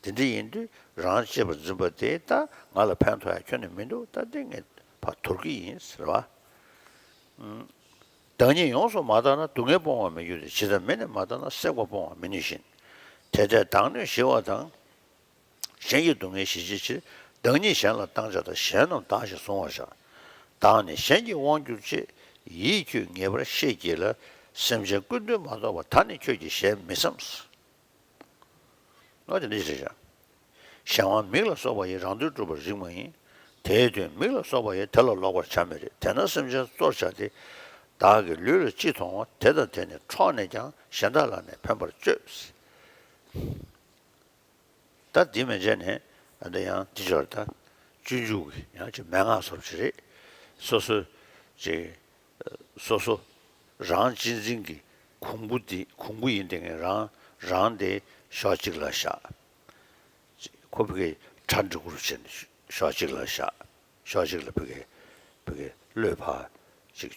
དེ་འདྲ་ཡིན་དུས་རང་གཅེས་པར་འཛིན་པ་དེ་ད་ང་ལ་ཕན་ཐོགས་ཡ་ཁྱོན་ནས་མི་འདུག་ད་དེ་ངས་ཕར་དོར་གི་ཡིན་ཟེར་བ། བདག་ཉིད་ཡོངས་སུ་མ་བརྟགས་ན། སྡུག་བསྔལ་སྤོང་བར་མི་འགྱུར་ཏེ། ཇི་ལྟར་མེ་ནི་མ་བརྟགས་ན། སྲེག་པ་སྤོང་བར་མི་ནུས་བཞིན། དེ་ལྟས་བདག་ནི་ཞི་བ་དང་། གཞན་གྱི་སྡུག་བསྔལ་ཞི་བྱའི་ཕྱིར། བདག་ཉིད་གཞན་ལ་བཏང་བྱ་དང་། གཞན་རྣམས་བདག་བཞིན་གཟུང་བར་བྱ། བདག་ནི་གཞན་གྱི་དབང་གྱུར་ཅིག་ཡིད་ཁྱོད་ངེས་པར་ཤེས་གྱིས་ལ། སེམས་ཅན་ཀུན་འདུལ་མ་གཏོགས་པ། ད་ནི་ཁྱོད་ཀྱིས་གཞན་མི་བསམ། ཨོ་དེ་འདྲ་ཞིག་རེད་བཞག་གཞན་དབང་མིག་ལ་སོགས་པ་ཡིས། རང་དོན་སྒྲུབ་པར་རིགས་མ་ཡིན། དེའི་དོན་མིག་ལ་སོགས་པ་ཡིས། དེ་ལ་ལོག་པར་བྱ་མི་རིགས། དེས་ན་སེམས་ཅན་གཙོར་བྱ་སྟེ། བདག་གི་ལུས་ལ་ཅི་མཐོང་བ། དེ་དང་དེ་ནི་འཕྲོག་ནས་ཀྱང་། གཞན་དག་ལ་ནི་ཕན་པར་སྤྱོད། ད་འདི་མན་ཆད་ནས་ཨ་ད་ཡང་འདི་ཅོར་ད་སྤྱོད་འཇུག་གི་ཡང་ཅིག་མན་ངག་སོགས་ཅིག་རེད། སོ་སོ་ཅིག་སོ་སོ་རང་གཅེས་འཛིན་གྱི་གོང་བུ་འདི་གོང་བུ་ཡིན་དེ་ངས་རང་རང་དེ་ཕྱོགས་གཅིག་ལ་བཞག་ཁོ་ཕ་གི་གྲ་འགྲིག་གུ་རུ་བྱས་ནས་ཕྱོགས་གཅིག་ལ་བཞག་ཕྱོགས་གཅིག་ལ་ཕ་གི་ཕ་གི་བློས་ཕར་ཅིག་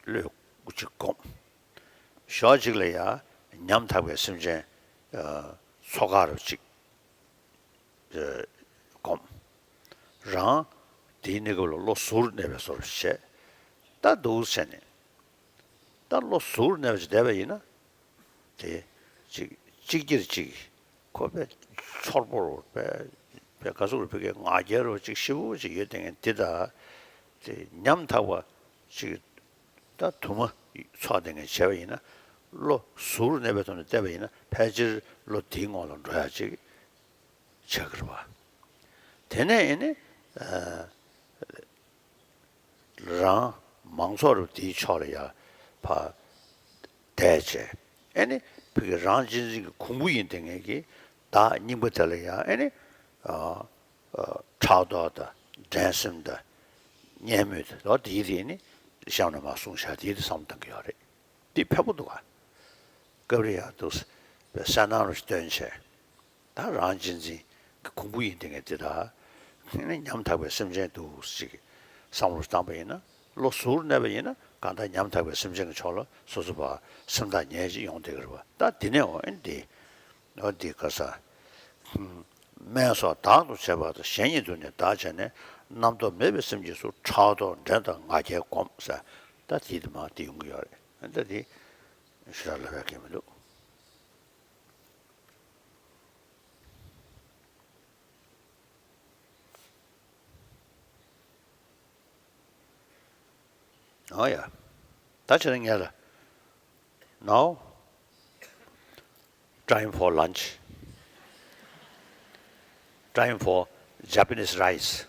བློས་གཅིག་སྒོམ། ཕྱོགས་གཅིག་ལ་ཡང་ཉམ་ཐག་པའི་སེམས་ཅན་ཚོགས་ཁག་རུ་གཅིག་སྒོམ། རང་དེའི་གནས་སྐབས་ལ་བློ་གཟུར་གནས་པའི་བཟོ་འདྲ་བྱས། ད་འདུག་བྱས་ནས་ད་བློ་གཟུར་གནས་པ་ཅིག་བསྡད་པ་ཡིན་ན། དེ་གཅིག་གཅིག་གྱུར་གཅིག་ཁོ་པའི་ཚོར་པོར་པའི་པའི་ག་ཟུག་རུ་ཕ་གི་ང་རྒྱལ་རུ་གཅིག་ཞེ་པོ་ཅིག་ཡོད་དེ་ངས་འདི་དག་དེ་ཉམ་ཐག་པ་ཅིག་ད་དུ་མ་ཚོགས་དེ་ངས་བྱས་པ་ཡིན་ན། བློ་གཟུར་གནས་པའི་ཐོག་ནས་བལྟས་པ་ཡིན་ན་ཕལ་ཆེར་བློ་དེའི་ངོ་ལ་འགྲོ་ཡག་ཅིག་ཆགས་ཀྱི་རེད་པ། དེ་ནས་ཨེ་ནི་རང་མང་ཚོགས་རུ་དེའི་ཕྱོགས་ལ་ཡར་ཕར་བསྡད་བྱས། ཨེ་ནི་ཕ་གི་རང་གཅེས་འཛིན་གྱི་གོང་བུ་ཡིན་དེ་ངས་ཀྱི་བདག་རྙིང་པ་དེ་ལ་ཡང་ཨེ་ནི་ཕྲག་དོག་དང་འགྲན་སེམས་དང་གཉེན་མོས་དང་ལོ་དེའི་རིགས་ནི་གཤམ་ལ་མར་གསུངས་བཞག་དེའི་རིགས་བསམ་བློ་གཏང་གི་ཡོད་རེད། འདི་ཕལ་པོ་འདུག་ག་སྐབས་རེ་ཡང་འདུག་པའི་གསལ་སྣང་རུ་སྟོན་བྱས། ད་རང་གཅེས་འཛིན་གྱི་གོང་བུ་ཡིན་དེ་ངས་འདི་དག་ནི་ཉམ་ཐག་པའི་སེམས་ཅན་འདུག་ཅིག་བསམ་བློ་བཏང་པ་ཡིན་ན། བློ་གཟུར་གནས་པ་ཡིན་ན་གང་ལྟར་ཉམ་ཐག་པའི་སེམས་ཅན་གྱི་ཕྱོགས་ལ་སོ་སོ་བ་སེམས་ཐག་ཉེ་ཅིག་ཡོང་བསྡད་ཀྱི་རེད་པ། ད་འདི་ནས་འོ་ཨེ་འདི་འོ་འདི་ག་ས་སྨན་སོགས་བདག་ཏུ་བྱེད་པ་དང་། གཞན་ཉིད་དུ་ནི་བདག་བྱས་ནས། རྣམ་རྟོག་མེད་པའི་སེམས་ཀྱིས་སུ། ཕྲག་དོག་འགྲན་དང་ང་རྒྱལ་བསྒོམ་ཟེར། ད་འདི་དེ་མ་འདི་ཡོང་གི་ཡོད་རེད། ད་འདི་ཞེ་དྲག་ལབ་ཡག་གི་མི་འདུག་ཨོ་ཡ། ད་ཕྱིར་ངས་ལ། Now, time for lunch. Time for Japanese rice.